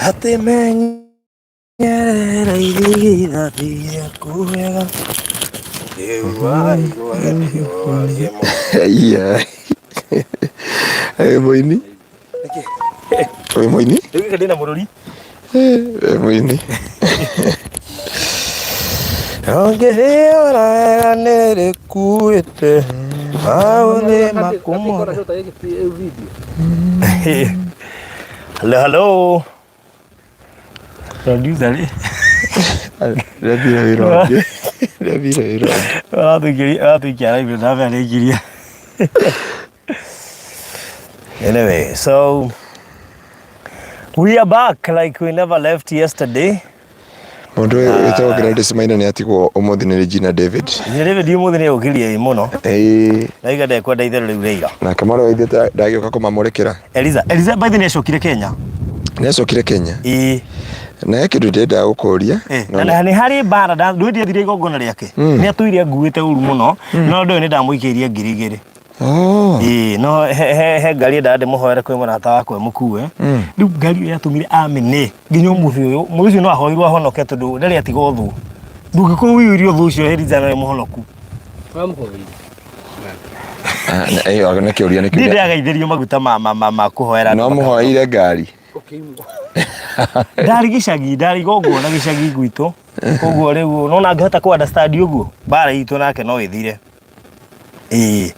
Atĩ menyerera irigithathi rĩaku wega. Rĩu waigua nĩwarie mũno. Iya. Wĩ mũini? Wĩ mũini? Rĩu gĩkĩ ndĩna mũrũri. Wĩ mũini? Ũngĩrĩora wega nĩrĩkuĩte maũthĩ maku mothe. Hello, hello. Producer rĩ. Ndĩrathire wĩra ũngĩ. Ndĩrathire wĩra ũngĩ. Aratũingĩria aratũikia live ndambe arĩingĩria. Anyway, so we are back like we never left yesterday. Mũndũ ũyũ wĩtagwo Gladys Maina nĩ atigwo ũmũthĩ nĩ Regina David. Nĩ David ũmũthĩ nĩ ũkĩria mũno. Ĩĩ. Na iga ndekwenda itherũ rĩu rĩira. Nake mwarĩ wa ithe ndagĩũka kũmamũrĩkĩra. Eliza, Eliza by the way nĩ acokire Kenya. Nĩ acokire Kenya. Ĩĩ. Na he kĩndũ ndĩrendaga gũkũria. Eh, na nĩ harĩ mbara ndũĩ ndiathire igongona rĩake. Nĩ atũire anguĩte ũru mũno. No ndũĩ nĩ ndamũikĩirie 2000. Oh. Ĩĩ, no he, he, he ngari endaga ndĩmũhoere kwĩ mũrata wakwa ĩmũkue. Rĩu ngari ĩyo yatũmire amene nginya ũmũthĩ ũyũ. Mũndũ ũcio no ahoirwo ahonoke tondũ ndarĩ atiga ũthũ. Ndũngĩkorwo ũiyũire ũthũ ũcio Eliza no mũhonoku. Wamũhoeire. Ah, ĩyo nĩ kĩũria nĩ Ndirĩ kĩũria. ndĩragaithĩrio maguta ma kũhoera. No andũ mũhoeire ngari. Ũkĩimwo. Ndarĩ gĩcagi, ndarĩ igongona gĩcagi gwitũ. Koguo rĩu nona angĩhota kũ understand ũguo, mbara itũ nake no ĩthire. Ĩĩ.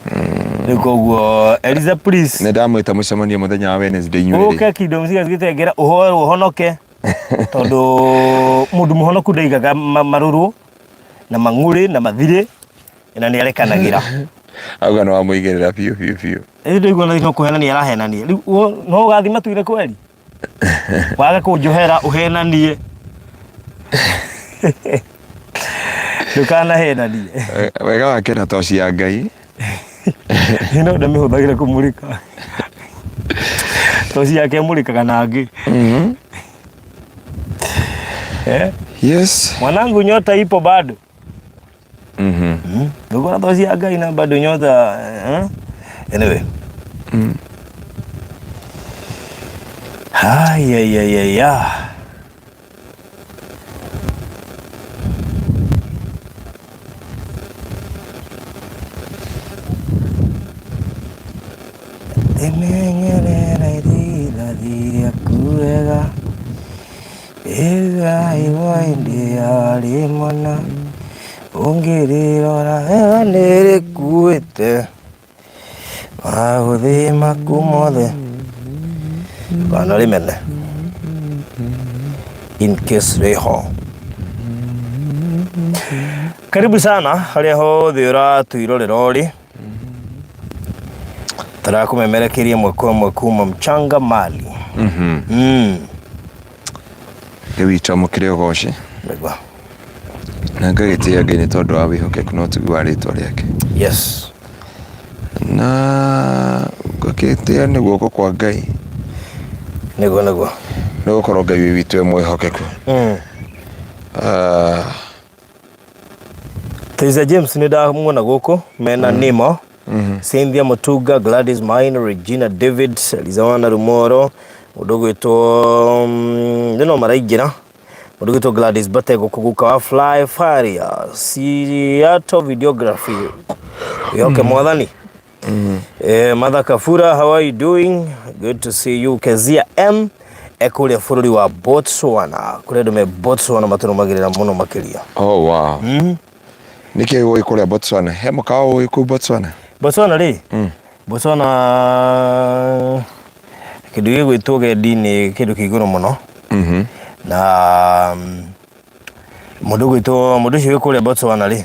Rĩu koguo Eliza please. Nĩ ndamwĩta mũcemanio mũthenya wa Wednesday inyuĩ Ũke Kingdom Singers gĩtengera ũhoerwo ũhonoke tondũ mũndũ mũhonoku ndaigaga marũrũ na mang'ũrĩ na mathirĩ na nĩ arekanagĩra. Auga nĩ wamũigĩrĩra biũ biũ biũ. Ĩndĩ ndĩraigua no kũhenania arahenania. Rĩu no ũgathiĩ matu-inĩ kweri? Wage kũnjohera ũhenanie. Ndũkanahenanie. Wega wake na toci ya Ngai. No ndamĩhũthagĩra kũmũrĩka. Toci yake ĩmũrĩkaga na angĩ. Eh? Yes. Mwanangu nyota ipo bado. Ndũkona toci ya Ngai na bado nyota. Eh? Anyway. Ai, ai, ai, ai, ai. Ndĩmenyerera irigithathi rĩaku wega, ĩgaĩrwo hĩndĩ yarĩ mwana, ũngĩrĩrora wega nĩrĩkuĩte maũthĩ maku mothe. Ndũkanarĩmene in case rĩho. Karibu sana harĩa hothe ũratwĩrorera ũrĩ. Tũrakũmemerekeria ĩmwe kwa ĩmwe kuma Mchanga Mali. Ngai witũ amũkĩre ũgoci Nĩguo. Na ngagĩtĩĩa Ngai nĩ tondũ wa wĩhokeku na ũtugi wa rĩtwa rĩake. Yes. Na ngakĩtĩĩa nĩ guoko kwa Ngai. Nĩguo nĩguo. Nĩ gũkorwo Ngai wĩ witũ e mwĩhokeku. Ah, Teresa James nĩ ndamuona gũkũ mena Nimo, Cynthia Mutunga, Gladys Maina, Regina David, Elizawana Rumoro, mũndũ ũgwĩtwo nĩ no maraingĩra, mũndũ ũgwĩtwo Gladys Batego kũguka wa Fly Faria, Seattle Videography, wĩhoke mwathani. Martha Kafura, how are you doing? Good to see you. Kezia M ekũrĩa bũrũri wa Botswana, kũrĩa andũ me Botswana matũrũmagĩrĩra mũno makĩria. Oh wow. Nĩkĩ ũĩ kũrĩa Botswana? He mũkawa ũĩ kũu Botswana? Botswana rĩ? Botswana kĩndũ gĩgwĩtwo ũgendi nĩ kĩndũ kĩ igũrũ mũno. Na mũndũ ũgwĩtwo mũndũ ũcio wĩ kũrĩa Botswana rĩ,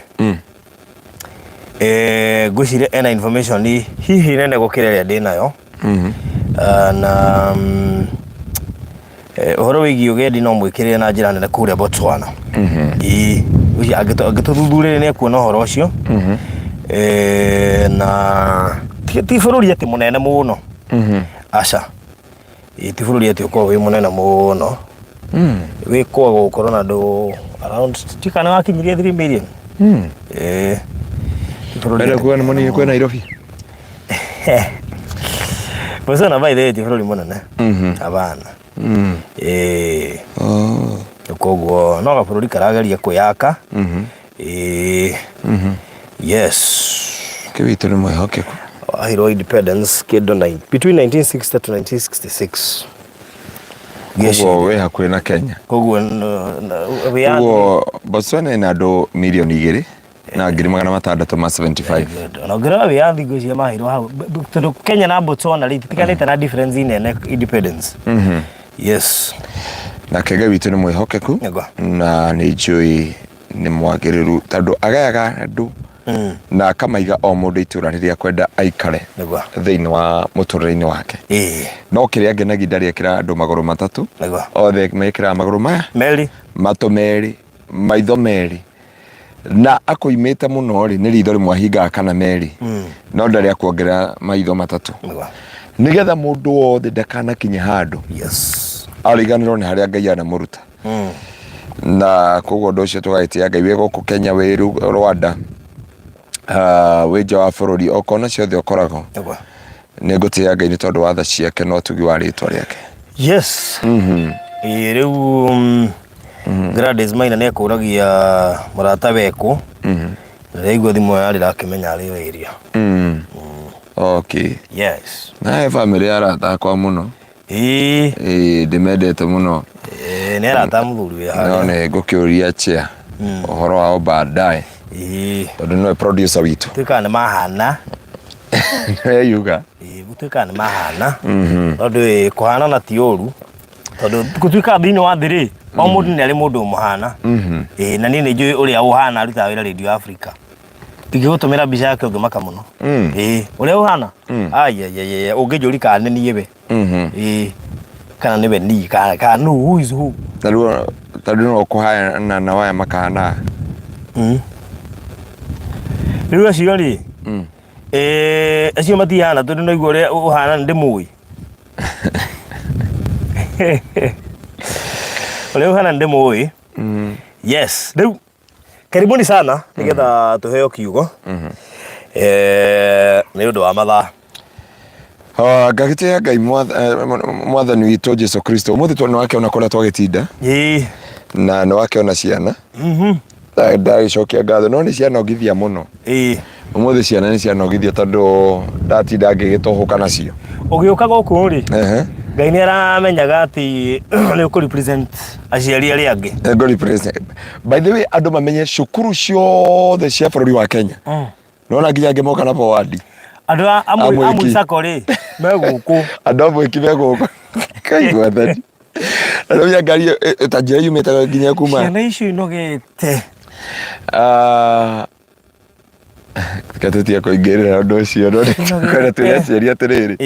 ngwĩciria ena information hihi nene gũkĩra ĩrĩa ndĩnayo. Na ũhoro wĩgiĩ ũgendi no mwĩkĩrĩre na njĩra nene kũrĩa Botswana. Ĩĩ, ngwĩciria angĩtũthuthurĩria nĩ ekuona ũhoro ũcio. Na ti bũrũri atĩ mũnene mũno. Aca. Ĩĩ ti bũrũri atĩ ũkoragwo wĩ mũnene mũno. Wĩ kwaga gũkorwo na andũ around ti kana wakinyirie 3 million. Ĩĩ. Ti bũrũri Wenda atĩ kuga nĩ mũnini kwĩ Nairobi? Botswana by the way ti bũrũri mũnene. Hapana. Ĩĩ. Oh. Koguo no gabũrũri karageria kwĩyaka. Ĩĩ. Yes. Kĩ witũ nĩ mwĩhokeku. Waheirwo independence kĩndũ between 1960 to 1966. Koguo wĩ hakuhĩ na Kenya. Koguo wĩyathi. Koguo Botswana ĩna andũ 2,600,075. Ona ũngĩrora wĩyathi ngwĩciria maheirwo hau tondũ Kenya na Botswana rĩ itiganĩte na difference nene independence. Yes. Nake Ngai witũ nĩ mwĩhokeku Nĩguo. na nĩ njũĩ nĩ mwagĩrĩru tondũ agayaga andũ na akamaiga o mũndũ itũra rĩrĩa akwenda aikare Nĩguo. thĩinĩ wa mũtũrĩre-inĩ wake. Ĩĩ. No kĩrĩa ngenagia ndarĩ ekĩraga andũ magũrũ matatũ. Nĩguo. Othe mekĩraga magũrũ maya Meri. matũ merĩ maitho merĩ na akũimĩte mũno rĩ nĩ ritho rĩmwe ahingaga kana merĩ no ndarĩ akuongerera maitho matatũ Nĩguo. nĩgetha mũndũ wothe ndakanakinye handũ Yes. ariganĩrwo nĩ harĩa Ngai anamũruta na koguo ũndũ ũcio tũgagĩtĩa Ngai wĩ gũkũ Kenya wĩ Rwanda wĩ nja wa bũrũri o kona ciothe ũkoragwo Nĩguo. nĩ ngũtĩĩa Ngai nĩ tondũ wa tha ciake na ũtugi wa rĩtwa rĩake. Yes. Ĩĩ rĩu Gladys Maina nĩ ekũragia mũrata wekũ. Na rĩu thimũ yarĩra akĩmenya arĩ o area. Okay. Yes. Na he bamĩrĩ ya arata akwa mũno. Ĩĩ. Ĩĩ ndĩmendete mũno. Ĩĩ nĩ arata a mũthuri wĩ No harĩa. nĩ ngũkĩũria chair ũhoro wao baadaye Ĩĩ. tondũ nĩwe producer witũ. Tuĩkaga nĩ mahana. Nĩwe yuga. Ĩĩ gũtuĩkaga nĩ mahana. Tondũ ĩ kũhanana ti ũru. Tondũ gũtuĩkaga thĩinĩ wa thĩ rĩ, o mũndũ nĩ arĩ mũndũ ũmũhana. Ĩĩ na niĩ nĩ njũĩ ũrĩa ũhana arutaga wĩra Radio Africa. Ingĩgũtũmĩra mbica yake ũngĩmaka mũno. Ĩĩ ũrĩa ũhana? Aiaiaia ũngĩnjũria kana nĩ niĩ we. Ĩĩ kana nĩwe niĩ kana kana nũ who is who. Ta rĩu ta rĩu no kũhana na waya makahana. Rĩu acio rĩ, acio matihana tondũ naigua ũrĩa ũhana nĩ ndĩmũĩ. Ũrĩa ũhana nĩ ndĩmũĩ. Yes, rĩu karibuni sana nĩgetha tũheo kiugo nĩ ũndũ wa mathaa. Ngagĩtĩĩa Ngai mwathani witũ Jesu Kristo ũmũthĩ tondũ nĩwakĩona kũrĩa twagĩtinda na nĩwakĩona ciana ndagĩcokia ngatho no nĩ cianongithia mũno. Ũmũthĩ ciana nĩ cianongithia tondũ ndatinda ngĩgĩtũhũka nacio. Ũgĩũka gũkũ rĩ, Ngai nĩ aramenyaga atĩ nĩ ũkũ represent aciari arĩa angĩ. Ngũ represent. By the way andũ mamenye cukuru ciothe cia bũrũri wa Kenya. Nona nginya angĩ moka na bowadi. Andũ a amwe sako rĩ me gũkũ. Andũ a mwĩki me gũkũ. Kai mwathani. Na rĩu ngari ta njĩra yumĩte nginya kuma. Ciana icio inogete. Reke tũtige kũingĩrĩra ũndũ ũcio no nĩtũkwenda twĩre aciari atĩrĩrĩ.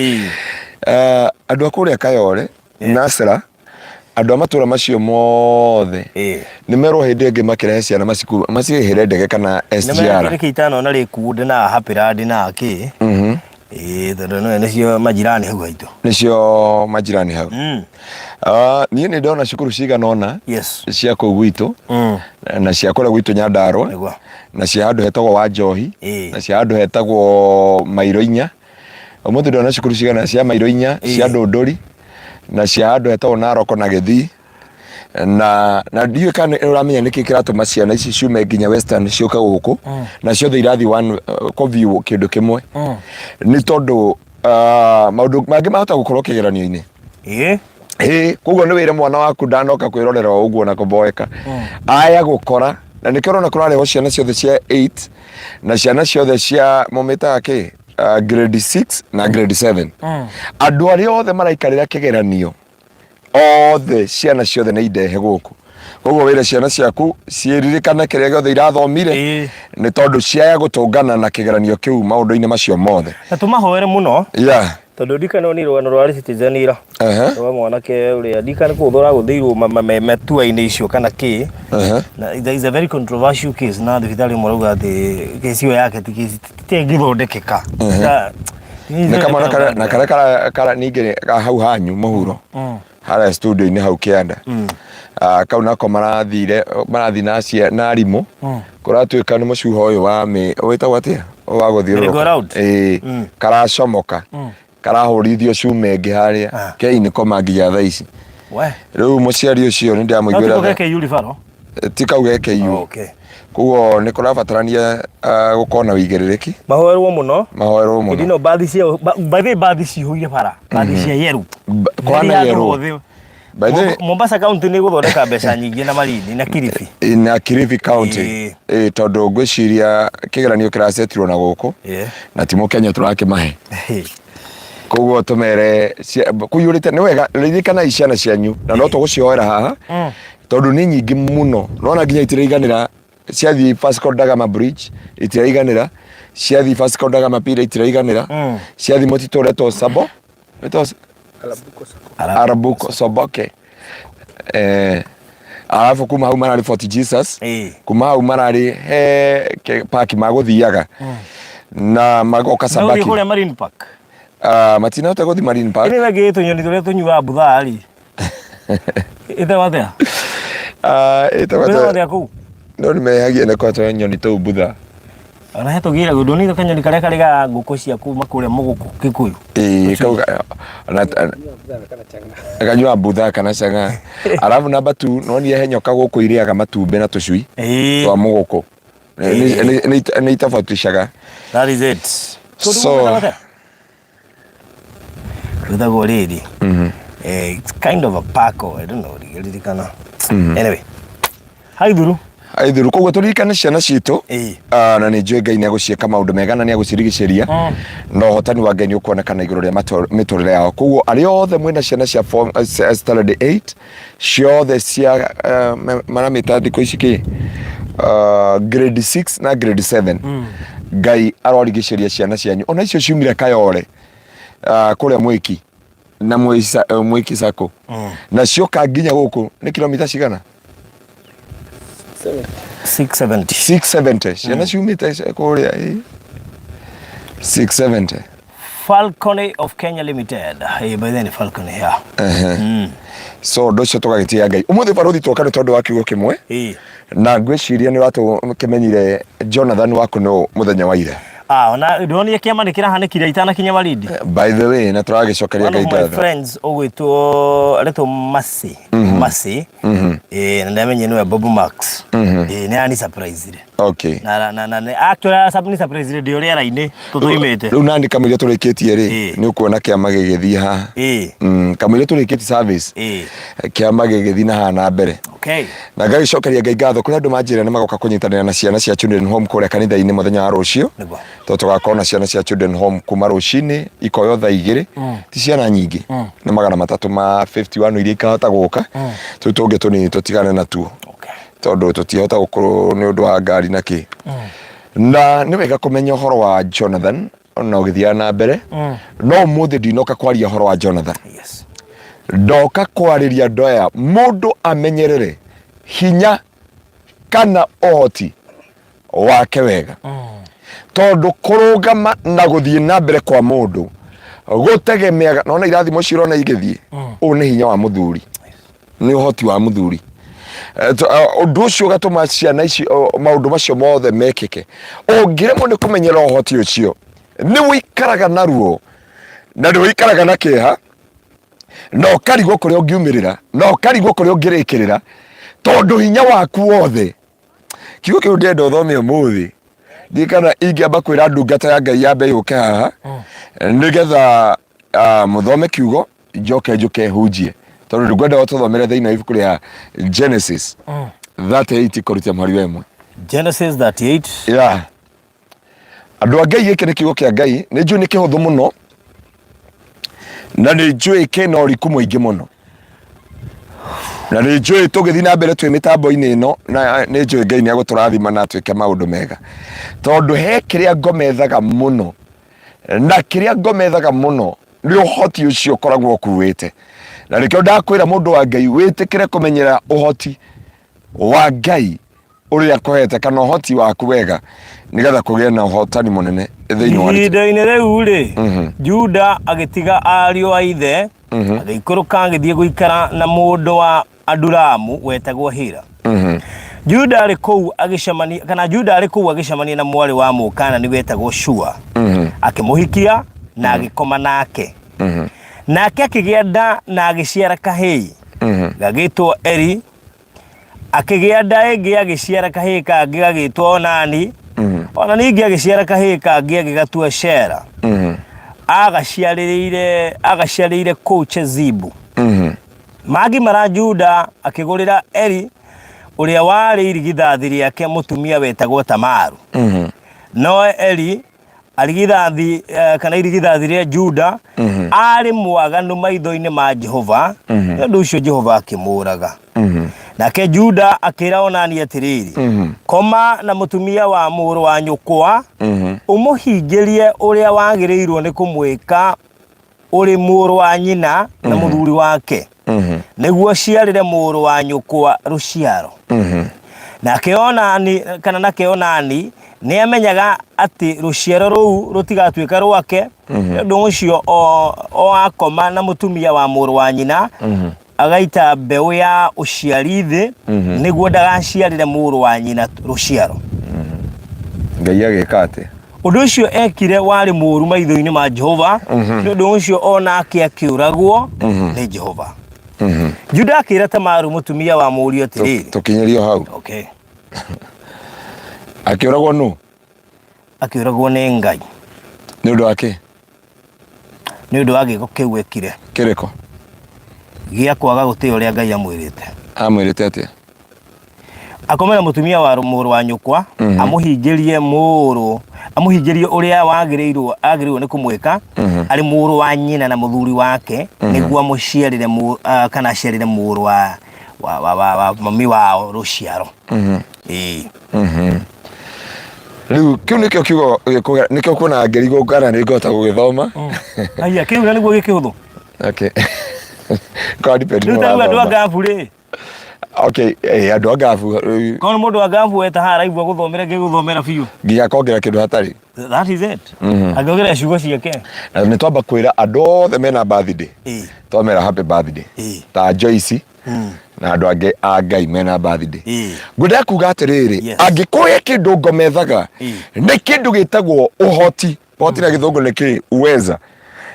Andũ a kũrĩa Kayole, Nasra, andũ a matũra macio mothe nĩ merwo hĩndĩ ĩngĩ makĩrehe ciana macirĩhĩre ndege kana SGR. Nĩkĩ itanona rĩkuũ ndĩ na happy land na kĩ. Ĩĩ tondũ nĩwe nĩcio majirani hau haitũ. Nĩcio majirani hau. Niĩ nĩ ndona cukuru cigana ũna cia kũu gwitũ na cia kũrĩa gwitũ Nyandarũa na cia handũ hetagwo Wanjohi na cia handũ hetagwo Mairo Inya. Ũmũthĩ ndona cukuru cigana cia Mairo Inya, cia Ndũndũri na cia handũ hetagwo Narok na Gĩthii na na ndiũĩ kana nĩ ũramenya nĩkĩ kĩratũma ciana ici ciume nginya Western ciũke gũkũ na ciothe irathiĩ one kũ view kĩndũ kĩmwe nĩ tondũ maũndũ mangĩ mahota gũkorwo kĩgeranio-inĩ. Ĩĩ koguo nĩ wĩre mwana waku ndanoka kwĩrorera o ũguo na kũboeka aya gũkora na nĩkĩo ũrona kũrarehwo ciana ciothe cia 8 na ciana ciothe cia mũmĩtaga kĩ grade 6 na grade 7 andũ arĩa othe maraikarĩra kĩgeranio othe ciana ciothe nĩ indehe gũkũ koguo wĩre ciana ciaku ciririkane kĩrĩa gĩothe irathomire nĩ tondũ ciaya gũtũngana na kĩgeranio kĩu maũndũ-inĩ macio mothe. Na tũmahoere mũno tondũ ndikana nĩ rũgano rwa Citizen ira rwa mwanake ũrĩa ndikana kũgũthwo ũragũthĩirwo matua-inĩ icio kana kĩ. Na there is a very controversial case na thibitarĩ ĩmwe ũrauga atĩ kesi ĩyo yake ti kesi ĩngĩthondekeka. Nĩ kamwana na karĩa kara ningĩ ka hau hanyu mũhuro harĩa studio-inĩ hau kĩanda. Kau nako marathire marathiĩ na na arimũ kũratuĩka nĩ mũcuha ũyũ wa wĩtagwo atĩa wa gũthiũrũrũka. Ĩĩ karacomoka karahũrithio cuma ĩngĩ harĩa kei nĩ koma nginya thaa ici. We. Rĩu mũciari ũcio nĩ ndĩramũiguĩra No tha. ti KU referral. Ti kau ge KU. Okay. Koguo nĩ kũrabatarania gũkorwo na ũigĩrĩrĩki. Mahoerwo mũno. Mahoerwo mũno. Hĩndĩ ĩno mbathi cia by the way mbathi cihũire bara. Mbathi cia yerũ. Kwana yerũ. By the way, Mombasa County nĩ gũthondeka mbeca nyingĩ na Malindi na Kilifi. Na Kilifi County. Ĩĩ. Ĩĩ, tondũ ngwĩciria kĩgeranio kĩracetirwo na gũkũ na ti mũkenya tũrakĩmahe. Koguo tũmere kũiyũrĩte nĩ wega ririkanai ciana cianyu na no tũgũcihoera haha tondũ nĩ nyingĩ mũno nona nginya itiraiganĩra ciathiĩ Vasco da Gama Bridge itiraiganĩra ciathiĩ Vasco da Gama Pier itiraiganĩra ciathiĩ mũtitũ ũretwo Sabo wĩtagwo Arabuko Soboke arabu kuma hau mararĩ Fort Jesus kuma hau mararĩ he park magũthiaga na magoka Sabaki kũrĩa Marine Park. Ah, matinahota gũthiĩ Marine Park. Ĩrĩ wengĩ tũnyoni tũrĩa tũnyuaga mbutha rĩ. Ĩtagwo atĩa? Ah, ĩtagwo atĩa? Atĩa kũu? No nĩ mehagia nĩ kwa nyoni tũu mbutha. Ona he tũgĩra ndonire kanyoni karĩa karĩgaga ngũkũ cia kuma kũrĩa mũgũkũ Kikuyu. Ĩĩ kau na kanyua mbutha kana chang'aa. Alafu namba 2 nonire he nyoka gũkũ irĩaga matumbĩ na tũcui twa mũgũkũ. Nĩ itabatishaga. That is it. So Rwĩtagwo rĩrĩ. It's kind of a park or I don't know, ririkana. Anyway. Haithuru. Aithuru koguo tũririkane ciana citũ na nĩ njũĩ Ngai nĩ agũciĩka maũndũ mega na nĩ agũcirigicĩria na ũhotani wa Ngai nĩ ũkuonekana igũrũ rĩa mĩtũrĩre yao. Koguo arĩa othe mwĩna ciana cia form standard 8 ciothe cia maramĩta thikũ ici kĩ grade 6 na grade 7 Ngai arorigicĩria ciana cianyu ona icio ciumire Kayole kũrĩa Mwĩki na Mwĩki Sacco na cioka nginya gũkũ nĩ kilomita cigana? 670. 670 ciana ciumĩte kũrĩa 670. Falcone of Kenya Limited. Hey, by then Falcone yeah. So ũndũ ũcio tũgagĩtiga Ngai ũmũthĩ barũthi twoka nĩ tondũ wa kiugo kĩmwe na ngwĩciria nĩ ũratũkĩmenyire Jonathan waku nũ mũthenya wa ira. Ah, ona ndonire kĩama nĩ kĩrahanĩkire itanakinya Malindi. By the way, na tũragĩcokeria One Ngai of my ngatho. friends ũgwĩtwo aretwo Mercy. Mercy. Na ndamenye nĩwe Bob Max. Nĩ ani surprise. Okay. Na na na actually ni surprise ndĩ rĩera-inĩ tũtũimĩte. Rĩu nani kamũira tũrĩkĩtie rĩ nĩ ũkuona kĩama gĩgĩthiĩ haha. Kamũira tũrĩkĩtie service kĩama gĩgĩthiĩ na haha na mbere. Okay. Na ngagĩcokeria Ngai ngatho kũrĩ andũ manjĩra nĩ magoka kũnyitanĩra na ciana cia Children Home kũrĩa kanitha-inĩ mũthenya wa rũciũ. Tondũ tũgakorwo na ciana cia Children Home kuma rũcinĩ ikoywo thaa igĩrĩ ti ciana nyingĩ nĩ 351 iria ikahota gũka tũu tũngĩ tũnini tũtigane natuo tondũ tũtihota gũkorwo nĩ ũndũ wa ngari na kĩ. Na nĩ wega kũmenya ũhoro wa Jonathan ona ũgĩthiaga na mbere no ũmũthĩ ndinoka kwaria ũhoro wa Jonathan. Ndoka kwarĩria andũ aya mũndũ amenyerere hinya kana ũhoti wake wega tondũ kũrũgama na gũthiĩ na mbere kwa mũndũ gũtegemeaga nona irathimo icio ũrona igĩthiĩ ũyũ nĩ hinya wa mũthuri nĩ ũhoti wa mũthuri ũndũ ũcio ũgatũma ciana ici maũndũ macio mothe mekĩke ũngĩremwo nĩ kũmenyera ũhoti ũcio nĩ ũikaraga na ruo na nĩ ũikaraga na kĩeha na ũkarigwo kũrĩa ũngiumĩrĩra na ũkarigwo kũrĩa ũngĩrĩkĩrĩra tondũ hinya waku wothe kiugo kĩu ndĩrenda ũthome ũmũthĩ ndiĩ kana ingĩamba kwĩra ndungata ya Ngai yambe yũke haha nĩgetha mũthome kiugo njoke njũke hunjie tondũ ndingwenda tũthomere thĩinĩ wa ibuku rĩa Genesis 38 kũrutia mũhari wa ĩmwe. Genesis 38. Yeah. Andũ a Ngai gĩkĩ nĩ kiugo kĩa Ngai nĩ njũĩ nĩ kĩhũthũ mũno na nĩ njũĩ kĩna ũriku mũingĩ mũno na nĩ njũĩ tũgĩthiĩ na mbere twĩ mĩtambo-inĩ ĩno na nĩ njũĩ Ngai nĩ agũtũrathima na atwĩke maũndũ mega tondũ he kĩrĩa ngomethaga mũno na kĩrĩa ngomethaga mũno nĩ ũhoti ũcio ũkoragwo ũkuĩte na nĩkĩo ndakwĩra mũndũ wa Ngai wĩtĩkĩre kũmenyera ũhoti wa Ngai ũrĩa akũhete kana ũhoti waku wega nĩgetha kũgĩe na ũhotani mũnene thĩinĩ wa Ihinda-inĩ rĩu rĩ, Juda agĩtiga ariũ a ithe, agĩikũrũka agĩthiĩ gũikara na mũndũ wa Adulamu wetagwo Hira. Juda arĩ kũu agĩcemania kana Juda arĩ kũu agĩcemania na mwarĩ wa Mũkaanani wetagwo Shua, akĩmũhikia na agĩkoma nake. Nake akĩgĩa nda na agĩciara kahĩĩ. Gagĩtwo Eri. Akĩgĩa nda ĩngĩ agĩciara kahĩĩ kangĩ gagĩtwo Onani. Ona ningĩ agĩciara kahĩĩ kangĩ agĩgatua Shera. Agaciarĩrĩire agaciarĩire kũu Chezibu. Magimara Juda akĩgũrĩra Eri ũrĩa warĩ irigithathi rĩake mũtumia wetagwo Tamaru. No Eri arigithathi eh, kana irigithathi rĩa Juda arĩ mwaganu maitho-inĩ ma Jehova nĩ ũndũ ũcio Jehova akĩmũũraga. Nake Juda akĩra Onani atĩrĩrĩ, koma na mũtumia wa mũrũ wa nyũkwa ũmũhingĩrie ũrĩa wagĩrĩirwo nĩ kũmwĩka ũrĩ mũrũ wa nyina na mũthuri wake nĩguo ciarĩre mũrũ wa nyũkwa rũciaro. Nake Onani kana nake Onani nĩ amenyaga atĩ rũciaro rũu rũtigatuĩka rwake nĩ ũndũ ũcio o, o akoma na mũtumia wa mũrũ wa nyina agaita mbeũ ya ũciari thĩ nĩguo ndagaciarĩre mũrũ wa nyina rũciaro. Ngai agĩka atĩa? Ũndũ ũcio ekire warĩ mũũru maitho-inĩ ma Jehova, nĩ ũndũ ũcio o nake akĩũragwo nĩ Jehova. Juda akĩra Tamaru mũtumia wa mũriũ atĩrĩrĩ, Tũkinyĩrio hau. okay, Akĩũragwo nũ? Akĩũragwo nĩ Ngai. Nĩ ũndũ wa kĩ? Nĩ ũndũ wa gĩko kĩu ekire. Kĩrĩkũ? Gĩa kwaga gũtĩĩa ũrĩa Ngai amwĩrĩte. Amwĩrĩte atĩa? Akome na mũtumia wa mũrũ wa nyũkwa, amũhingĩrie mũrũ amũhingĩrie ũrĩa wagĩrĩirwo agĩrĩirwo nĩ kũmwĩka arĩ mũrũ wa nyina na mũthuri wake, nĩguo amũciarĩre kana aciarĩre mũrũ wa mami wao rũciaro. Ĩĩ. Rĩu kĩu nĩkĩo kiugo gĩkũgera, nĩkĩo kuona ngĩrigwo kana nĩ ngũhota gũgĩthoma. Aya, kĩu na nĩguo gĩkĩhũthũ. Okay. Kwa depend Rĩu ta rĩu andũ a nĩ ngabu rĩ. Okay, andũ a ngabu rĩu Korwo mũndũ wa ngabu eta haha araigua gũthomera ngĩgũthomera biũ. Nginya akongerera kĩndũ hatarĩ. That is it. Angĩongerera ciugo ciake. Na nĩ twamba kwĩra andũ othe mena birthday. Twamera happy birthday. Ta Joyce na andũ angĩ a Ngai mena birthday. Ngwendaga kuga atĩrĩrĩ, angĩkorwo he kĩndũ ngomethaga nĩ kĩndũ gĩtagwo ũhoti. Ũhoti na gĩthũngũ nĩ kĩ? Uweza.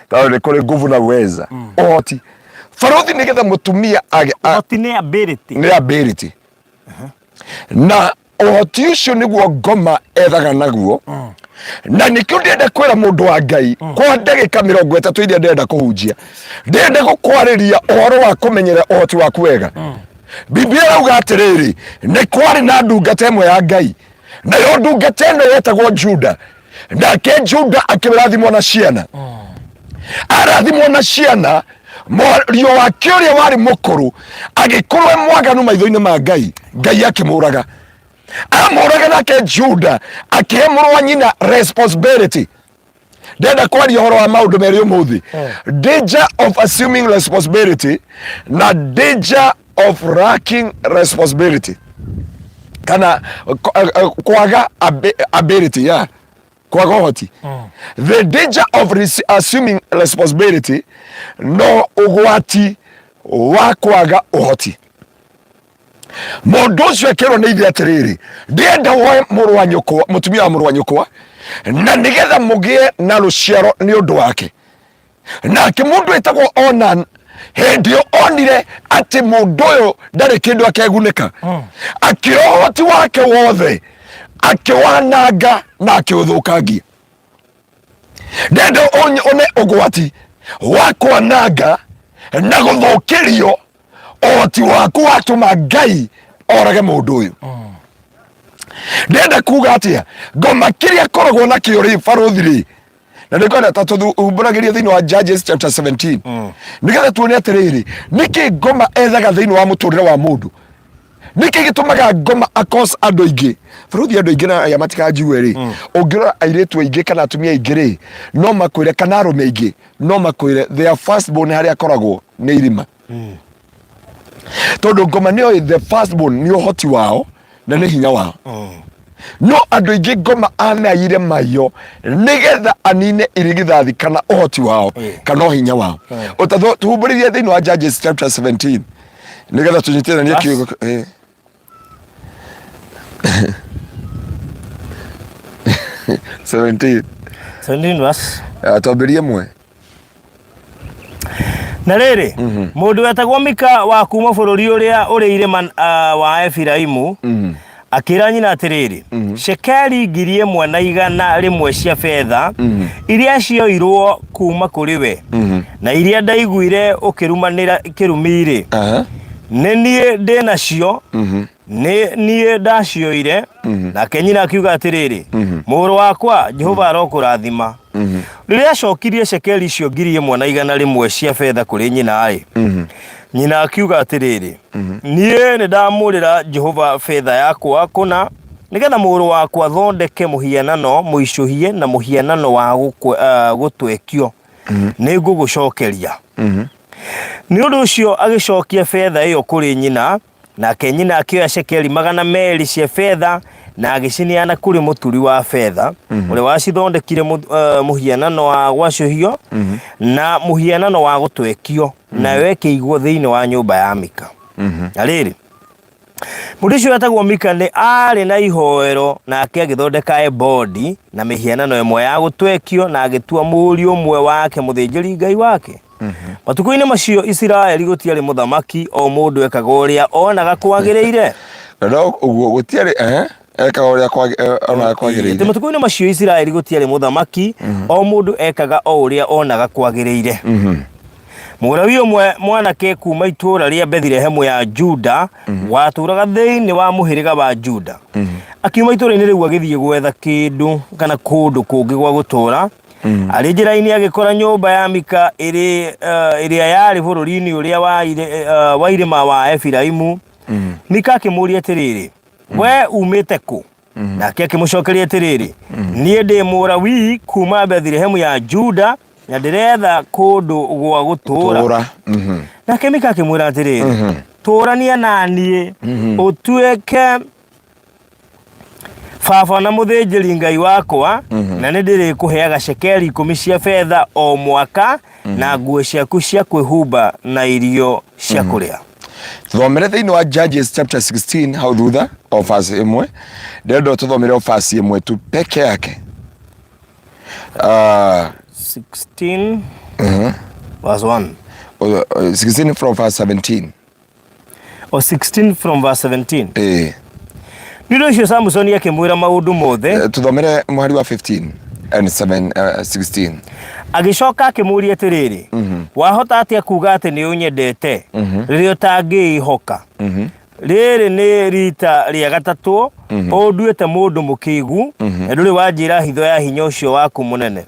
Tondũ nĩ kũrĩ nguvu na uweza. Ũhoti. Barũthi nĩgetha mũtumia Ũhoti nĩ ability. Nĩ ability. Na ũhoti ũcio nĩguo ngoma ethaga naguo. Na nĩkĩo ndĩrenda kwĩra mũndũ wa Ngai kwa ndagĩka 30 iria ndĩrenda kũhunjia, ndĩrenda gũkwarĩria ũhoro wa kũmenyerera ũhoti waku wega. Biblia ĩrauga atĩrĩrĩ, nĩ kwarĩ na ndungata ĩmwe ya Ngai, nayo ndungata ĩno yetagwo Juda. Nake Juda akĩrathimwo na ciana, arathimwo na ciana, mũriũ wake ũrĩa warĩ mũkũrũ agĩkorwo e mwaganu maitho-inĩ ma Ngai. Ngai akĩmũraga, amũraga. Nake Juda akĩhe mũrũ wa nyina responsibility. Ndenda kwaria ũhoro wa maũndũ merĩ ũmũthĩ, danger of assuming responsibility na danger of lacking responsibility, kana kwaga ability ya kwaga ũhoti. The danger of assuming responsibility no ũgwati wa kwaga ũhoti. Mũndũ ũcio akĩrwo nĩ ithe atĩrĩrĩ, ndĩrenda woe mũrũ wa nyũkwa, mũtumia wa mũrũ wa nyũkwa, na nĩgetha mũgĩe na rũciaro nĩ ũndũ wake. Nake mũndũ wĩtagwo Onan, hĩndĩ ĩyo onire atĩ mũndũ ũyũ ndarĩ kĩndũ akegunĩka, akĩoya ũhoti wake wothe akĩwananga na akĩũthũkangia. Ndenda one ũgwati wa kwananga na gũthũkĩrio ũhoti waku watũma Ngai orage mũndũ ũyũ. Ndenda kuga atĩa? Ngoma kĩrĩa akoragwo nakĩo rĩ, barũthi rĩ, na nĩngwenda ta tũhumbũragĩrie thĩinĩ wa Judges chapter 17, nĩgetha tuone atĩrĩrĩ, nĩkĩ ngoma ethaga thĩinĩ wa mũtũrĩre wa mũndũ, nĩkĩ gĩtũmaga ngoma across andũ aingĩ, barũthi, andũ aingĩ na aya matikanjigue rĩ. Ũngĩrora airĩtu aingĩ kana atumia aingĩ rĩ, no makwĩre, kana arũme aingĩ no makwĩre, their first born harĩa akoragwo nĩ irima, tondũ ngoma nĩyo the first born, nĩ ũhoti wao na nĩ hinya wao. No andũ aingĩ ngoma anaire maiyo nĩgetha anine irigithathi kana ũhoti wao kana ũhinya wao. Ũtatho tuhumbũrĩrie thĩinĩ wa Judges chapter 17 nĩgetha tũnyitithanie kiugo. 17. 17 verse. Twambĩrie ĩmwe. Na rĩrĩ, mũndũ wetagwo Mika wa kuuma bũrũri ũrĩa ũrĩ irĩma wa Efiraimu akĩra nyina atĩrĩrĩ, cekeri 1,100 cia betha iria cioirwo kuuma kũrĩ we na iria ndaiguire ũkĩrumanĩra kĩrumi-rĩ, nĩ niĩ ndĩ nacio, nĩ niĩ ndacioire. Nake nyina akiuga atĩrĩrĩ, mũrũ wakwa, Jehova arokũrathima. Rĩrĩa acokirie cekeri icio 1,100 cia betha kũrĩ nyina-rĩ, nyina akiuga atĩrĩrĩ, niĩ nĩ ndamũrĩra Jehova betha yakwa kũna, nĩgetha mũrũ wakwa athondeke mũhianano mũicũhie na mũhianano wa gũtwekio, nĩ ngũgũcokeria. Nĩ ũndũ ũcio agĩcokia betha ĩyo kũrĩ nyina. Nake nyina akĩoya cekeri 200 cia betha na agĩcineana kũrĩ mũturi wa betha, ũrĩa wacithondekire mũhianano wa gwacũhio na mũhianano wa gũtwekio, nayo ĩkĩigwo thĩinĩ wa nyũmba ya Mika. Na rĩrĩ, mũndũ ũcio wetagwo Mika nĩ aarĩ na ihoero, nake agĩthondeka ebodi na mĩhianano ĩmwe ya gũtwekio, na agĩtua mũriũ ũmwe wake mũthĩnjĩri-Ngai wake. Matukũ-inĩ macio Isiraeli gũtiarĩ mũthamaki, o mũndũ ekaga ũrĩa onaga kwagĩrĩire. No ũguo gũtiarĩ ekaga ũrĩa onaga kwagĩrĩire. Atĩ matukũ-inĩ macio Isiraeli gũtiarĩ mũthamaki, o mũndũ ekaga o ũrĩa onaga kwagĩrĩire. Mũlawi ũmwe mwanake kuuma itũũra rĩa Bethilehemu ya Juda, watũũraga thĩinĩ wa mũhĩrĩga wa Juda, akiuma itũũra-inĩ rĩu agĩthiĩ gwetha kĩndũ kana kũndũ kũngĩ gwa gũtũũra. Arĩ njĩra-inĩ agĩkora nyũmba ya Mika ĩrĩa yarĩ bũrũri-inĩ ũrĩa wa irĩma wa Efiraimu. Mika akĩmũũria atĩrĩrĩ, we umĩte kũ? Nake akĩmũcokeria atĩrĩrĩ, niĩ ndĩ Mũlawii kuuma Bethilehemu ya Juda, na ndĩretha kũndũ gwa gũtũũra. Tũũra. Nake Mika akĩmwĩra atĩrĩrĩ, tũũrania na niĩ, ũtuĩke baba na mũthĩnjĩri Ngai wakwa, na nĩ ndĩrĩkũheaga cekeri 10 cia betha o mwaka, na nguo ciaku cia kwĩhumba na irio cia kũrĩa. Tũthomere thĩinĩ wa Judges chapter 16 hau thutha o verse ĩmwe. Ndĩrenda tũthomere o verse ĩmwe tu peke yake. 16 verse 1. 16 from verse 17. O 16 from verse 17. Ĩĩ. Nĩ ũndũ ũcio Samusoni akĩmwĩra maũndũ mothe. Tũthomere mũhari wa 15 and 7, 16. Agĩcoka akĩmũũria atĩrĩrĩ, wahota atĩa kuuga atĩ nĩ ũnyendete rĩrĩa ũtangĩĩhoka? Rĩrĩ nĩ rita rĩa gatatũ ũnduĩte mũndũ mũkĩgu, na ndũrĩ wanjĩra hitho ya hinya ũcio waku mũnene.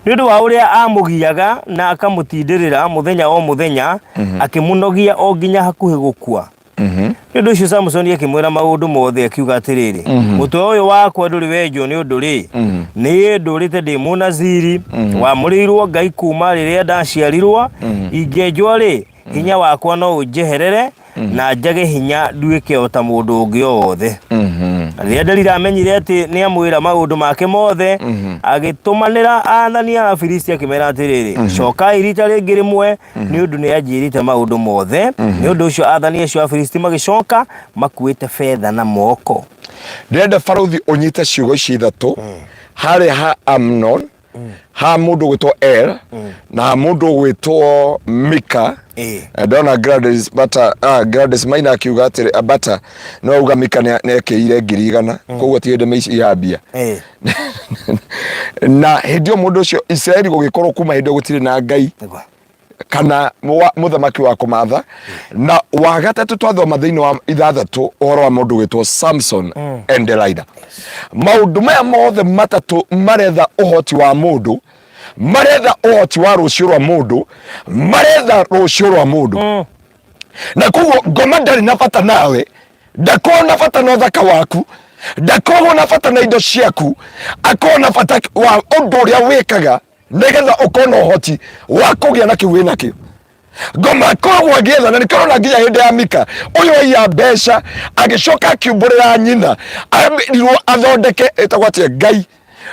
Nĩ ũndũ wa ũrĩa amũgiaga na akamũtindĩrĩra mũthenya o mũthenya, akĩmũnogia o nginya hakuhĩ gũkua. Nĩ ũndũ ũcio Samusoni akĩmwĩra maũndũ mothe, akiuga atĩrĩrĩ, mũtwe ũyũ wakwa ndũrĩ wenjwo nĩ ũndũ rĩ, niĩ ndũrĩte ndĩ Mũnaziri, wamũrĩirwo Ngai kuuma rĩrĩa ndaciarirwo. Ingĩenjwo rĩ, hinya wakwa no ũnjeherere na njage hinya nduĩke o ta mũndũ ũngĩ o wothe. Na rĩrĩa Delila amenyire atĩ nĩ amwĩra maũndũ make mothe, agĩtũmanĩra aathani a Afilisti akĩmera atĩrĩrĩ, cokai rita rĩngĩ rĩmwe, nĩ ũndũ nĩ anjĩrĩte maũndũ mothe. Nĩ ũndũ ũcio aathani acio a Afilisti magĩcoka makuĩte betha na moko. Ndĩrenda barũthi ũnyite ciugo ici ithatũ harĩa ha Amnon, ha mũndũ ũgwĩtwo El, na ha mũndũ ũgwĩtwo Mika. Ndona Gladys Bata, Gladys Maina akiuga atĩrĩ, Bata no auga Mika nĩ ekĩire 100,000, koguo ti hĩndĩ mĩici ihambia. Na hĩndĩ ĩyo mũndũ ũcio Isiraeli gũgĩkorwo kuma hĩndĩ ĩyo gũtirĩ na Ngai kana mũthamaki wa kũmatha. Na wa gatatũ twathoma thĩinĩ wa ithathatũ ũhoro wa mũndũ ũgwĩtwo Samson and Delilah. Maũndũ maya mothe matatũ maretha ũhoti wa mũndũ, maretha ũhoti wa rũciũ rwa mũndũ, maretha rũciũ rwa mũndũ. Na koguo ngoma ndarĩ na bata nawe, ndakoragwo na bata na ũthaka waku, ndakoragwo na bata na indo ciaku, akoragwo na bata wa ũndũ ũrĩa wĩkaga nĩgetha ũkorwo na ũhoti wa kũgĩa na kĩu wĩnakĩo. Ngoma akoragwo agĩetha, na nĩkĩo ũrona nginya hĩndĩ ya Mika ũyũ aiya mbeca agĩcoka akiumbũrĩra nyina, amirwo athondeke ĩtagwo atĩa Ngai,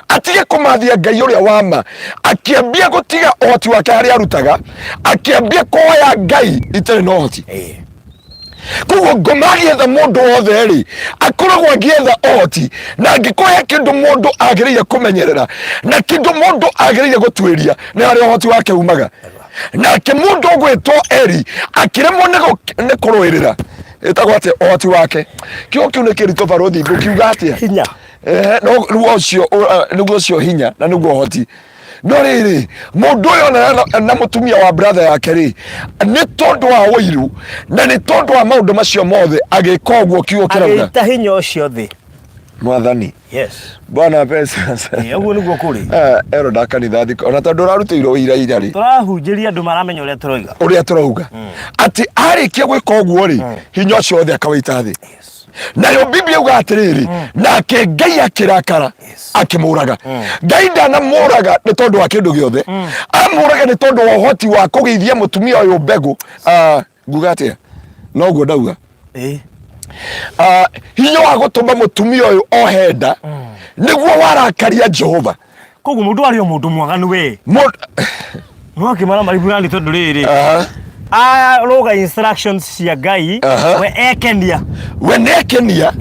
atige kũmathia Ngai ũrĩa wa ma, akĩambia gũtiga ũhoti wake harĩa arutaga, akĩambia kũhoya Ngai itarĩ na ũhoti. Koguo ngoma agĩetha mũndũ wothe rĩ, akoragwo agĩetha ũhoti, na angĩkorwo he kĩndũ mũndũ agĩrĩire kũmenyerera na kĩndũ mũndũ agĩrĩire gũtuĩria, nĩ harĩa ũhoti wake umaga. Nake mũndũ ũgwĩtwo Eri akĩremwo nĩ kũrũĩrĩra ĩtagwo atĩa ũhoti wake. Kiugo kĩu nĩ kĩritũ barũthi, ngũkiuga atĩa? Hinya. No rĩu ũcio nĩguo ũcio hinya na nĩguo ũhoti. No rĩrĩ, mũndũ ũyũ ona na mũtumia wa brother yake rĩ, nĩ tondũ wa ũiru na nĩ tondũ wa maũndũ macio mothe agĩka ũguo kiugo kĩrauga. Agĩita hinya ũcio thĩ. Mwathani. Yes. Bwana pesa. Ĩ, ũguo nĩguo kũrĩ. Eh, ero da kanitha thikũ ona tondũ ũrarutĩirwo ũira ira rĩ. Tũrahunjĩria andũ maramenya ũrĩa tũroiga. Ũrĩa tũrauga. Atĩ arĩkia gwĩka ũguo rĩ, hinya ũcio wothe akawĩita thĩ. Nayo Biblia yuga atĩrĩrĩ, nake Ngai akĩrakara akĩmũraga. Ngai ndanamũraga nĩ tondũ wa kĩndũ gĩothe. Amũraga nĩ tondũ wa ũhoti wa kũgĩithia mũtumia ũyũ mbegũ. Ah, nguga atĩa? Noguo ndauga. Ah, hinya wa gũtũma mũtumia ũyũ ohe nda nĩguo warakaria Jehova. Koguo mũndũ arĩ o mũndũ mwaganu we. No akĩmara maribũrani tondũ rĩrĩ. Arũga instructions cia Ngai we ekenia. We nĩekenia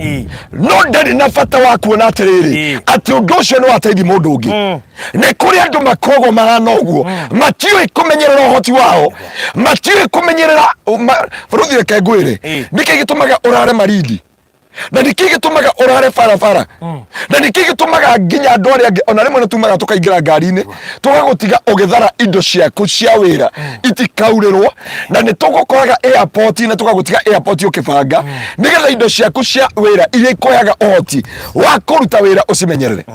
no ndarĩ na bata wa kuona atĩrĩrĩ atĩ ũndũ ũcio nĩ wateithia mũndũ ũngĩ. Nĩ kũrĩ andũ makoragwo mahana ũguo, matiũĩ kũmenyerera ũhoti wao, matiũĩ kũmenyerera bũrũthi. Reke ngwĩre nĩkĩ gĩtũmaga ũrare Malindi, na nĩkĩ gĩtũmaga ũrare barabara, na nĩkĩ gĩtũmaga nginya andũ arĩa angĩ ona rĩmwe nĩtumaga tũkaingĩra ngari-inĩ tũgagũtiga ũgĩthara indo ciaku cia wĩra itikaurĩrwo, na nĩ tũgũkoraga airport na tũgagũtiga airport ũkĩbanga nĩgetha indo ciaku cia wĩra iria ikũheaga ũhoti wa kũruta wĩra ũcimenyerere.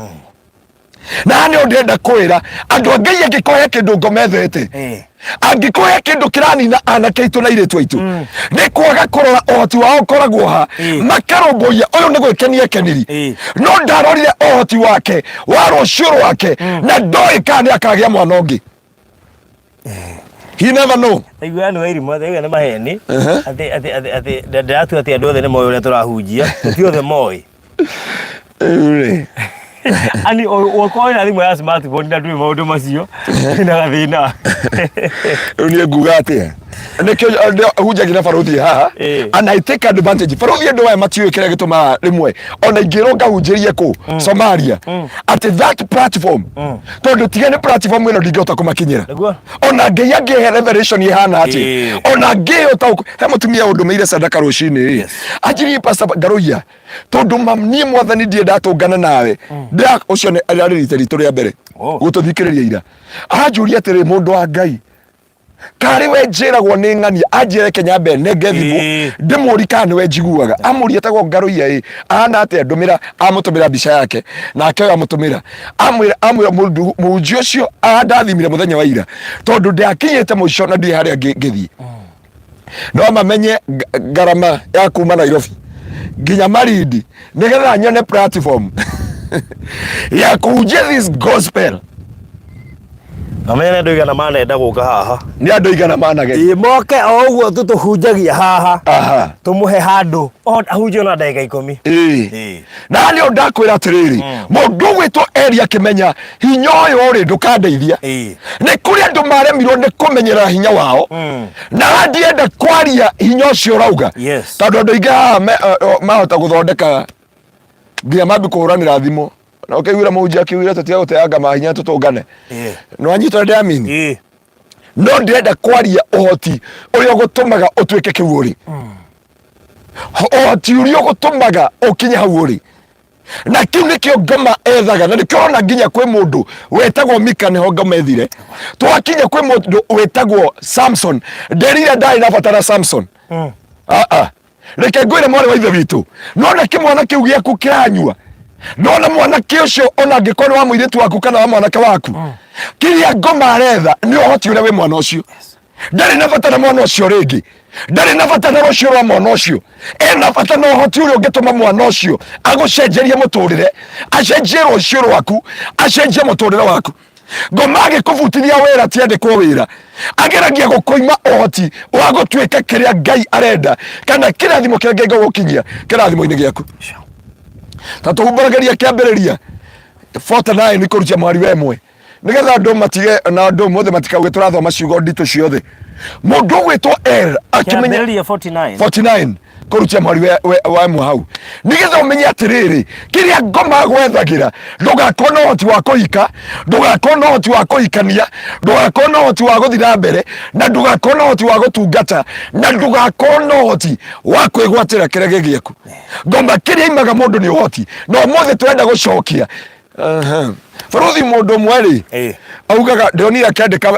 Na nĩ ndĩrenda kwĩra andũ a Ngai, angĩkorwo he kĩndũ ngomethete, angĩkorwo he kĩndũ kĩranina anake aitũ na airĩtu aitũ, nĩ kwaga kũrora ũhoti wao ũkoragwo ha. Makarũmbũiya ũyũ nĩ gwĩkenia ekeniri, no ndarorire ũhoti wake wa rũciũ rwake, na ndoĩ kana nĩ akagĩa mwana ũngĩ. He never know. Ndaigua nĩ wairimũ, ndaigua nĩ maheni. Atĩ atĩ atĩ atĩ ndĩratua atĩ andũ othe nĩ moĩ ũrĩa tũrahunjia, ti othe moĩ. Rĩu rĩ. Ani ũkorwo wĩna thimũ ya smartphone na ndũĩ maũndũ macio, wĩna gathĩna. Rĩu niĩ nguga atĩa? Nĩkĩo hunjagia na barũthi haha. And I take advantage. Barũthi andũ aya matiũĩ kĩrĩa gĩtũmaga rĩmwe ona ingĩrwo ngahunjĩrie kũ Somalia atĩ that platform, tondũ tiga nĩ platform ĩno ndingĩhota kũmakinyĩra. Ona Ngai angĩhe revelation ĩhana atĩ, ona ngĩhe ũtaũku. He mũtumia ũndũmĩire sadaka rũcinĩ ĩ, anjĩrire, "Pastor Ngaruiya, tondũ niĩ Mwathani ndirĩ ndatũngana nawe." Ndĩra ũcio nĩ arĩ rita ritũ rĩa mbere gũtũthikĩrĩria ira. Aranjũria atĩrĩ, "Mũndũ wa Ngai, karĩ we njĩragwo nĩ ng'ania?" Anjĩre Kenya mbe nenge thimũ ndĩmũri kana nĩwe njiguaga. Amũria etagwo Ngaruiya ĩ ahana atĩa, ndũmĩra. Amũtũmĩra mbica yake, nake ũyũ amũtũmĩra, amwĩra mũndũ mũhunjia ũcio andathimire mũthenya wa ira tondũ ndakinyĩte mũico na ndirĩ harĩa ngĩthiĩ. No mamenye ngarama ya kuma Nairobi nginya Malindi nigetha nyone platform ya kũhunjia this gospel. Mamenye nĩ andũ igana manenda gũka haha. Nĩ andũ igana manageria. Ĩ, moke o ũguo tu tũhunjagia haha. Tũmũhe handũ ahunjie ona ndagĩka 10. Na nĩ ndakwĩra atĩrĩrĩ, mũndũ ũgwĩtwo Eli akĩmenya hinya ũyũ rĩ ndũkandeithia. Nĩ kũrĩ andũ maremirwo nĩ kũmenyerera hinya wao, na ndienda kwaria hinya ũcio ũrauga, tondũ andũ aingĩ haha mahota gũthondeka nginya mambi kũhũranĩra thimũ na ũkĩiguĩra mũhunjia akiugire tũtige gũteanga mahinya tũtũngane. Nĩwanyita ndĩramini? No ndĩrenda kwaria ũhoti ũrĩa ũgũtũmaga ũtuĩke kĩu ũrĩ, ũhoti ũrĩa ũgũtũmaga ũkinye hau ũrĩ, na kĩu nĩkĩo ngoma ethaga, na nĩkĩo ũrona nginya kwĩ mũndũ wetagwo Mika nĩho ngoma ethire. Twakinya kwĩ mũndũ wĩtagwo Samson, nderire ndarĩ na bata na Samson. Ah, ah. Reke ngwĩre mwarĩ wa ithe witũ, nona kĩmwana kĩu gĩaku kĩranyua, nona mwanake ũcio, ona angĩkorwo nĩ wa mũirĩtu waku kana wa mwanake waku, kĩrĩa ngoma aretha nĩ ũhoti ũrĩa wĩ mwana ũcio. Ndarĩ na bata na mwana ũcio rĩngĩ, ndarĩ na bata na rũciũ rwa mwana ũcio, ena bata na ũhoti ũrĩa ũngĩtũma mwana ũcio agũcenjerie mũtũrĩre, acenjie rũciũ rwaku, acenjie mũtũrĩre waku. Ngoma agĩkũbutithia wĩra tiandĩkwo wĩra, ageragia gũkũima ũhoti wa gũtuĩka kĩrĩa Ngai arenda kana kĩrathimo kĩrĩa Ngai gũgũkinyia kĩrathimo-inĩ gĩaku. Ta tũhumbũragĩria kĩambĩrĩria 49 kũrutia mwari wa ĩmwe nĩgetha andũ matige na andũ mothe matikauge tũrathoma ciugo nditũ ciothe. Mũndũ ũgwĩtwo El akĩmenya Kĩambĩrĩria 49. 49. Kũrutia mwari wa ĩmwe hau nĩgetha ũmenye atĩrĩrĩ, kĩrĩa ngoma gwethagĩra, ndũgakorwo na ũhoti wa kũhika, ndũgakorwo na ũhoti wa kũhikania, ndũgakorwo na ũhoti wa gũthiĩ na mbere, na ndũgakorwo na ũhoti wa gũtungata, na ndũgakorwo na ũhoti wa kwĩgwatĩra kĩrĩa gĩ gĩaku. Ngoma kĩrĩa imaga mũndũ nĩ ũhoti, na ũmũthĩ tũrenda gũcokia. Aha. Barothi mũndũ ũmwe rĩ, augaga ndĩronire akĩandĩka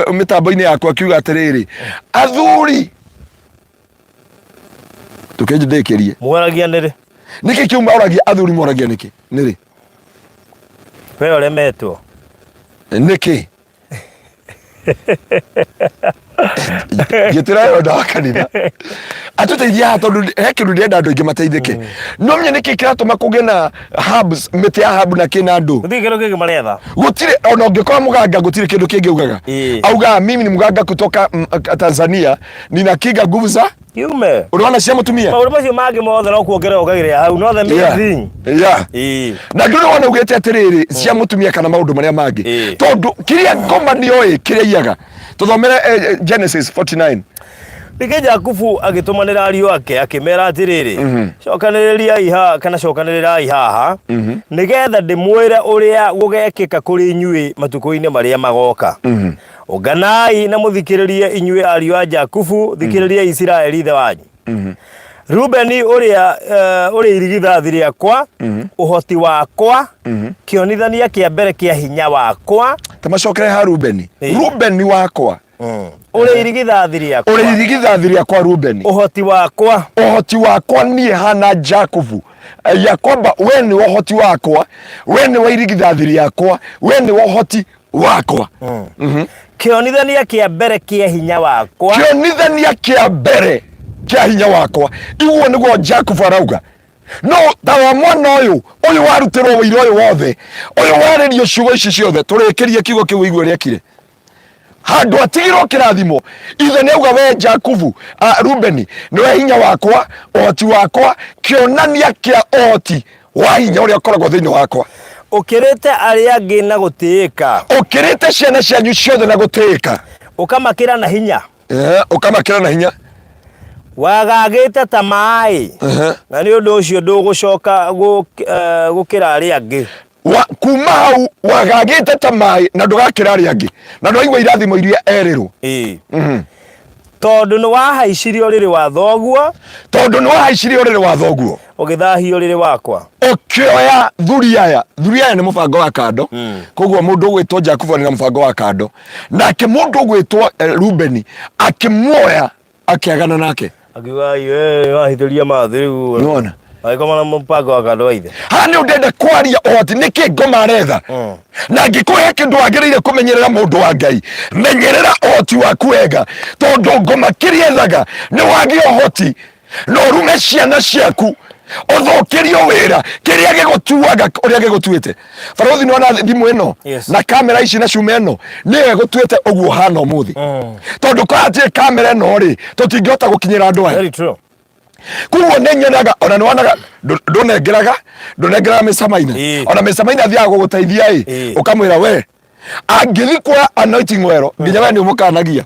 mĩtambo-inĩ yakwa akiuga atĩrĩrĩ, athuri tũkĩnjĩndĩkĩrie. Mwaragia nĩrĩ? Nĩkĩ kĩu moragia athuri? Moragia nĩkĩ nĩrĩ? We ũremetwo. Nĩkĩ ngĩtĩra ĩyo ndawa kanitha atũteithia haha, tondũ he kĩndũ ndĩrenda andũ aingĩ mateithĩke. No menye nĩkĩ kĩratũma kũgĩe na herbs, mĩtĩ ya herb na kĩna andũ. Gũtirĩ kĩndũ kĩngĩ maretha. Gũtirĩ, ona ũngĩkora mũganga gũtirĩ kĩndũ kĩngĩ augaga. Augaga, "Mimi ni mganga kutoka Tanzania, ninakinga nguvu za kiume." Ũrona cia mũtumia. Maũndũ macio mangĩ mothe no kuongerera ongagĩrĩra hau, no the main thing. Na ndũrĩ wona ugĩte atĩrĩrĩ cia mũtumia kana maũndũ marĩa mangĩ, tondũ kĩrĩa ngoma nĩoĩ kĩrĩa iyaga. Tũthomere Genesis 49. Ningĩ Jakubu agĩtũmanĩra ariũ ake akĩmera atĩrĩrĩ, cokanĩrĩriai haha kana cokanĩrĩrai haha, nĩgetha ndĩmwĩre ũrĩa gũgekĩka kũrĩ inyuĩ matukũ-inĩ marĩa magoka. Ũnganai na mũthikĩrĩrie inyuĩ ariũ a Jakubu, thikĩrĩriai Isiraeli ithe wanyu. Rubeni ũrĩa ũrĩ irigithathi rĩakwa, ũhoti wakwa, kĩonithania kĩa mbere kĩa hinya wakwa. Ta macokere ha Rubeni. Rubeni wakwa. Ũrĩ irigithathi rĩakwa. Ũrĩ irigithathi rĩakwa Rubeni. Ũhoti wakwa. Ũhoti wakwa niĩ hana Jakubu. Ya kwamba we nĩ ũhoti wakwa, we nĩ wa irigithathi rĩakwa, we nĩ ũhoti wakwa. Kĩonithania kĩa mbere kĩa hinya wakwa. Kĩonithania kĩa mbere kĩa hinya wakwa. Iguo nĩguo Jakubu arauga. No ta wa mwana ũyũ, ũyũ warutĩrwo ũira ũyũ wothe, ũyũ warĩrio ciugo ici ciothe, tũrĩkĩrie kiugo kĩu ũigue ũrĩa ekire. Handũ atigirwo kĩrathimo, ithe nĩ auga, we Jakubu, Rubeni, nĩwe hinya wakwa, ũhoti wakwa, kĩonania kĩa ũhoti wa hinya ũrĩa ũkoragwo thĩinĩ wakwa. Ũkĩrĩte arĩa angĩ na gũtĩĩka. Ũkĩrĩte ciana cianyu ciothe na gũtĩĩka. Ũkamakĩra na hinya. Ũkamakĩra na hinya. Wagagĩte ta maĩ. Na nĩ ũndũ ũcio ndũgũcoka gũkĩra arĩa angĩ. Kuma hau wagagĩte ta maĩ na ndũgakĩra arĩa angĩ, na ndwaigua irathimo iria erĩrwo. Tondũ nĩ wahaicirie ũrĩrĩ wa thoguo. Tondũ nĩ wahaicirie ũrĩrĩ wa thoguo. Ũgĩthahia ũrĩrĩ wakwa. Ũkĩoya thuriaya. Thuriaya nĩ mũbango wa kando. Koguo mũndũ ũgwĩtwo Jakubu arĩ na mũbango wa kando, nake mũndũ ũgwĩtwo Rubeni akĩmuoya akĩagana nake. Akiuga, "Wahithũria mathĩ rĩu." Nĩwona? Agĩkoma na mũbango wa kando wa ithe. Haha nĩ ũndenda kwaria ũhoti nĩkĩ ngoma aretha. Na angĩkorwo he kĩndũ wagĩrĩire kũmenyerera, mũndũ wa Ngai, menyerera ũhoti waku wega, tondũ ngoma kĩrĩa ethaga nĩ wage ũhoti na ũrume ciana ciaku, ũthũkĩrio wĩra kĩrĩa gĩgũtuaga ũrĩa gĩgũtuĩte. Barothi, nĩwona thimũ ĩno na kamera ici na cuma ĩno nĩyo ĩgũtuĩte ũguo ũhana ũmũthĩ, tondũ korwo hatirĩ kamera ĩno rĩ, tũtingĩhota gũkinyĩra andũ aya. Very true. Koguo nĩ nyonaga ona nĩ wonaga ndũnengeraga mĩcamaina. Ona mĩcamaina athiaga gũgũteithia ĩ, ũkamwĩra we angĩthi kuoya anointing oil, nginya we nĩ ũmũkanagia.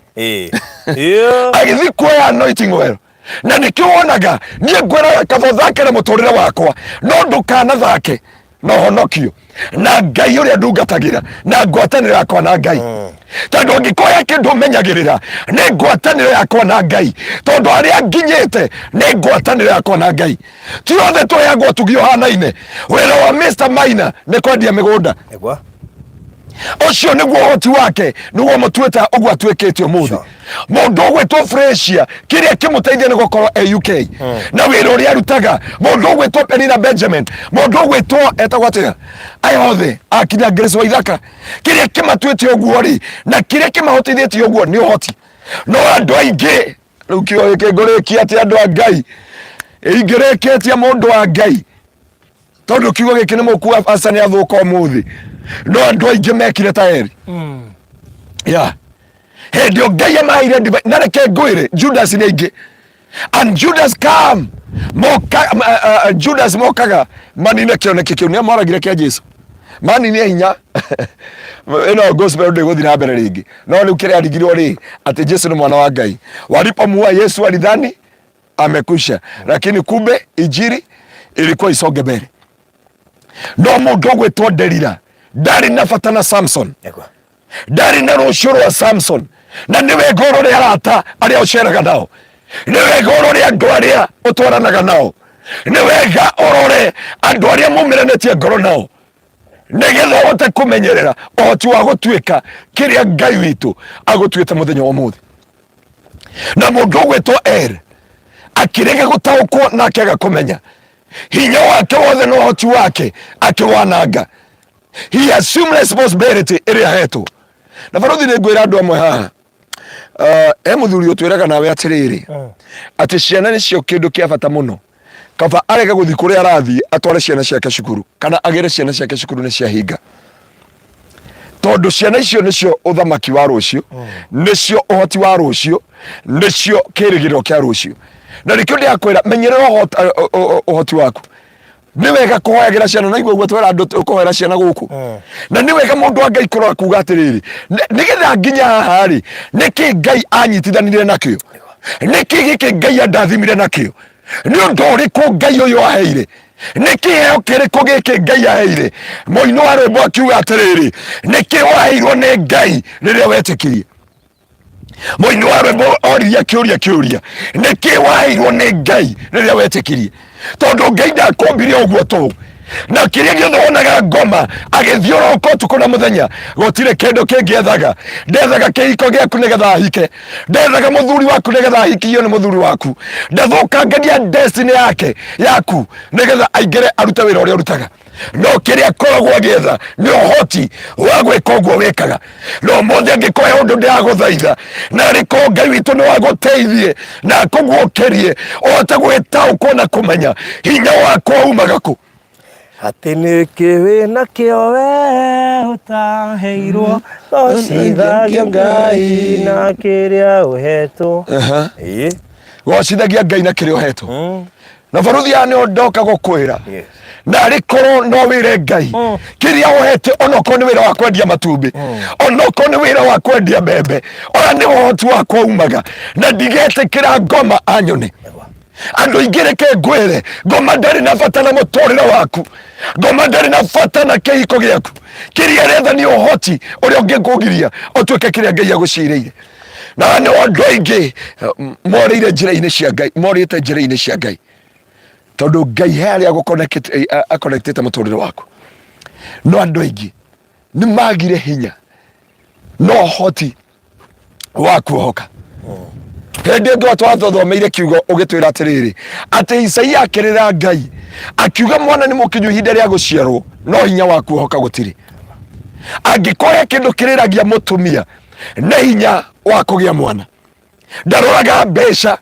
Agĩthi kuoya anointing oil, na nĩkĩo wonaga niĩ ngwĩraga kaba ũthake na mũtũrĩre wakwa, no ndũkanathake na ũhonokio na Ngai ũrĩa ndungatagĩra na ngwatanĩro yakwa na Ngai, tondũ angĩkorwo he kĩndũ menyagĩrĩra nĩ ngwatanĩro yakwa na Ngai, tondũ harĩa nginyĩte nĩ ngwatanĩro yakwa na Ngai. Ti othe tũheagwo ũtugi ũhanaine. Wĩra wa Mr Maina nĩ kwendia mĩgũnda. Ũcio nĩguo ũhoti wake, nĩguo mũtuĩte ũguo atuĩkĩte ũmũthĩ. Mũndũ ũgwĩtwo Fresia, kĩrĩa kĩmũteithia nĩ gũkorwo e UK na wĩra ũrĩa arutaga. Mũndũ ũgwĩtwo Penina Benjamin, mũndũ ũgwĩtwo etagwo atĩa, aya othe akinya Grace Waithaka, kĩrĩa kĩmatuĩte ũguo rĩ na kĩrĩa kĩmahotithĩtie ũguo nĩ ũhoti. No andũ aingĩ rĩu kĩo gĩkĩ ngũrĩkia atĩ andũ a Ngai ingĩrĩkĩtie mũndũ wa Ngai, tondũ kiugo gĩkĩ nĩ mũkuga basa nĩ athũka ũmũthĩ, no andũ aingĩ mekire ta eri ya hĩndĩ ĩyo Ngai amaheire ndibei. Na reke ngwĩre, Judas nĩ aingĩ, and Judas come moka, Judas mokaga manine kĩoneki kĩu nĩ moragire kĩa Jesu, manine hinya ĩno gospel ndĩgũthiĩ na mbere rĩngĩ. No rĩu kĩrĩa arigirwo rĩ, atĩ Jesu nĩ mwana wa Ngai. Walipomuua Yesu alidhani. Amekwisha, lakini kumbe injiri ilikuwa isonge mbere. No mũndũ ũgwĩtwo Delila ndarĩ na bata na Samson, ndarĩ na rũciũ rwa Samson. Na nĩ wega ũrore arata arĩa ũceraga nao, nĩ wega ũrore andũ arĩa ũtwaranaga nao, nĩ wega ũrore andũ arĩa mumĩranĩtie ngoro nao, nĩgetha ũhote kũmenyerera ũhoti wa gũtuĩka kĩrĩa Ngai witũ agũtuĩte mũthenya wa ũmũthĩ. Na mũndũ ũgwĩtwo Er akĩrega gũtaũkwo na akĩaga kũmenya hinya wake wothe na ũhoti wake akĩwananga. He assumed responsibility ĩrĩa ahetwo. Na barothi, nĩ ngwĩra andũ amwe haha, he mũthuri ũtwĩraga nawe atĩrĩrĩ, atĩ ciana nĩcio kĩndũ kĩa bata mũno. Kaba arege gũthiĩ kũrĩa arathiĩ atware ciana ciake cukuru, kana agĩre ciana ciake cukuru nĩ ciahinga, tondũ ciana icio nĩcio ũthamaki wa rũciũ, nĩcio ũhoti wa rũciũ, nĩcio kĩrĩgĩrĩro kĩa rũciũ. Na nĩkĩo ndĩrakwĩra, menyerera ũhoti waku. Nĩ wega kũhoyagĩra ciana, na igua ũguo twĩra andũ kũhoera ciana gũkũ. Na nĩ wega mũndũ wa Ngai kũrora kuga atĩrĩrĩ, nĩgetha nginya haha rĩ, nĩkĩ Ngai anyitithanire nakĩo, nĩkĩ gĩkĩ Ngai andathimire nakĩo, nĩ ũndũ ũrĩkũ Ngai ũyũ aheire, nĩ kĩheo kĩrĩkũ gĩkĩ Ngai aheire? Mũini wa rwĩmbo akiuga atĩrĩrĩ, nĩkĩ waheirwo nĩ Ngai rĩrĩa wetĩkirie? Mũini wa rwĩmbo oririe kĩũria, nĩkĩ waheirwo nĩ Ngai rĩrĩa wetĩkirie? Tondũ Ngai ndakũmbire ũguo tũhũ. Na kĩrĩa gĩothe wonaga ngoma agĩthiũrũrũka ũtukũ na mũthenya, gũtirĩ kĩndũ kĩngĩ ethaga. Ndethaga kĩhiko gĩaku nĩgetha ahike, ndethaga mũthuri waku nĩgetha ahikio nĩ mũthuri waku, ndathũkangagia destiny yake yaku nĩgetha aingĩre arute wĩra ũrĩa ũrutaga. No kĩrĩa akoragwo agĩetha nĩ ũhoti wa gwĩka ũguo wĩkaga. No ũmũthĩ angĩkorwo he ũndũ ndĩragũthaitha, na arĩkorwo Ngai witũ nĩ wagũteithie na akũguũkĩrie ũhote gwĩtaũkwo na kũmenya hinya wakwa umaga kũ. Atĩ nĩkĩ wĩ nakĩo we ũtaheirwo? Gocithagia Ngai na kĩrĩa ũhetwo. Ĩĩ. Gocithagia Ngai na kĩrĩa ũhetwo. Na baruthi aya nĩo ndoka gũkwĩra, na arĩkorwo no wĩre Ngai kĩrĩa ũhete, onokorwo nĩ wĩra wa kwendia matumbĩ, onokorwo nĩ wĩra wa kwendia mbembe, ona nĩ ũhoti wakwa umaga, na ndigetĩkĩra ngoma anyone. Andũ aingĩ, reke ngwĩre, ngoma ndarĩ na bata na mũtũrĩre waku, ngoma ndarĩ na bata na kĩhiko gĩaku. Kĩrĩa aretha nĩ ũhoti ũrĩa ũngĩkũgiria ũtuĩke kĩrĩa Ngai agũcirĩire. Na nĩ andũ aingĩ morĩire njĩra-inĩ cia Ngai, morĩte njĩra-inĩ cia Ngai, tondũ Ngai he harĩa agũconnectĩte mũtũrĩre waku. No andũ aingĩ nĩ magire hinya no ũhoti wa kuohoka. Hĩndĩ ĩngĩ twathomeire kiugo ũgĩtwĩra atĩrĩrĩ, atĩ Isaia akĩrĩra Ngai akiuga, mwana nĩ mũkinyu ihinda rĩa gũciarwo, no hinya wa kuohoka gũtirĩ. Angĩkorwo he kĩndũ kĩrĩragia mũtumia, nĩ hinya wa kũgĩa mwana. Ndaroraga mbeca,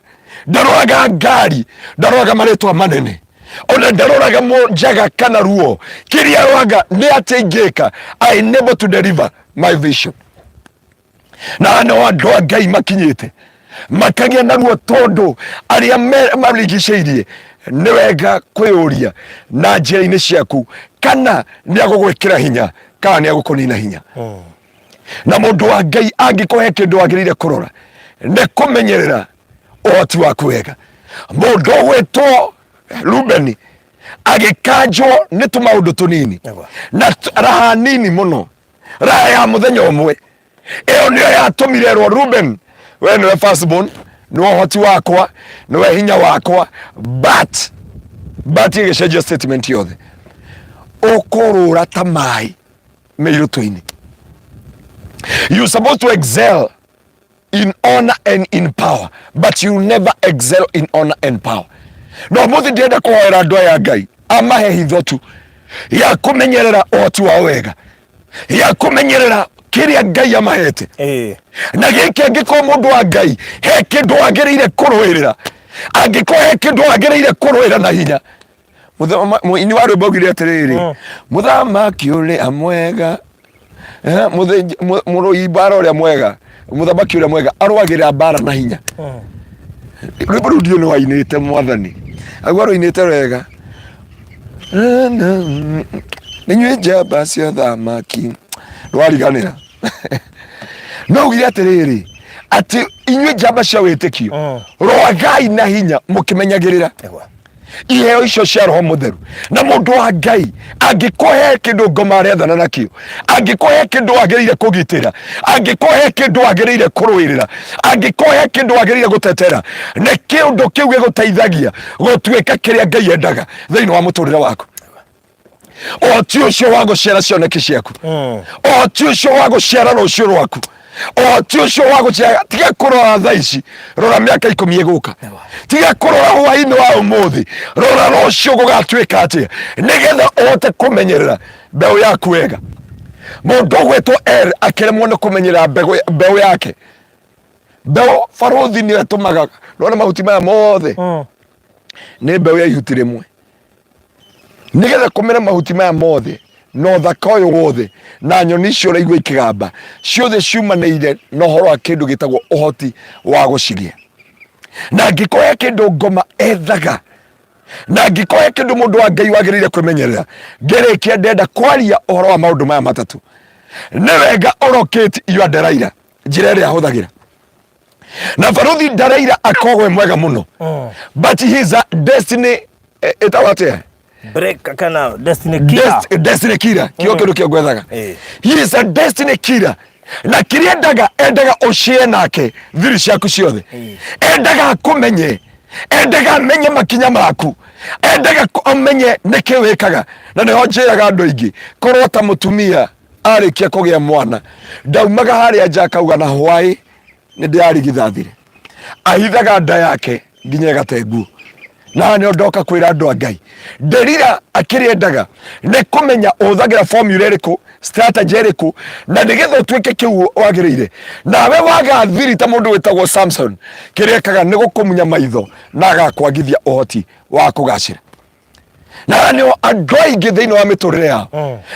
ndaroraga ngari, ndaroraga marĩtwa manene, ona ndaroraga njaga kana ruo. Kĩrĩa aroraga nĩ atĩ ingĩka, I enable to deliver my vision. Na no andũ a Ngai makinyĩte makagĩa na ruo tondũ arĩa marigicĩirie. Nĩ wega kwĩyũria na njĩra-inĩ ciaku kana nĩ agũgwĩkĩra hinya kana nĩ agũkũnina hinya. Na mũndũ wa Ngai, angĩkorwo he kĩndũ wagĩrĩire kũrora, nĩ kũmenyerera ũhoti waku wega. Mũndũ ũgwĩtwo Rubeni agĩkanjwo nĩ tũmaũndũ tũnini na raha nini mũno, raha ya mũthenya ũmwe, ĩyo nĩyo yatũmire erwo, "Ruben, we nĩwe firstborn, nĩwe ũhoti wakwa, nĩwe hinya wakwa." But ĩgĩcenjia statement yothe, ũkũrũra ta maĩ mĩirũtũ-inĩ. You supposed to excel in honor and in power, but you never excel in honor and power. No mũthĩ ndĩrenda kũhoera andũ aya Ngai amahe hitho tu ya kũmenyerera ũhoti wao wega, ya kũmenyerera kĩrĩa Ngai amahete. Na gĩkĩ, angĩkorwo mũndũ wa Ngai he kĩndũ wagĩrĩire kũrũĩrĩra, angĩkorwo he kĩndũ wagĩrĩire kũrũĩra na hinya, mũini wa rwĩmbo augire atĩrĩrĩ, mũthamaki ũrĩa mwega, mũrũi mbara ũrĩa mwega, mũthamaki ũrĩa mwega arũagĩrĩra mbara na hinya. Rwĩmbo rũu ndiũ nĩ wainĩte, mwathani aguo arũinĩte wega, nĩnyuĩ njamba cia thamaki, rwariganĩra. No ugire atĩrĩrĩ, Atĩ inyuĩ njamba cia wĩtĩkio, rũagai na hinya mũkĩmenyagĩrĩra Nĩguo. Iheo icio cia Roho Mũtheru. Na mũndũ wa Ngai, angĩkũhe kĩndũ ngoma arethana nakĩo, angĩkũhe kĩndũ wagĩrĩire kũgitĩra, angĩkũhe kĩndũ wagĩrĩire kũrũĩrĩra, angĩkũhe kĩndũ wagĩrĩire gũtetera, nĩ kĩũndũ kĩu gĩgũteithagia gũtuĩka kĩrĩa Ngai endaga thĩinĩ wa mũtũrĩre waku. Ũhoti ũcio wa gũciara cioneki ciaku, ũhoti ũcio wa gũciara rũciũ rwaku, ũhoti ũcio wa gũciara. Tiga kũrora thaa ici, rora mĩaka 10 ĩgũka. Tiga kũrora hwainĩ wa ũmũthĩ, rora rũciũ gũgatuĩka atĩa, nĩgetha ũhote kũmenyerera mbeũ yaku wega. Mũndũ ũgwĩtwo Er akĩremwo nĩ kũmenyerera mbeũ yake. Mbeũ, barũthi, nĩyo ĩtũmaga nona mahuti maya mothe nĩ mbeũ ya ihuti rĩmwe. Nĩgetha kũmere mahuti maya mothe na ũthaka ũyũ wothe na nyoni icio ũraigua ikĩgamba ciothe, ciumanĩire na ũhoro wa kĩndũ gĩtagwo ũhoti wa gũcigĩa. Na angĩkorwo he kĩndũ ngoma ethaga, na angĩkorwo he kĩndũ mũndũ wa Ngai wagĩrĩire kwĩmenyerera, ngĩrĩkia ndenda kwaria ũhoro wa maũndũ maya matatũ. Nĩ wega ũrokĩti your Delilah, njĩra ĩrĩa ahũthagĩra. Na baruthi Delilah akoragwo e mwega mũno, but he is a destiny ĩtagwo atĩa? Break kana destiny killer. Destiny killer kĩo kĩndũ kĩo ngwethaga. He is a destiny killer, na kĩrĩa endaga, endaga ũshare nake thiri ciaku ciothe. Endaga akũmenye, endaga amenye makinya maku, endaga amenye nĩkĩ wĩkaga. Na nĩho njĩraga andũ aingĩ, korwo ta mũtumia arĩkia kũgĩa mwana ndaumaga harĩa nja akauga na hwaĩ nĩ ndĩrarigithathire, ahithaga nda yake nginya ĩgate nguo. Na nĩo ndoka kwĩra andũ a Ngai, Nderira akĩrĩa endaga nĩ kũmenya ũhũthagĩra formula ĩrĩkũ, strategy ĩrĩkũ, na nĩgetha ũtuĩke kĩu wagĩrĩire. Nawe waga thiri ta mũndũ wĩtagwo Samson, kĩrĩa ekaga nĩ gũkũmunya maitho na agakwagithia ũhoti wa kũgacĩra. Na nĩo andũ aingĩ thĩinĩ wa mĩtũrĩre yao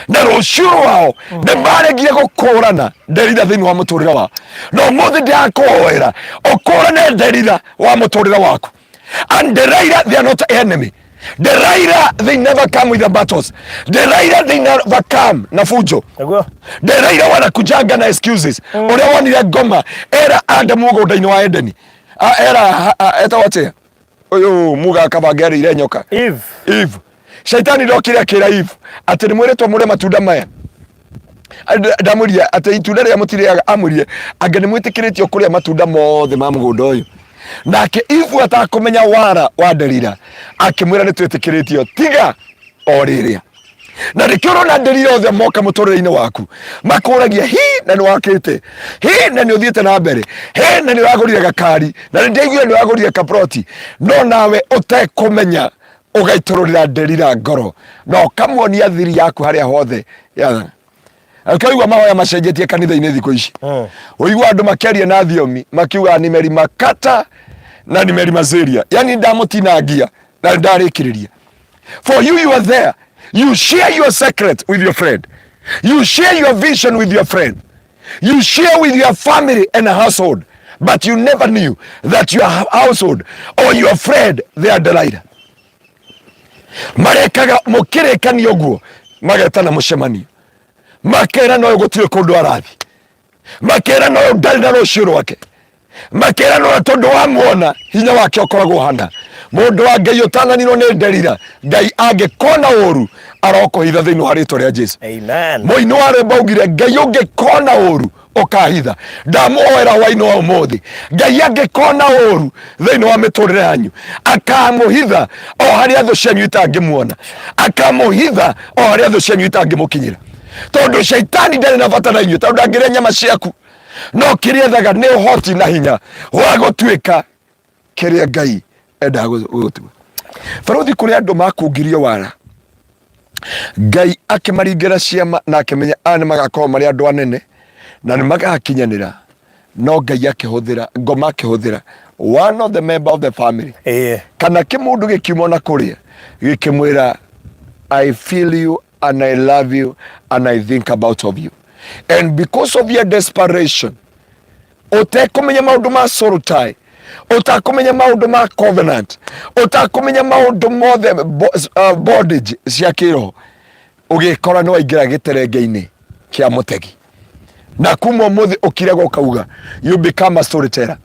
na rũciũ rwao nĩ maregire gũkũrana nderira thĩinĩ wa mũtũrĩre wao. Na ũmũthĩ ndĩrakũhoera ũkũrane nderira wa mũtũrĩre waku. And Delilah, they are not enemy. Delilah, they never come with the battles. Delilah, they never come na fujo. Nĩguo. Delilah wanakujanga na excuses. Ũrĩa wonire ngoma era Adamu mũgũnda-inĩ wa Edeni. Era etagwo atĩa? Ũyũ mũgaka bangĩarĩire nyoka. Eve. Eve. Shaitani ndokire akĩra Eve atĩ nĩ mwĩrĩtwo mũrĩe matunda maya. Ndamwĩrire atĩ itunda rĩrĩa mũtirĩaga, amwĩrire anga nĩ mwĩtĩkĩrĩtio kũrĩa matunda mothe ma mũgũnda ũyũ. Nake Eve atakũmenya wara wa Delila akĩmwĩra nĩ twĩtĩkĩrĩtio tiga o rĩrĩa. Na nĩkĩo ũrona Delila othe moka mũtũrĩre-inĩ waku makũragia hi na nĩ wakĩte, hi na nĩ ũthiĩte na mbere, hi na nĩ ũragũrire gakari, na nĩ ndaiguire nĩ ũragũrire kaproti, no nawe ũtekũmenya ũgaitũrũrĩra Delila ngoro na ũkamuonia thiri yaku harĩa hothe yathana. Ũkaigua mahoya macenjetie kanitha-inĩ thikũ ici, ũigua andũ makĩaria na thiomi makiuga nimeri makata na nimeri mazeria, yani ndamũtinangia na ndarĩkĩrĩria. For you, you are there, you share your secret with your friend, you share your vision with your friend, you share with your family and household, but you never knew that your household or your friend, they are Delilah. Marekaga mũkĩrĩkania ũguo, magetana mũcemanio, makera no gũtirĩ kũndũ arathi, makera no ndarĩ na rũciũ rwake, makera no tondũ wamuona hinya wake ũkoragwo hana. Mũndũ wa Ngai ũtananirwo nĩ Nderira, Ngai angĩkona ũru arokũhitha thĩinĩ wa rĩtwa rĩa Jesu. Amen. Mũini wa rwĩmbo augire, Ngai ũngĩkona ũru ũkahitha. Ndamũhoera hwainĩ wa ũmũthĩ, Ngai angĩkona ũru thĩinĩ wa mĩtũrĩre yanyu akamũhitha o harĩa thũ cianyu itangĩmuona, akamũhitha o harĩa thũ cianyu itangĩmũkinyĩra, tondũ shaitani ndarĩ na bata na inyuĩ, tondũ ndangĩrĩa nyama ciaku, no kĩrĩa ethaga nĩ ũhoti na hinya wa gũtuĩka kĩrĩa Ngai endaga gũtua. Barũthi, kũrĩ andũ makungirio wara, Ngai akĩmaringĩra ciama na akĩmenya aya nĩ magakorwo marĩ andũ anene na nĩ magakinyanĩra, no Ngai akĩhũthĩra ngoma, akĩhũthĩra one of the member of the family kana kĩmũndũ gĩkiuma na kũrĩa gĩkĩmwĩra, "I feel you and I love you and I think about of you." And because of your desperation, ũtekũmenya maũndũ ma soul tie, ũtakũmenya maũndũ ma covenant, ũtakũmenya maũndũ mothe bondage cia kĩroho, ũgĩkora nĩ waingĩra gĩterenge-inĩ kĩa mũtegi. Na kuma ũmũthĩ ũkiraga ũkauga, you become a storyteller.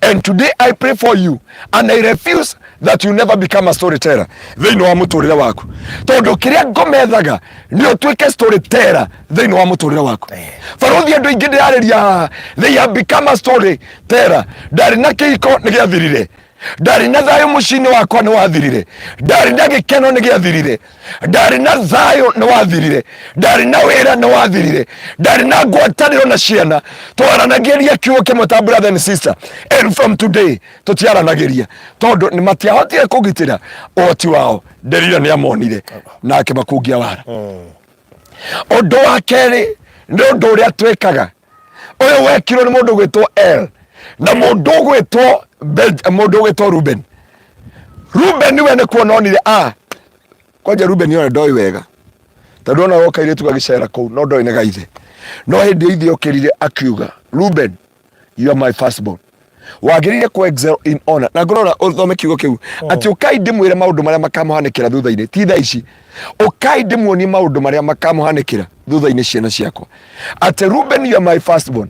And today I pray for you and I refuse that you never become a storyteller thĩinĩ wa mũtũrĩre waku, tondũ kĩrĩa ngomethaga nĩ ũtuĩke storyteller thĩinĩ wa mũtũrĩre waku. Barũthi, andũ aingĩ ndĩrarĩria haha, they have become a storyteller. Ndarĩ na kĩhiko, nĩ gĩathirire. Ndarĩ na thayũ mũciĩ-inĩ wakwa, nĩ wathirire. Ndarĩ na gĩkeno, nĩ gĩathirire. Ndarĩ na thayũ, nĩ wathirire. Ndarĩ na wĩra, nĩ wathirire. Ndarĩ na ngwatanĩro na ciana, twaranagĩria kiugo kĩmwe ta brother and sister, and from today tũtiaranagĩria, tondũ nĩ matiahotire kũgitĩra ũhoti wao. Nderira nĩ amonire na akĩmakungia wara. Ũndũ wa kerĩ nĩ ũndũ ũrĩa twĩkaga, ũyũ wekirwo nĩ mũndũ ũgwĩtwo El na mũndũ ũgwĩtwo mũndũ ũgwĩtwo Ruben. Ruben we nĩ kuona onire a kwanja Ruben ona ndoĩ wega, tondũ ona woka airĩtu gagĩcera kũu no ndoĩ nĩ gaithe. No hĩndĩ ĩyo ithe okĩrire akiuga, "Ruben, you are my firstborn, wagĩrĩire ku excel in honor." Na ngorora ũthome kiugo kĩu atĩ, "Ũkai ndĩmwĩre maũndũ marĩa makamũhanĩkĩra thutha-inĩ." Ti thaa ici, ũkai ndĩmuonie maũndũ marĩa makamũhanĩkĩra thutha-inĩ, ciana ciakwa, atĩ, "Ruben, you are my firstborn,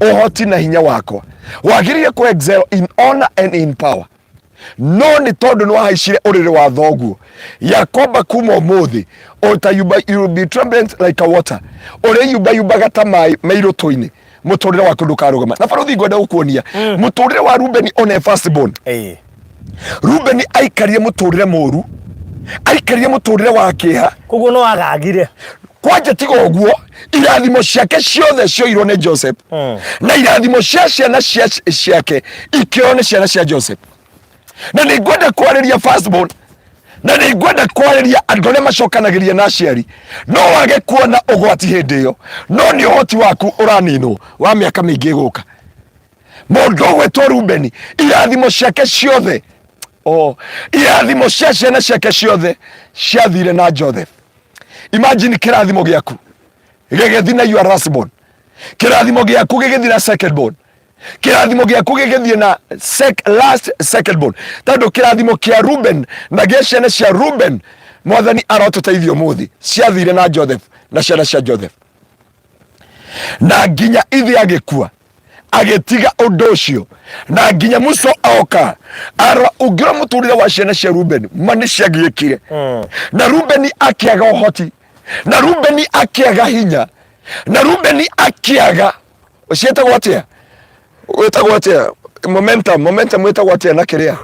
ũhoti na hinya wakwa, wagĩrĩire ku excel in honor and in power. No nĩ tondũ nĩ wahaicire ũrĩrĩ wa thoguo Yakoba, kuma ũmũthĩ ũtayumba, you will be turbulent like a water, ũrĩa yumbayumbaga ta maĩ me irũtũ-inĩ, mũtũrĩre waku ndũkarũgama." Na barũthi, ngwenda gũkuonia mũtũrĩre wa Rubeni one firstborn. Rubeni aikarire mũtũrĩre mũru, aikarire mũtũrĩre wa kĩeha. Koguo no agagire. Kwanja tiga ũguo, irathimo ciake ciothe cioirwo nĩ Joseph, na irathimo cia ciana cia ciake ikĩoywo nĩ ciana cia Joseph. Na nĩ ngwenda kwarĩria firstborn, na nĩ ngwenda kwarĩria andũ arĩa macokanagĩria na aciari. No wage kuona ũgwati hĩndĩ ĩyo, no nĩ ũhoti waku ũraninwo wa mĩaka mĩingĩ ĩgũka. Mũndũ ũgwĩtwo Rubeni, irathimo ciake ciothe, oh, irathimo cia ciana ciake ciothe ciathire na Joseph. Imagine kĩrathimo gĩaku gĩgĩthi na your last born, kĩrathimo gĩaku gĩgĩthi na second born, kĩrathimo gĩaku gĩgĩthiĩ na last second born, tondũ kĩrathimo kĩa Ruben na gĩa ciana cia Ruben, Mwathani arotũteithia ũmũthĩ, ciathire na Joseph na ciana cia Joseph. Na nginya ithe agĩkua agĩtiga ũndũ ũcio, na nginya Musa oka arora ũngĩrora mũtũrĩre wa ciana cia Rubeni, ma nĩ ciagiĩkire. Na Rubeni akĩaga ũhoti, na Rubeni akĩaga hinya, na Rubeni akĩaga, ciĩtagwo atĩa, wĩtagwo atĩa, momentum, momentum wĩtagwo atĩa na kĩrĩa?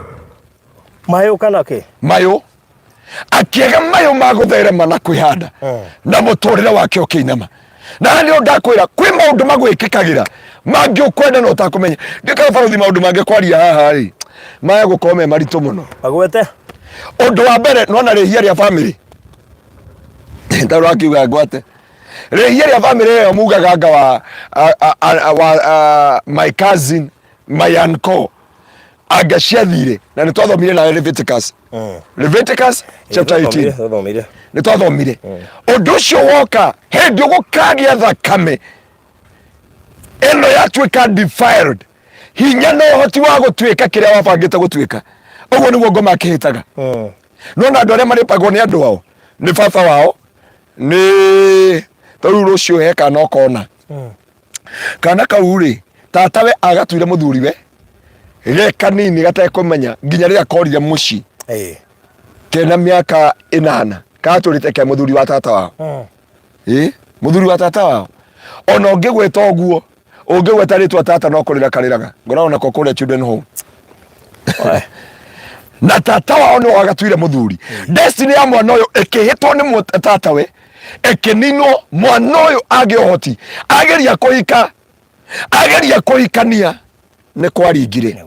Mayũ kana kĩ? Mayũ. Akĩaga mayũ ma gũtherema na kwĩhanda, na mũtũrĩre wake ũkĩinama. Na haha nĩho ndakwĩra kwĩ maũndũ magwĩkĩkagĩra mangĩ ũkwenda na ũtakũmenya. Ndĩkaga barũthi, maũndũ mangĩ kwaria haha rĩ, maya gũkorwo me maritũ mũno. Magwete. Ũndũ wa mbere, nona rĩhia rĩa famĩlĩ, tondũ akiuga ngwate rĩhia rĩa famĩlĩ ĩyo, mugaga anga wa, a, wa my cousin, my uncle, anga ciathire. Na nĩ twathomire nawe Leviticus, Leviticus chapter 18. Twathomire. Nĩ twathomire ũndũ ũcio woka hĩndĩ ũgũkagĩa thakame ĩno yatuĩka defiled, hinya na ũhoti wa gũtuĩka kĩrĩa wabangĩte gũtuĩka. Ũguo nĩguo ngoma akĩhĩtaga. Nona andũ arĩa marĩpagwo nĩ andũ ao, nĩ baba wao, nĩ tarĩu rũciũ he kana ũkona kana kau rĩ, tatawe agatuire mũthuriwe ge kanini gatekũmenya, nginya rĩrĩa korire mũciĩ kena mĩaka 8, katũrĩte ke mũthuri wa tata wao. Ĩ mũthuri wa tata wao, ona ũngĩgwĩta ũguo, ũngĩgweta rĩtwa tata, no kũrĩra karĩraga. Ngoragwo nako kũrĩa children home, na tata wao nĩ wagatuire mũthuri. Destiny ya mwana ũyũ ĩkĩhĩtwo nĩ tatawe, ĩkĩninwo. Mwana ũyũ agĩa ũhoti, ageria kũhika, ageria kũhikania, nĩ kwaringire.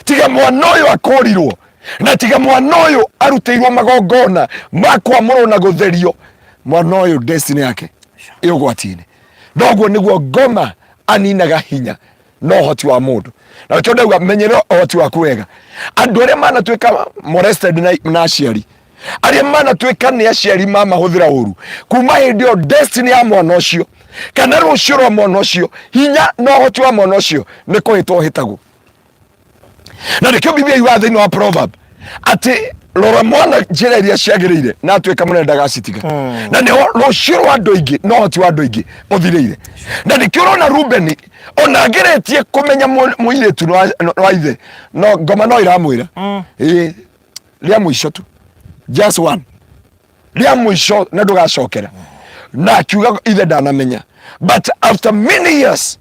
Tiga mwana ũyũ akũrirwo, na tiga mwana ũyũ arutĩirwo magongona ma kwamũrwo na gũtherio, mwana ũyũ destiny yake ĩ ũgwati-inĩ. Noguo nĩguo ngoma aninaga hinya na ũhoti wa mũndũ. Na nĩkĩo ndauga menyerera ũhoti waku wega. Andũ arĩa manatuĩka molested na aciari, arĩa manatuĩka nĩ aciari mamahũthĩra ũru, kuma hĩndĩ ĩyo destiny ya mwana ũcio kana rũciũ rwa mwana ũcio, hinya na ũhoti wa mwana ũcio nĩ kũhĩtwo ũhĩtagwo. Na nĩkĩo Biblia yugaga thĩinĩ wa Proverb atĩ Rora mwana njĩra iria ciagĩrĩire na atuĩka mũnene ndagacitiga. Na nĩho rũciũ rwa andũ aingĩ na ũhoti wa andũ aingĩ ũthirĩire. Na nĩkĩo ũrona Rubeni ona ageretie kũmenya mũirĩtu nĩ wa ithe, no ngoma no ĩramwĩra ĩĩ rĩa mũico tu, just one rĩa mũico na ndũgacokera. Na akiuga ithe ndanamenya, but after many years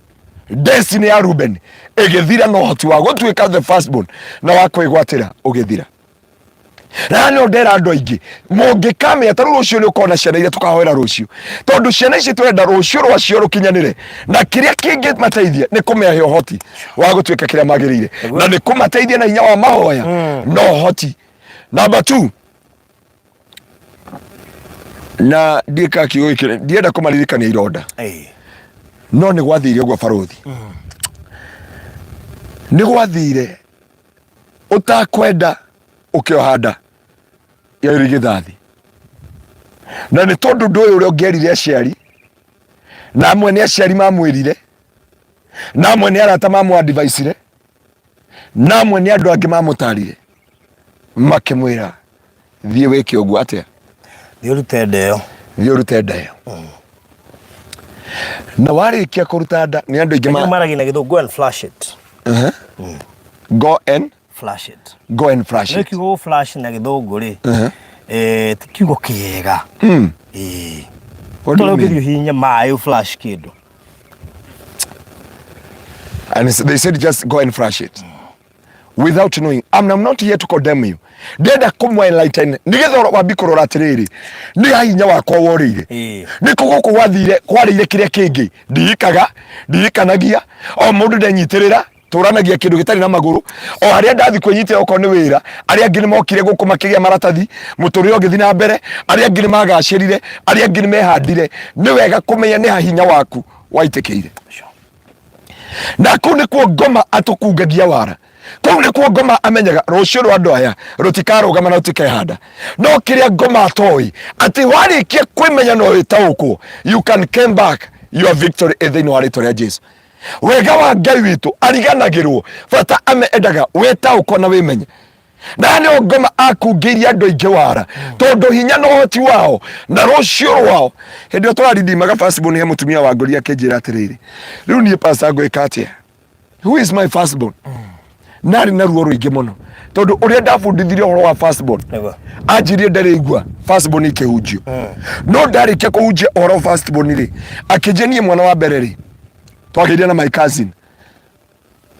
destiny ya Ruben ĩgĩthira na ũhoti wa gũtuĩka the firstborn na wa kwĩgwatĩra ũgĩthira. Na nĩ ndera andũ aingĩ mũngĩkamenya ta rĩu rũciũ nĩ ũkona ciana iria tũkahoera rũciũ, tondũ ciana ici tũrenda rũciũ rwacio rũkinyanĩre, na kĩrĩa kĩngĩmateithia nĩ kũmehe ũhoti wa gũtuĩka kĩrĩa magĩrĩire, na nĩ kũmateithia na hinya wa mahoya na ũhoti. Number 2, na ndiĩkaga kiugo gĩkĩ, ndienda kũmaririkania ironda, no nĩ gwathire ũguo barũthi, nĩ gwathire ũtakwenda ũkĩoha nda ya irigithathi, na nĩ tondũ ũndũ ũyũ ũrĩa ũngĩerire aciari, na amwe nĩ aciari mamwĩrire, na amwe nĩ arata mamũ-advice-ire, na amwe nĩ andũ angĩ mamũtarire makĩmwĩra thiĩ wĩke ũguo atĩa, Thiĩ ũrute nda ĩyo. Thiĩ ũrute nda ĩyo. Na warĩkia kũruta nda nĩ andũ aingĩ maragia na gĩthũngũ, go and flush it. Go and flush it. Go and flush Nĩ it. Kiugo flush na gĩthũngũ rĩ, ti kiugo kĩega. Ĩĩ. What do Tondũ you mean? ũngĩthiĩ ũhihinye maĩ flush kĩndũ. And they said just go and flush it without knowing. I'm not here to condemn you, ndĩrenda kũmũ enlighten nĩgetha wambi kũrora atĩrĩrĩ, nĩ ha hinya wakwa worĩire, nĩ kũ gũkũ gwathire kwarĩire kĩrĩa kĩngĩ ndirikaga ndirikanagia o mũndũ ndenyitĩrĩra tũranagia kĩndũ gĩtarĩ na magũrũ o harĩa ndathi kwĩnyitĩra okorwo nĩ wĩra. Arĩa angĩ nĩ mokire gũkũ makĩgĩa maratathi, mũtũrĩre ũgĩthiĩ na mbere, arĩa angĩ nĩ magacĩrire, arĩa angĩ nĩ mehandire. Nĩ wega kũmenya nĩ ha hinya waku waitĩkĩire, na kũu nĩkuo ngoma atũkungagia wara, kũu nĩkuo ngoma amenyaga rũciũ rwa andũ aya rũtikarũgama na rũtikehanda. No kĩrĩa ngoma atoĩ atĩ warĩkia kwĩmenya no wĩtaũkwo, you can come back your victory ĩ thĩinĩ wa rĩtwa rĩa Jesu. Wega wa Ngai witũ ariganagĩrwo bata ame endaga wĩtaũkwo na wĩmenye. Na nĩ ngoma akungĩirie andũ aingĩ wara tondũ hinya na ũhoti wao na rũciũ rwao. Hĩndĩ ĩyo tũrarindimaga firstborn, he mũtumia wa ngũria akĩnjĩra atĩrĩrĩ, rĩu niĩ pastor ngwĩka atĩa? Who is my firstborn? Narĩ na ruo rũingĩ mũno tondũ ũrĩa ndabundithirie ũhoro wa firstborn, anjirie ndarĩigua firstborn ikĩhunjio, no ndarĩkia kũhunjia ũhoro wa firstborn rĩ, akĩnjia niĩ mwana wa mbere rĩ twagĩire na my cousin,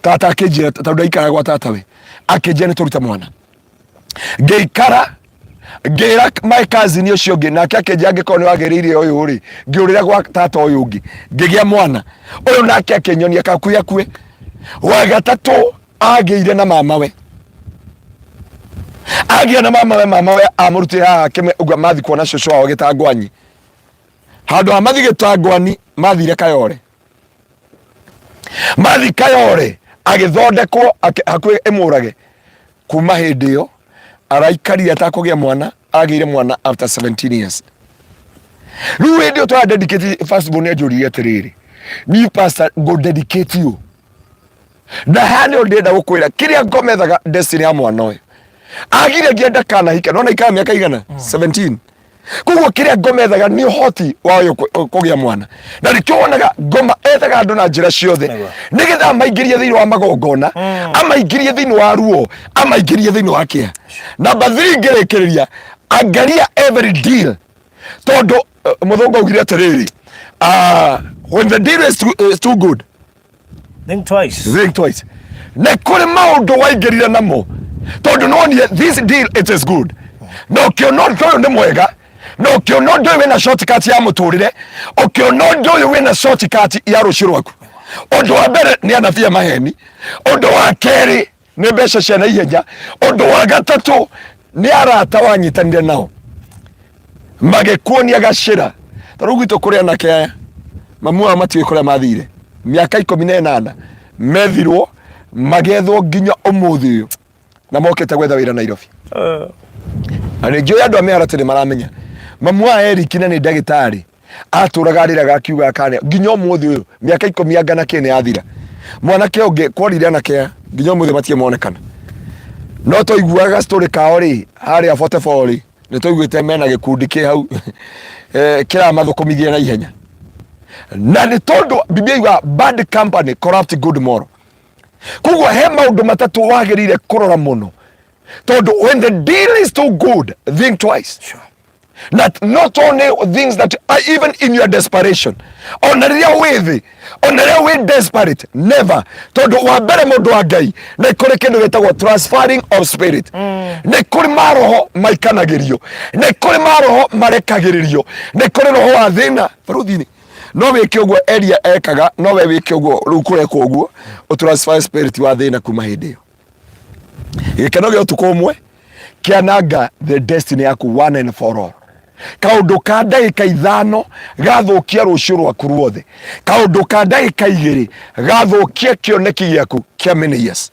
tata akĩnjĩra tondũ ndaikaraga gwa tata we, akĩnjĩra nĩ tũrute mwana. Ngĩikara ngĩra my cousin ũcio ũngĩ, nake akĩnjĩra angĩkorwo nĩ wagĩrĩire ũyũ rĩ, ngĩũrĩra gwa tata ũyũ ũngĩ ngĩgĩa mwana ũyũ, nake akĩnyonia kakui akue. Wa gatatũ agĩire na mamawe, agĩa na mamawe, mamawe amũrutire haha akĩme ũguo mathi kuona cũcũ wao gĩtangwanyi. Handũ ha mathi gĩtangwani mathire Kayore, mathi Kayore agĩthondekwo hakuhĩ ĩmũrage. Kuma hĩndĩ ĩyo araikarire atakũgĩa mwana, agĩire mwana after 17 years. Rĩu hĩndĩ ĩyo twara dedicate first born, anjũririe atĩrĩrĩ, niĩ pastor ngũ dedicate you na haha nĩho ndĩrenda gũkwĩra kĩrĩa ngomethaga destiny ya mwana ũyũ agire nginya ndakanahika nona ikara mĩaka igana 17. Koguo kĩrĩa ngoma ethaga nĩ ũhoti wa ũyũ kũgĩa mwana, na nĩkĩo wonaga ngoma ethaga andũ na njĩra ciothe nĩgetha amaingĩrie thĩinĩ wa magongona, amaingĩrie thĩinĩ wa ruo, amaingĩrie thĩinĩ wa kĩeha. Namba 3 ngĩrĩkĩrĩria, angaria every deal, tondũ mũthũngũ augire atĩrĩrĩ, when the deal is too good, think twice. Think twice. Nĩ kũrĩ maũndũ waingĩrire namo tondũ nonire this deal it is good, na ũkĩona ũndũ ũyũ nĩ mwega, na ũkĩona ũndũ ũyũ wĩna shortcut ya mũtũrĩre, ũkĩona ũndũ ũyũ wĩna shortcut ya rũciũ rwaku. Ũndũ wa mbere nĩ anabii a maheni, ũndũ wa kerĩ nĩ mbeca cia naihenya, ũndũ wa gatatũ nĩ arata wanyitanire nao magĩkuonia gacĩra. Ta rĩu gwitũ kũrĩ anake aya mamu wao matiũĩ kũrĩa mathire mĩaka 18 methirwo magethwo nginya ũmũthĩ ũyũ na mokĩte gwetha wĩra Nairobi. Na nĩ njũĩ andũ a mĩharatĩ nĩ maramenya mamu wa Eric na nĩ ndagĩtarĩ atũraga arĩraga akiuga akane nginya ũmũthĩ ũyũ mĩaka 10 anga na kĩ nĩ yathira. Mwanake ũngĩ kworire anake aya nginya ũmũthĩ matirĩ monekana. No twaiguaga story kao rĩ, harĩa 44 rĩ, nĩ twaiguĩte mena gĩkundi kĩ hau kĩramathũkũmithia na ihenya. Na nĩ tondũ Biblia yugaga bad company corrupt good moral. Koguo he maũndũ matatũ wagĩrĩire kũrora mũno, tondũ when the deal is too good, think twice. Sure. That not only things that are even in your desperation, ona rĩrĩa wĩ thĩ, ona rĩrĩa wĩ desperate, never. Tondũ wa mbere mũndũ wa Ngai, nĩ kũrĩ kĩndũ gĩtagwo transferring of spirit. Nĩ kũrĩ maroho maikanagĩrio, nĩ kũrĩ maroho marekagĩrĩrio, nĩ kũrĩ roho wa thĩna barũthi-inĩ. No wĩke ũguo Elia ekaga, no we wĩke ũguo rĩu kũrekwo ũguo, ũtransfer spirit wa thĩna kuma hĩndĩ ĩyo. Gĩkeno gĩa ũtukũ ũmwe kĩananga the destiny yaku one and for all. Kaũndũ ka ndagĩka ithano gathũkia rũciũ rwaku ruothe. Kaũndũ ka ndagĩka igĩrĩ gathũkia kĩoneki gĩaku kĩa many years.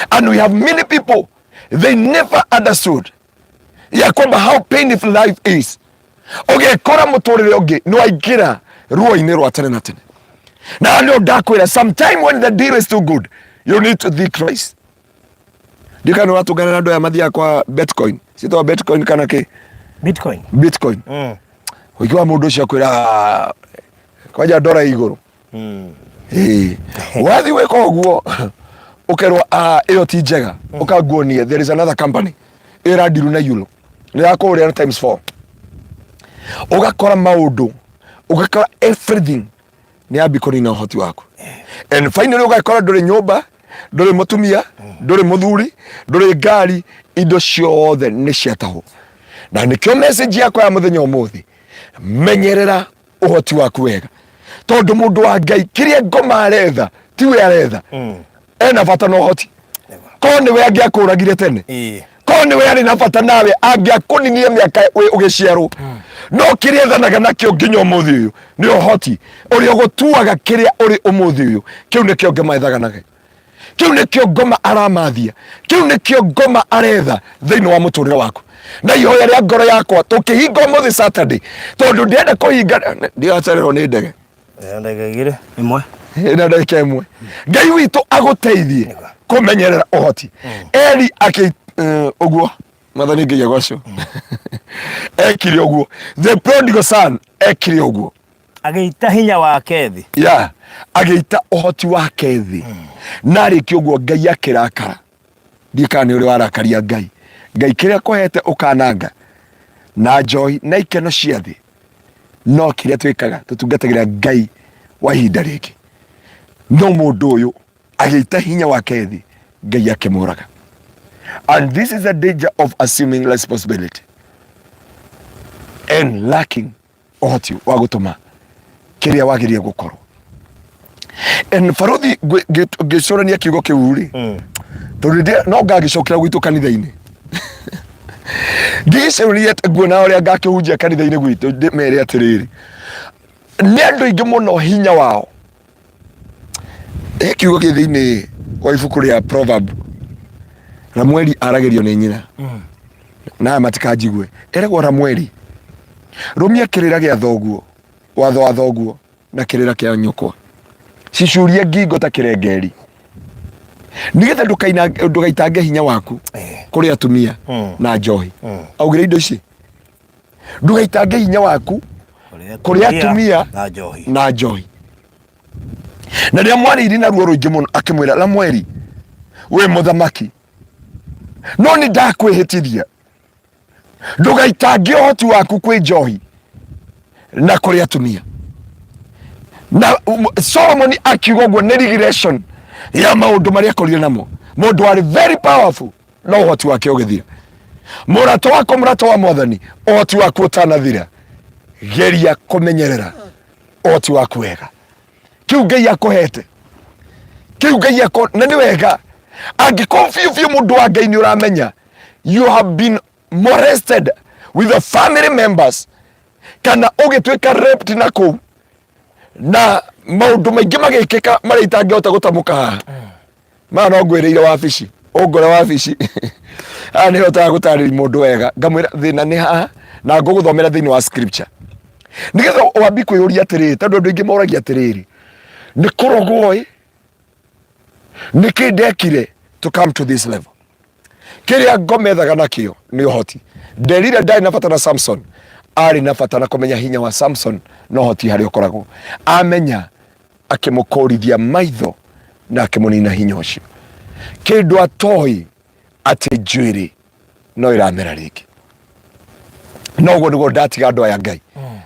And we have many people, they never understood ya kwamba how painful life is. Ũgekora mũtũrĩre ũngĩ nĩ waingĩra ruo-inĩ rwa tene na tene. Na nĩ ndakwĩra, sometime when the deal is too good, you need to think twice. Ndiũĩ kana nĩ ũratũngana na andũ aya mathiaga kwa Bitcoin, ciĩtagwo Bitcoin kana kĩ? Bitcoin. Bitcoin. Ũingĩ wa mũndũ ũcio akwĩra, ah, kwanja ndora igũrũ. Ĩĩ. Wathiĩ gwĩka ũguo ũkerwo, ah, ĩyo ti njega, ũkanguonie there is another company ĩrandiru na euro nĩ yakũrĩa na times 4. Ũgakora maũndũ, ũgakora everything nĩ yambi kũnina ũhoti waku, and finally ũgakora ndũrĩ nyũmba, ndũrĩ mũtumia, ndũrĩ mũthuri, ndũrĩ ngari, indo ciothe nĩ ciatahwo. Na nĩkĩo message yakwa ya mũthenya ũmũthĩ, menyerera ũhoti waku wega, tondũ mũndũ wa Ngai kĩrĩa ngoma aretha tiwe aretha, ena bata na ũhoti. Korwo nĩwe angĩakũragire tene, korwo nĩwe arĩ na bata nawe angĩakũninie mĩaka ũgĩciarwo. No kĩrĩa ethanaga nakĩo nginya ũmũthĩ ũyũ nĩ ũhoti ũrĩa ũgũtuaga kĩrĩa ũrĩ ũmũthĩ ũyũ. Kĩu nĩkĩo ngoma ethaga nakĩo, kĩu nĩkĩo ngoma aramathia, kĩu nĩkĩo ngoma aretha thĩinĩ wa mũtũrĩre waku. Na ihoya rĩa ngoro yakwa tũkĩhinga ũmũthĩ Saturday, tondũ ndĩrenda kũhinga ndiracererwo nĩ ndege. Ndagĩka igĩrĩ ĩmwe. Ĩna ndagĩka ĩmwe. Ngai witũ agũteithie kũmenyerera ũhoti. Eli akĩ ũguo Mwathani Ngai agocwo ekire ũguo, the prodigal son ekire ũguo. Agĩita hinya wake thĩ. Ya agĩita ũhoti wake thĩ, na arĩkia ũguo Ngai akĩrakara. Ndiĩ kana nĩ ũrĩ warakaria Ngai. Ngai kĩrĩa kũhete ũkananga na njohi na ikeno cia thĩ. No kĩrĩa twĩkaga tũtungatagĩra Ngai wa ihinda rĩngĩ. No mũndũ ũyũ agĩita hinya wake thĩ, Ngai akĩmũraga. And this is the danger of assuming responsibility and lacking ũhoti wa gũtũma kĩrĩa wagĩrĩire gũkorwo. And barothi ngĩcũrania kiugo kĩu rĩ, tondũ no ngagĩcokera gwitũ kanitha-inĩ, ngĩgĩcũrania nguona ũrĩa ngakĩhunjia kanitha-inĩ gwitũ, ndĩmere atĩrĩrĩ, nĩ andũ aingĩ mũno hinya wao. He kiugo gĩ thĩinĩ wa ibuku rĩa Proverb, Ramueli aragĩrio nĩ nyina, na aya matikanjigue, eragwo Ramueli, rũmia kĩrĩra gĩa thoguo, watho wa thoguo na kĩrĩra kĩa nyũkwa, cicurie ngingo ta kĩrengeri, nĩgetha ndũgaitange hinya waku kũrĩ atumia na njohi. Augire indo ici, ndũgaitange hinya waku kũrĩ atumia na njohi. Na njohi. Na rĩrĩa mwarĩirie na ruo rũingĩ mũno, akĩmwĩra, Ramueli, wĩ mũthamaki, no nĩ ndakwĩhĩtithia ndũgaitange ũhoti waku kwĩ njohi na kũrĩ atumia. Na Solomoni akiuga ũguo nĩ regression ya maũndũ marĩa akorire namo. Mũndũ warĩ very powerful, no ũhoti wake ũgĩthira. Mũrata wakwa, mũrata wa Mwathani, ũhoti waku ũtanathira, geria kũmenyerera ũhoti waku wega. Kĩu Ngai akũhete, kĩu Ngai akũ, na nĩ wega angĩkorwo biũ biũ mũndũ wa Ngai nĩ ũramenya you have been molested with the family members, kana ũgĩtuĩka raped na kũu na maũndũ maingĩ magĩkĩka marĩa itangĩhota gũtamũka haha. Maya no ngwĩrĩire wabici, ũngore wabici haha nĩ hotaga gũtarĩria mũndũ wega, ngamwĩra thĩna nĩ haha na ngũgũthomera thĩinĩ wa scripture, nĩgetha wambi kwĩyũria atĩrĩrĩ, tondũ andũ aingĩ moragia atĩrĩrĩ, nĩ kũrogwo ĩ, nĩ kĩ ndekire to come to this level? Kĩrĩa ngoma ethaga nakĩo nĩ ũhoti. Delila ndarĩ na bata na Samson, arĩ na bata na kũmenya hinya wa Samson na ũhoti harĩa ũkoragwo. Amenya akĩmũkũrithia maitho na akĩmũnina hinya ũcio. Kĩndũ atoĩ atĩ njuĩrĩ no ĩramera rĩngĩ. No ũguo nĩguo ndatiga andũ aya Ngai,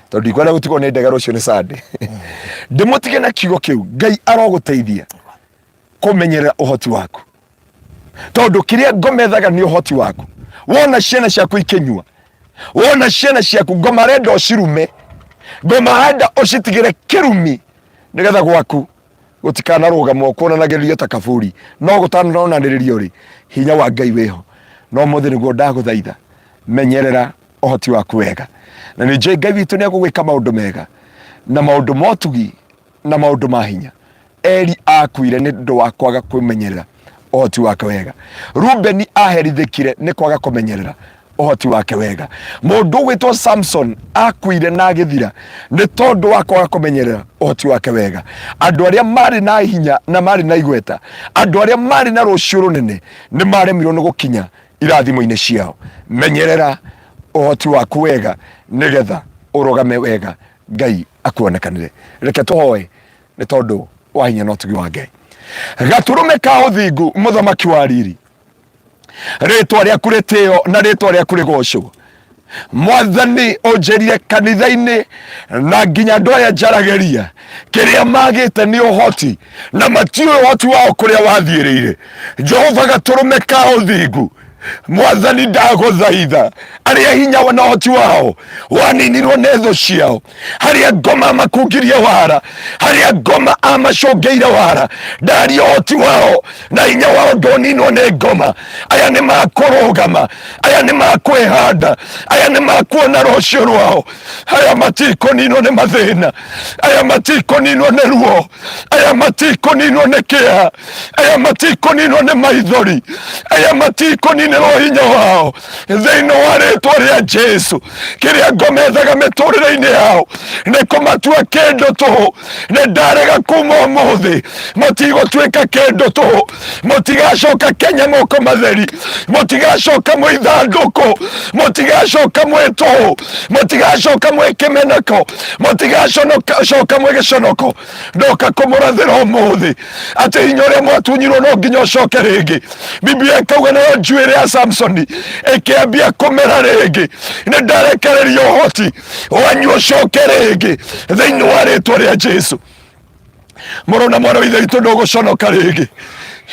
tondũ ndikwenda gũtigwo nĩ ndege rũciũ nĩ Sunday. Ndĩmũtige na kiugo kĩu. Ngai arogũteithia kũmenyerera ũhoti waku, tondũ kĩrĩa ngoma ethaga nĩ ũhoti waku. Wona ciana ciaku ikĩnyua, wona ciana ciaku, ngoma arenda ũcirume, ngoma arenda ũcitigĩre kĩrumi, nĩgetha gwaku gũtikanarũgamwo kuonanagĩrĩrio ta kaburi. No gũtanonanĩrĩrio rĩ, hinya wa Ngai wĩho. No ũmũthĩ nĩguo ndagũthaitha, menyerera ũhoti waku wega, na nĩ njũĩ Ngai witũ nĩ egũgwĩka maũndũ mega na maũndũ ma ũtugi na maũndũ ma hinya. Eli akuire nĩ ũndũ wa kwaga kwĩmenyerera ũhoti wake wega. Rubeni aherithĩkire nĩ kwaga kũmenyerera ũhoti wake wega. Mũndũ ũgwĩtwo Samson akuire na agĩthira nĩ tondũ wa kwaga kũmenyerera ũhoti wake wega. Andũ arĩa marĩ na hinya na marĩ na igweta, andũ arĩa marĩ na rũciũ rũnene, nĩ maremirwo nĩ gũkinya irathimo-inĩ ciao. Menyerera ũhoti waku wega nĩgetha ũrũgame wega, Ngai akuonekanĩre. Reke tũhoe nĩ tondũ wa hinya na ũtugi wa Ngai. Gatũrũme ka ũthingu, mũthamaki wa riri, rĩtwa rĩaku rĩtĩo na rĩtwa rĩaku rĩgocwo. Mwathani, ũnjĩrire kanitha-inĩ na nginya andũ aya njaragĩria, kĩrĩa magĩte nĩ ũhoti na matiũĩ ũhoti wao kũrĩa wathiĩrĩire. Jehova gatũrũme ka ũthingu, Mwathani, ndagũthaitha, arĩa hinya na ũhoti wao waninirwo nĩ thũ ciao, harĩa ngoma makungirie wara, harĩa ngoma amacũngĩire wara, ndaria ũhoti wao na hinya wao ndũninwo nĩ ngoma. Aya nĩ makũrũgama, aya nĩ makwĩhanda, aya nĩ makuona rũciũ rwao, aya matikũninwo nĩ mathĩna, aya matikũninwo nĩ ruo, aya matikũninwo nĩ kĩeha, aya matikũninwo nĩ maithori, aya matikũninĩrwo hinya wao thĩinĩ wa rĩtwa rĩa Jesu. Kĩrĩa ngomethaga mĩtũrĩre-inĩ yao nĩ kũmatua kĩndũ tũhũ. Nĩ ndarega kuma ũmũthĩ, mũtigũtuĩka kĩndũ tũhũ, mũtigacoka Kenya moko matheri, mũtigacoka mwĩ ithandũkũ, mũtigacoka mwĩ tũhũ, mũtigacoka mwĩ kĩmeneko, mũtigacoka mwĩ gĩconoko. Ndoka kũmũrathĩra ũmũthĩ atĩ hinya ũrĩa mwatunyirwo no nginya ũcoke rĩngĩ. Biblia ĩkauga nayo njuĩrĩ ya Samsoni ĩkĩambia kũmera rĩngĩ. Nĩ ndarekereria ũhoti wanyu ũcoke rĩngĩ thĩinĩ wa rĩtwa rĩa Jesu. Mũrũ na mwarĩ wa ithe witũ, ndũgũconoka rĩngĩ.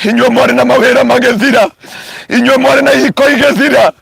Inyuĩ mwarĩ na mawĩra magĩthira, inyuĩ mwarĩ na ihiko igĩthira,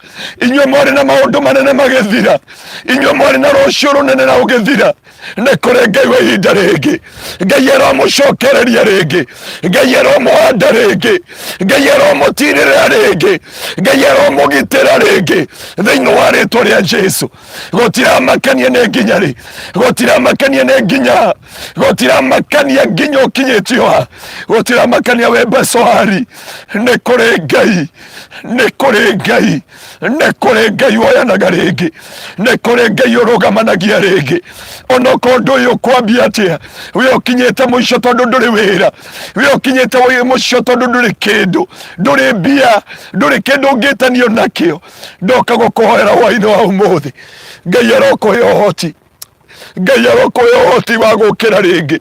inyuĩ mwarĩ na maũndũ manene magĩthira, inyuĩ mwarĩ na rũciũ rũnene na ũgĩthira, nĩ kũrĩ Ngai wa ihinda rĩngĩ. Ngai aromũcokereria rĩngĩ, Ngai aromũhanda rĩngĩ, Ngai aromũtirĩrĩra rĩngĩ, Ngai aromũgitĩra rĩngĩ thĩinĩ wa rĩtwa rĩa Jesu. Gũtiramakania nĩ nginya rĩ, gũtiramakania nĩ nginya, gũtiramakania nginya ũkinyĩtio ha, gũtiramakania wĩ mbecoari, nĩ kũrĩ Ngai, nĩ kũrĩ Ngai, nĩ kũrĩ Ngai woyanaga rĩngĩ, nĩ kũrĩ Ngai ũrũgamanagia rĩngĩ. Onokorwo ndũĩ ũkwambia atĩa, we ũkinyĩte mũico tondũ ndũrĩ wĩra, we ũkinyĩte mũico tondũ ndũrĩ kĩndũ, ndũrĩ mbia, ndũrĩ kĩndũ ũngĩtanio nakĩo. Ndoka gũkũhoera hwainĩ wa ũmũthĩ, Ngai arokũhe ũhoti, Ngai arokũhe ũhoti wa gũkĩra rĩngĩ,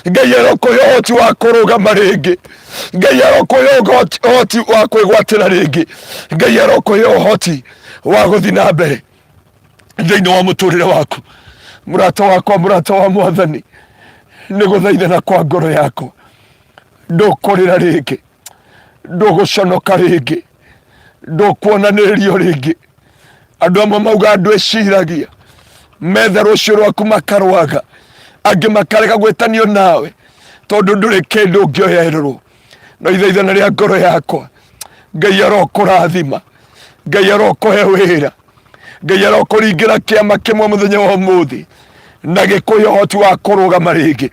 Ngai arokũhe ũhoti wa kũrũgama rĩngĩ, Ngai arokũhe ũhoti wa kwĩgwatĩra rĩngĩ, Ngai arokũhe ũhoti wa gũthiĩ na mbere thĩinĩ wa mũtũrĩre waku. Mũrata wakwa, mũrata wa Mwathani, nĩ gũthaithana kwa ngoro yakwa, ndũkũrĩra rĩngĩ, ndũgũconoka rĩngĩ, ndũkuonanĩrĩrio rĩngĩ. Andũ amwe mauga andũ eciragia metha rũciũ rwaku makarwaga, angĩ makarega gwĩtanio nawe tondũ ndũrĩ kĩndũ ũngĩoyererwo. No ithaithana rĩa ngoro yakwa, Ngai arokũrathima, Ngai arokũhe wĩra, Ngai arokũringĩra kĩama kĩmwe mũthenya wa ũmũthĩ na gĩkũhe ũhoti wa kũrũgama rĩngĩ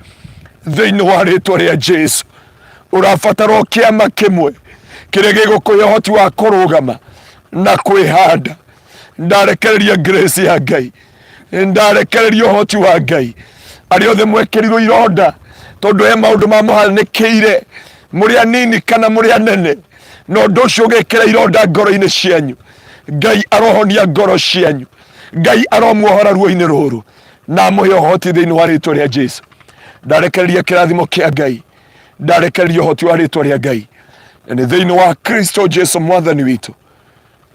thĩinĩ wa rĩtwa rĩa Jesu. Ũrabatara o kĩama kĩmwe kĩrĩa gĩgũkũhe ũhoti wa kũrũgama na kwĩhanda. Ndarekereria grace ya Ngai, ndarekereria ũhoti wa Ngai. Arĩa othe mwekĩrirwo ironda tondũ he maũndũ mamũhanĩkĩire, mũrĩ anini kana mũrĩ anene, Na ũndũ ũcio ũgĩkĩra ironda ngoro-inĩ cianyu. Ngai arohonia ngoro cianyu. Ngai aromuohora ruo-inĩ rũrũ na amũhe ũhoti thĩinĩ wa rĩtwa rĩa Jesu. Ndarekereria kĩrathimo kĩa Ngai, ndarekereria ũhoti wa rĩtwa rĩa Ngai, na nĩ thĩinĩ wa Kristo Jesu mwathani witũ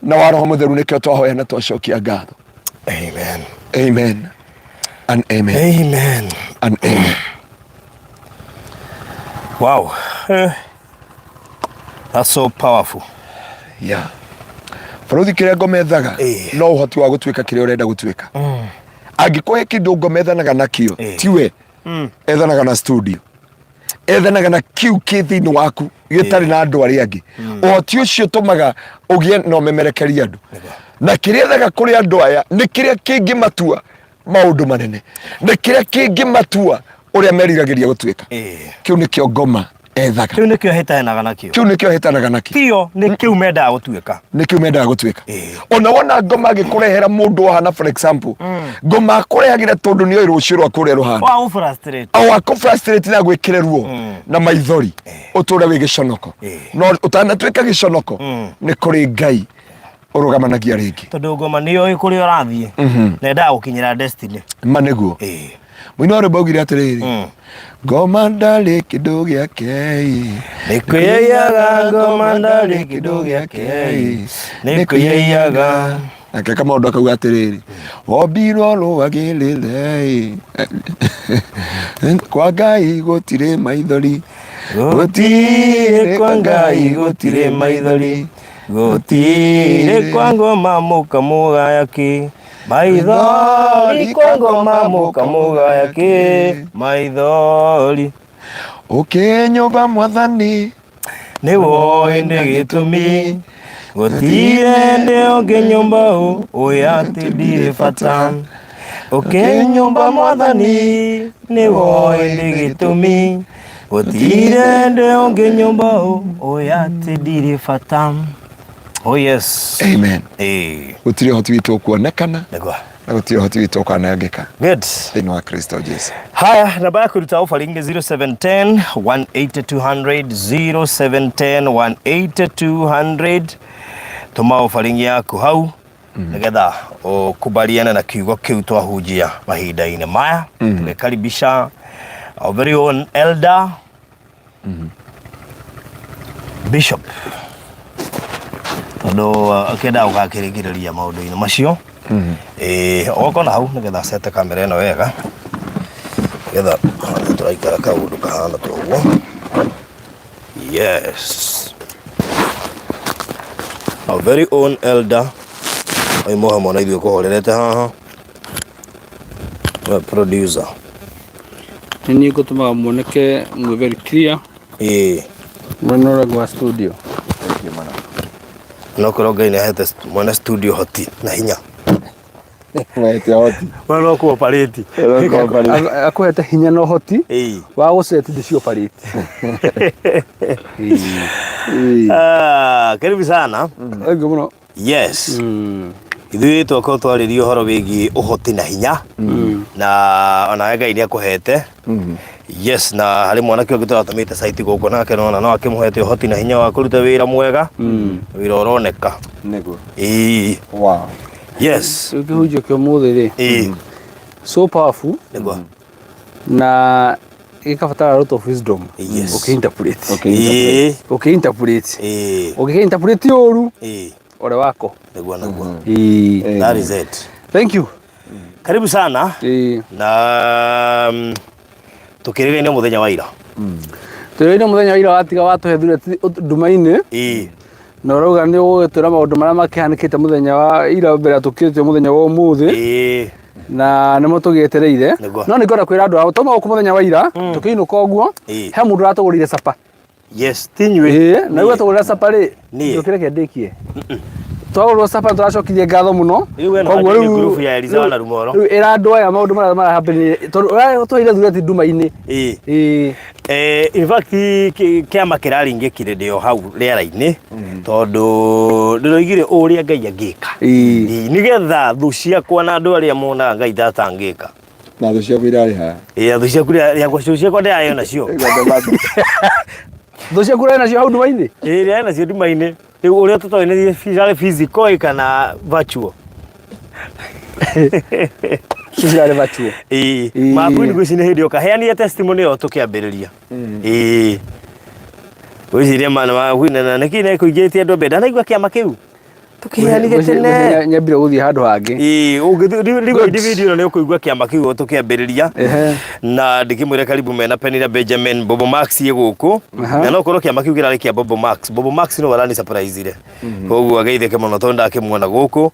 na wa Roho Mũtheru nĩkĩo twahoya na twacokia ngatho. Amen. Amen and amen. Amen. And amen. Wow. That's so powerful. Yeah. Bũrũthi kĩrĩa ngomethaga Eh. no ũhoti wa gũtuĩka kĩrĩa ũrenda gũtuĩka. Angĩkorwo he kĩndũ ngomethanaga nakĩo Eh. tiwe ethanaga na studio ethanaga na kiu kĩ thĩinĩ waku gĩtarĩ na andũ arĩa angĩ. Ũhoti ũcio ũtũmaga ũgĩe na ũmemerekeria andũ, na kĩrĩa ethaga kũrĩ andũ aya nĩ kĩrĩa kĩngĩmatua maũndũ manene, nĩ kĩrĩa kĩngĩmatua ũrĩa meriragĩria gũtuĩka. Kĩu nĩkĩo ngoma ethaga. Kĩu nĩkĩo hĩtanaga nakĩo. Kĩu nĩkĩo hĩtanaga nakĩo. Tio nĩ kĩu mendaga gũtuĩka. Nĩ kĩu mendaga gũtuĩka. Ona wona ngoma agĩkũrehera mũndũ wahana, for example, ngoma akũrehagĩra tondũ nĩoĩ rũciũ rwaku ũrĩa rũhana. Wa gũ-frustrate. O akũ-frustrate na gwĩkĩre ruo na maithori ũtũre wĩ gĩconoko. No ũtanatuĩka gĩconoko, nĩ kũrĩ Ngai ũrũgamanagia rĩngĩ. Tondũ ngoma nĩyoĩ kũrĩa ũrathiĩ na endaga gũkinyĩra destiny. Ma nĩguo. Mũini wa rwĩmbo augire atĩrĩrĩ, ngoma ndarĩ kĩndũ gĩake. Nĩ kwĩyaiyaga, ngoma ndarĩ kĩndũ gĩake, nĩ kwĩyaiyaga. Nake kamaũndũ akauga atĩrĩrĩ, wombirwo rũagĩrĩre, kwa Ngai gũtirĩ maithori. Gũtirĩ kwa Ngai gũtirĩ maithori, gũtirĩ kwa ngoma mũkamũgaya kĩ maithori, kwa ngoma mũkamũgaya kĩ maithori. Ũkĩnyũmba mwathani nĩ woĩ ndĩ gĩtũmi, gũtirĩ ndĩ ũngĩnyũmba ũĩ atĩ ndirĩ bata. Ũkĩnyũmba mwathani nĩ woĩ ndĩ gĩtũmi, gũtirĩ ndĩ ũngĩnyũmba ũĩ atĩ ndirĩ bata. Oh yes. Amen. Gũtirĩ ũhoti witũ ũkuonekana Nĩguo. na gũtirĩ ũhoti witũ ũkanangĩka Good. thĩinĩ wa Kristo Jesu. Haya, namba ya kũruta offering nĩ 0710 18200, 0710 18200. Tũma offering yaku hau nĩgetha ũkubaliane na kiugo kĩu twahunjia mahinda-inĩ maya, tũgĩkaribisha our very own elder bishop, tondũ akĩendaga gũgakĩrĩkĩrĩria maũndũ-inĩ macio. Ũgokona hau nĩgetha acete kamera ĩno wega, nĩgetha tũraikara kaũndũ kahana ta ũguo. Yes, our very own elder oimwo hamwe na ithuĩ kũhorerete haha. We producer. Nĩ niĩ ngũtũmaga muoneke mwĩ very clear. Mwena ũrĩa wa studio. No korwo Ngai nĩ ahete mwene studio hoti na hinya. Mwete hoti. We no kũ operate. Akũhete hinya na ũhoti wa gũceti ndĩ operate. Ah, karibu sana. Thank you mũno. Yes. Ithuĩ twakorwo twarĩria ũhoro wĩgiĩ ũhoti na hinya, na onawe Ngai nĩ akũhete. Yes, na harĩ mwanake ũngĩ tũratũmĩte site gũkũ nake nona no akĩmũhete ũhoti na hinya wa kũruta wĩra mwega, wĩra ũroneka. Nĩguo. Wow. Yes. Rĩu kĩhunjio kĩa ũmũthĩ rĩ, so powerful. Nĩguo. Na gĩkabatara a lot of wisdom. Yes. Ũkĩ-interpret. Ũkĩ-interpret. Ũkĩ-interpret. Ũngĩkĩ-interpret ũru, ole wako. Nĩguo, nĩguo. That is it. Thank you. Karibu sana. Na tukĩrĩrĩria mũthenya wa ira. Tũrĩrĩria mũthenya wa ira watiga watũhe thureti nduma-inĩ. Na ũrauga nĩ ũgũgĩtwĩra maũndũ marĩa makĩhanĩkĩte mũthenya wa ira mbere ya tũkĩrĩte mũthenya wa ũmũthĩ. Na nĩmo tũgĩetereire. Nĩguo. No nĩ ngwenda kwĩra andũ ao twauma gũkũ mũthenya wa ira tũkĩinũka ũguo, he mũndũ ũratũgũrire capa. Yes, ti inyuĩ. Na rĩu atũgũrĩra capa rĩ, Niĩ. ndũkĩreke ndĩkie. Twagũrĩrwo capa tũracokirie ngatho mũno. Rĩu we no Koguo wanjĩrĩrie group ya Eliza na Rumoro. Rĩu ĩra andũ aya maũndũ marĩa marahapenire tondũ ũratũheire thureti nduma-inĩ. In fact, kĩama kĩraringĩkire ndĩ o hau rĩera-inĩ, tondũ ndĩroigire ũrĩa Ngai angĩka. Nĩgetha thũ ciakwa na andũ arĩa monaga Ngai ta atangĩka. Na thũ ciaku irarĩ haha. Thũ ciaku rĩa- thũ ciakwa ndĩrarĩo nacio. Thũ ciaku ũrarĩ nacio hau nduma-inĩ? Ĩĩ ndĩrarĩ nacio nduma-inĩ. Rĩu ũrĩa tũtoĩ nĩ cirarĩ physical ĩ kana virtual. Icio cirarĩ virtual. Ĩĩ. Ĩĩ. Mabuini ngwĩciria nĩ hĩndĩ yoka. Heanire testimony ĩyo tũkĩambĩrĩria. Ĩĩ. Ngwĩciria mana ma na nĩkĩ nĩ kũingĩrĩtie andũ mbere. Ndanaigua kĩama kĩu. Tũkĩheanire tene. Nyambire gũthiĩ handũ hangĩ. Ĩĩ, ũngĩthi Good. video ĩno nĩ ũkũigua kĩama kĩu o tũkĩambĩrĩria. Ehe. Na ndĩkĩmwĩre karibu mena Penina Benjamin Bobo Max ĩ gũkũ. Na no korwo kĩama kĩu kĩrarĩ kĩa Bobo Max. Bobo Max nĩwe ũrani surprise-ire. Koguo ageithĩke mũno tondũ ndakĩmuona gũkũ.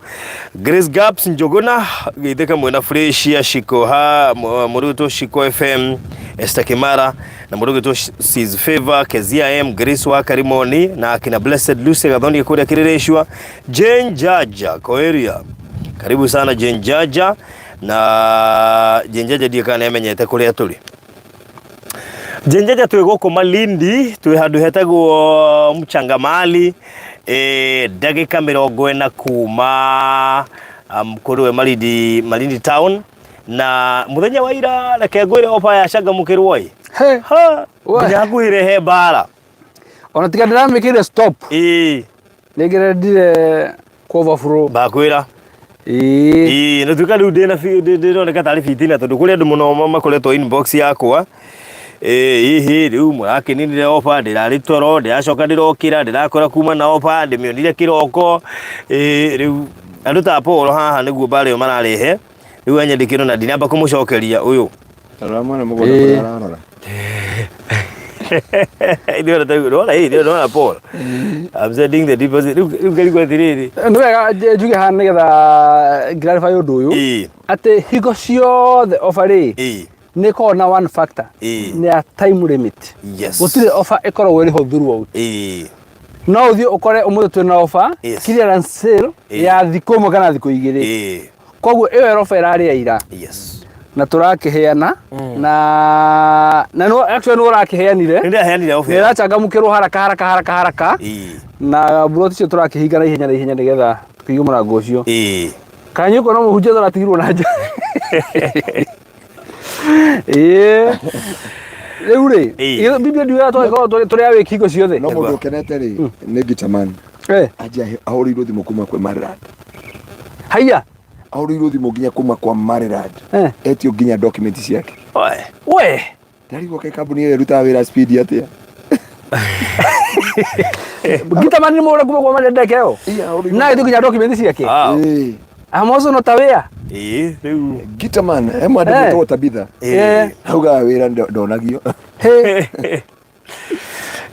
Grace Gaps Njũgũna geithĩke mwena Fresia Shikoha mũrutwo Shiko FM Esther Kimara na mũndũ ũgĩtwo Sis Favor Kezia M Grace wa Karimoni na akina Blessed Lucy Gathoni kũrĩa Kĩrĩrĩcua Jane Jaja Koeria karibu sana Jane Jaja na Jane Jaja ndiĩ kana nĩamenyete kũrĩa tũrĩ. Jane Jaja twĩ gũkũ Malindi twĩ handũ hetagwo Mchangamali ndagĩka 40 kuma kũrĩ we Malindi, Malindi town na muthenya wa ira reke ngwĩre oba yacangamũkĩrwo ĩ He. Ha, We. nginya hakuhĩ rehe mbara Ona tiga ndĩramĩkĩrire stop. ĩĩ Nĩngĩrendire ku overflow. Mbakwĩra. Ĩĩ. Ĩĩ, na tuĩka rĩu ndĩna ndĩroneka tarĩ fitina tondũ kũrĩ andũ mũno makoretwo inbox yakwa. Ĩĩ, hihi rĩu mũrakĩninire ofa, ndĩrarĩ toro, ndĩracoka ndĩrokĩra, ndĩrakora kuma na ofa, ndĩmĩonire kĩroko. Ĩĩ, rĩu andũ ta Paul haha nĩguo mbara ĩyo mararehe. Rĩu anyandĩkĩrwo na ndinamba kũmũcokeria ũyũ. Tarora mwene mũgũnda kũrĩa ararora. Ithuĩ ona twaigua, nĩwona ĩ, nĩwona Paul. I'm sending the deposit. Rĩu rĩu ngarigwo atĩrĩrĩ. Nĩ wega njuge haha nĩgetha ngirarify ũndũ ũyũ atĩ hingo ciothe offer rĩ nĩ ĩkoragwo na one factor nĩ ya time limit. Gũtirĩ offer ĩkoragwo ĩrĩ ho throughout. No ũthiĩ ũkore ũmũthĩ twĩna offer clearance sale ya thikũ ĩmwe kana thikũ igĩrĩ. Koguo ĩyo offer ĩrarĩ ya ira. Na tũrakĩheana na na no actually nĩ ũrakĩheanire. Nĩ ndĩraheanire offer. Nĩ ĩrachangamũkĩrwo haraka haraka haraka haraka. Na buroti icio tũrakĩhinga na ihenya na ihenya nĩgetha tũkĩige mũrango ũcio. Kana nyũkwa no mũhunjia tũratigirwo na nja. Ĩĩ. Rĩu rĩ, Biblia ndiugaga twagĩkorwo tũrĩ a wĩki hingo ciothe. No mũndũ ũkenete rĩ nĩ Gitaman. Anjia ahũrĩirwo thimũ kuma kwĩ Maryland. Haiya. Ahũrĩirwo thimũ nginya kuma kwa Maryland. Etio nginya document ciake. We. Ndarigwo kaĩ kambuni ĩyo ĩrutaga wĩra speed atĩa. Gitaman nĩ mũhũre kuma kwa Maryland ndeke ĩyo. Na etio nginya document ciake. I'm also not aware. Ĩĩ, rĩu. Gitaman, he mwandĩ mwĩtagwo Tabitha. Augaga wĩra ndonagio.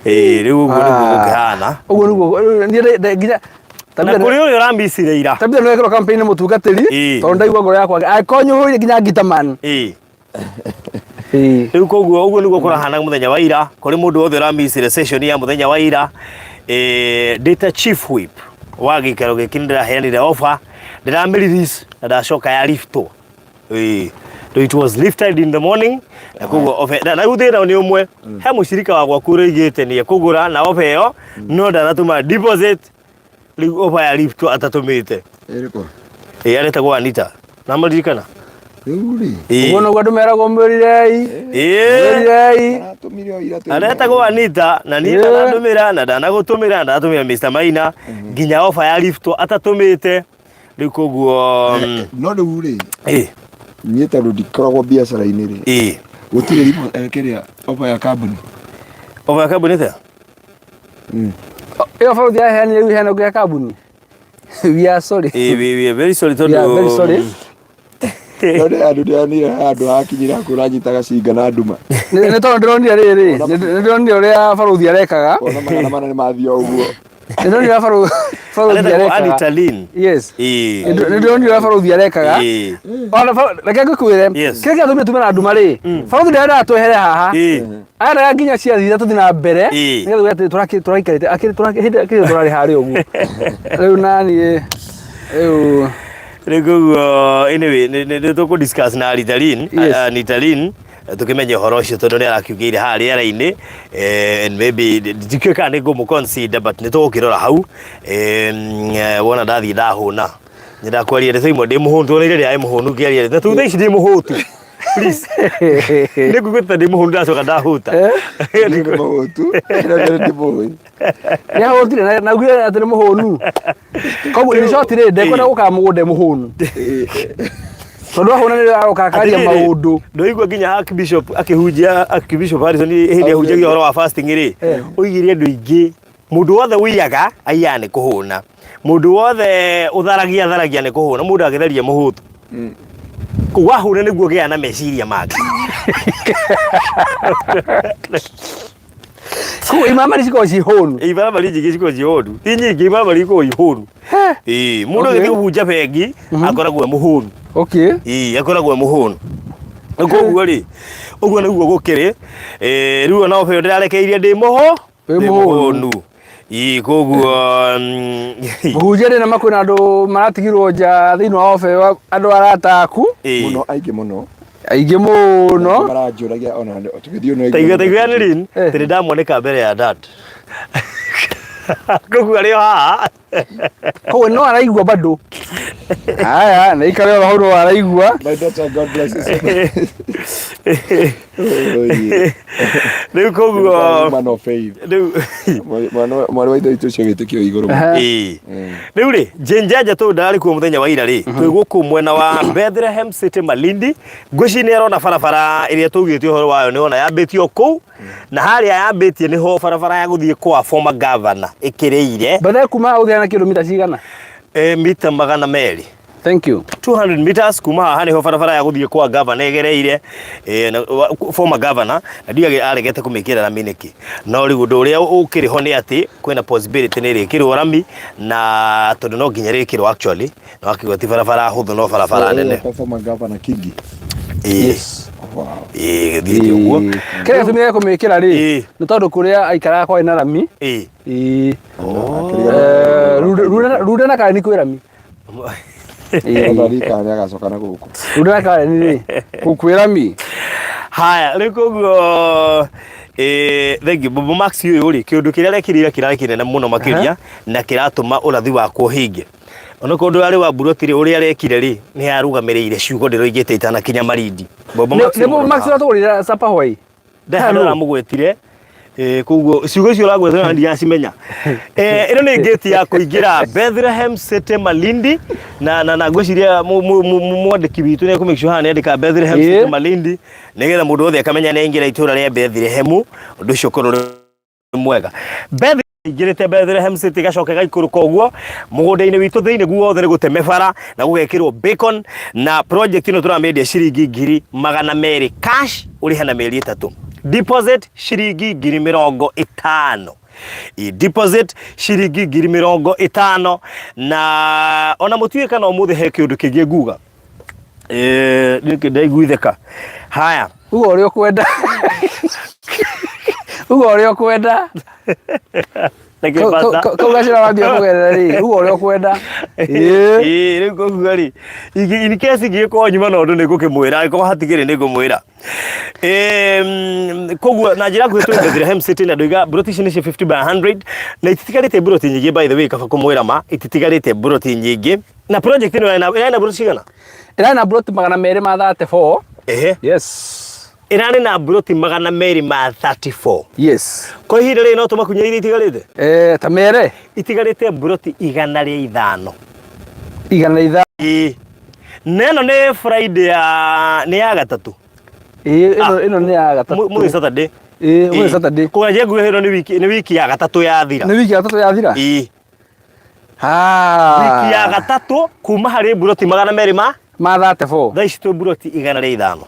Ĩĩ, rĩu ũguo nĩguo gũkĩhana. Ũguo nĩguo, niĩ nginya Na kũrĩ ũrĩa ũramicire ira. Tabitha nĩ wekĩrwo campaign nĩ mũtungatĩri, tondũ ndaigua ngoro yakwa, angĩkorwo nyũhũrire nginya Gitaman. Rĩu koguo ũguo nĩguo kũrahana mũthenya wa ira, kũrĩ mũndũ wothe ũramicire session ya mũthenya wa ira, ndĩ ta chief whip wa gĩikaro gĩkĩ nĩ ndĩraheanire offer, ndĩramĩ release na ndacoka ya liftwo. Ĩĩ. It was lifted in the morning na koguo offer na rĩu thĩna nĩ ũmwe, he mũcirika wa gwaku ũroigĩte nĩ ekũgũra na offer ĩyo no ndanatũma deposit, rĩu offer ya liftwo atatũmĩte. Ĩrĩkũ? Ĩĩ aretagwo Anita. Namũririkana? Rĩu rĩ. Ũguo nĩguo andũ meragwo mwĩrirei. Mwĩrirei. Aratũmire o ira twĩ Aretagwo Anita na niĩ ndanandũmĩra na ndanagũtũmĩra na ndatũmĩra Mr. Maina nginya ofa ya lift atatũmĩte rĩu koguo No rĩu rĩ. Niĩ tondũ ndikoragwo biacara-inĩ rĩ. Gũtirĩ rimo kĩrĩa ofa ya kambuni. Ofa ya kambuni atĩa? Ĩyo baruthi yaheanire rĩu ĩheanagwo ya kambuni. We are sorry. We are very sorry We are very sorry. No nĩ handũ ndĩranire handũ hakinyire hakuhĩ ũranyitaga cinga na nduma. Nĩ tondũ ndĩronire rĩrĩ, nĩ ndĩronire ũrĩa baruthi arekaga. Ona 400 nĩ mathiĩ o ũguo. Nĩ ndĩronire ũrĩa baruthi Aretagwo arekaga. Anita Lynn. Yes. Nĩ ndĩronire ũrĩa baruthi arekaga. Ona reke ngũkwĩre, kĩrĩa kĩratũmire tume na nduma rĩ, baruthi nderendaga twehere haha. Arendaga nginya ciathira tũthiĩ na mbere, nĩgetha tuge atĩ tũraikarĩte, akĩrĩ hĩndĩ ĩrĩa tũrarĩ harĩa ũguo. Rĩu naniĩ, rĩu Rĩu koguo anyway nĩ tũkũ discuss na Anita Lynn, Anita Lynn tũkĩmenye ũhoro ũcio tondũ nĩ arakiugĩire haha rĩera-inĩ and maybe ndikĩũĩ kana nĩ ngũmũ consider but nĩ tũgũkĩrora hau wona ndathiĩ ndahũna. Nyendaga kwaria ndeto imwe ndĩ mũhũnu tondũ rĩrĩa ndĩ mũhũnu ngĩaria na tondũ thaa ici ndĩ mũhũtu. Please. Nĩ nguigĩte ta ndĩ mũhũnu ndacoka ndahuta. Nĩ mũhũtu. Nĩ ndimũĩ. Nĩ ahũtire na augire atĩ nĩ mũhũnu. Koguo in short rĩ, ndekwenda gũkaga mũgũnda e mũhũnu. Tondũ ahũna nĩ aroka akaria Atĩrĩrĩ, maũndũ. Ndũigua nginya Archbishop akĩhunjia Archbishop Harrison hĩndĩ ahunjagia ũhoro wa fasting rĩ, oigire andũ aingĩ mũndũ wothe ũiyaga aiyaga nĩ kũhũna, mũndũ wothe ũtharagia atharagia nĩ kũhũna, mũndũ agĩtharia mũhũtu. Kũu wahũna nĩguo ũgĩaga na meciria mangĩ. Koguo imaramari cikoragwo ciĩ hũnu. Imaramari nyingĩ cikoragwo ciĩ hũnu. Ti nyingĩ, imaramari ikoragwo i hũnu. Ĩĩ, mũndũ agĩthiĩ kũbunja bengi akoragwo e mũhũnu. Ĩĩ, akoragwo e mũhũnu. Koguo rĩ, ũguo nĩguo gũkĩrĩ. Eh, rĩu ona ũbeo ndĩrarekeirie ndĩ mũhũ Wĩ ndĩ mũhũnu. mũhũnu. Ĩĩ, koguo Mũhunjia ndĩ na ma kwĩna andũ maratigirwo nja thĩinĩ wa obeo andũ arata aku ĩĩ. Mũno aingĩ mũno. aingĩ mũno. Maranjũragia ona tũgĩthiĩ no Taigua taigua nĩ rin Eh. tĩrĩ ndamwoneka mbere ya dad. Koguo arĩ o haha. Koguo no araigua bado. Haya, na ikare oro hau no araigua. My daughter, God bless you. Oh, yeah. Rĩu koguo Man of faith. rĩu Mwana wa ithe witũ ũcio wĩtĩkio igũrũ. Ĩĩ. Rĩu rĩ Jenjaja tondũ ndararĩ kuo mũthenya wa ira rĩ twĩ gũkũ mwena wa Bethlehem City Malindi ngwĩciria nĩ arona barabara ĩrĩa tũugĩte ũhoro wayo nĩ ona yambĩtio kũu na harĩa yambĩtie nĩho barabara ya gũthiĩ kwa former governor ĩkĩrĩire. Baadaye kuma hau ũthiaga na kilomita cigana? Eh, mita 200. Thank you. 200 meters kuma haha niho barabara ya guthie kwa governor ĩgereire eh, na, wa, former governor na ndiage aregete kũmĩkĩra rami nĩkĩ no rĩu ũndũ ũrĩa ũkĩrĩ ho nĩ atĩ kwĩna possibility nĩ ĩrĩkĩrwo rami na tondũ no nginya rĩkĩrwo actually no akiuga ti barabara hũthũ no barabara nene. Kwa former governor Kingi. Yes. Wow. Ĩĩ gĩthiĩte ũguo. Kĩrĩa gĩtũmire kũmĩkĩra rĩ Ĩĩ. nĩ tondũ kũrĩa aikaraga kwarĩ na rami. Ĩĩ. Ĩĩ. Oh. Eh, Runda na Karen kwĩ rami. Ĩĩ. Athari kana nĩ agacoka na gũkũ. Runda na Karen rĩ kũu kwĩ rami. Haya, rĩu koguo eh, thank you Bobo Max ũyũ rĩ kĩũndũ kĩrĩa arekĩrĩire kĩrarĩ kĩnene mũno makĩria na kĩratũma ũrathi wakwa ũhinge. Ona korwo ndũrarĩ wa mburoti rĩ ũrĩa arekire rĩ nĩ arũgamĩrĩire ciugo ndĩroigĩte itanakinya Malindi. Bobo Nĩ Max nĩ Bobo Max ũratũgũrĩra sapa hwai. Ndeha nĩ ũramũgwetire. Eh, koguo ciugo icio ũragwetera na ndiracimenya. Eh, ĩno nĩ ngĩti ya kũingĩra Bethlehem City Malindi na na na ngwĩciria mwandĩki witũ nĩ ekũ make sure haha nĩ andĩka Bethlehem City Malindi nĩgetha mũndũ wothe akamenya nĩ aingĩra itũra rĩa Bethlehem ũndũ ũcio ũkorwo ũrĩ mwega. Beth ingĩrĩte Bethlehem City gacoke gaikũrũka ũguo mũgũnda-inĩ witũ thĩinĩ guothe nĩ gũteme bara na gũgekĩrwo bacon na project ĩno tũramĩendia ciringi 200,000 cash ũrĩhe na mĩeri 3 deposit ciringi 50,000. I deposit ciringi 50,000 na ona mũtiũĩ kana ũmũthĩ he kĩũndũ kĩngĩ nguga. Eh, nĩkĩ ndaiguithĩka. Haya. Uga ũrĩa ũkwenda. Uga ũrĩa ũkwenda. Thank you, Pastor. Kau gacĩra wambia kũgerera rĩ, uga ũrĩa ũkwenda. Ĩĩ. Ĩĩ, rĩu koguo rĩ, in case ingĩgĩkorwo nyuma na ũndũ nĩ ngũkĩmwĩra, angĩkorwo hatikĩrĩ nĩ ngũmwĩra. Koguo na njĩra nguhĩ twĩ Bethlehem City na ndoiga mburoti ici nĩcio 50 by 100 na ititigarĩte mburoti nyingĩ by the way kaba kũmwĩra ma ititigarĩte mburoti nyingĩ na project ĩno ĩrarĩ na mburoti cigana? Ĩrarĩ na mburoti 234. Ehe. Yes. Ĩrarĩ na mburoti 234. Yes. Kwa ihinda rĩrĩ no tũmakunyĩre iria itigarĩte? Eh, ta mere. Itigarĩte mburoti 105. 105. Ĩĩ. Na ĩno nĩ Friday ya nĩ ya gatatũ. Ĩĩ, ĩno ĩno nĩ ya gatatũ. Mũthĩ Saturday. Ĩĩ, ũmũthĩ Saturday. Kwa njĩra nguhĩ ĩno nĩ wiki nĩ wiki ya gatatũ yathira. Nĩ wiki ya gatatũ yathira? Ĩĩ. Ah. Wiki ya gatatũ kuma harĩ mburoti magana merĩ ma ma 34. Thaa ici twĩ mburoti 105.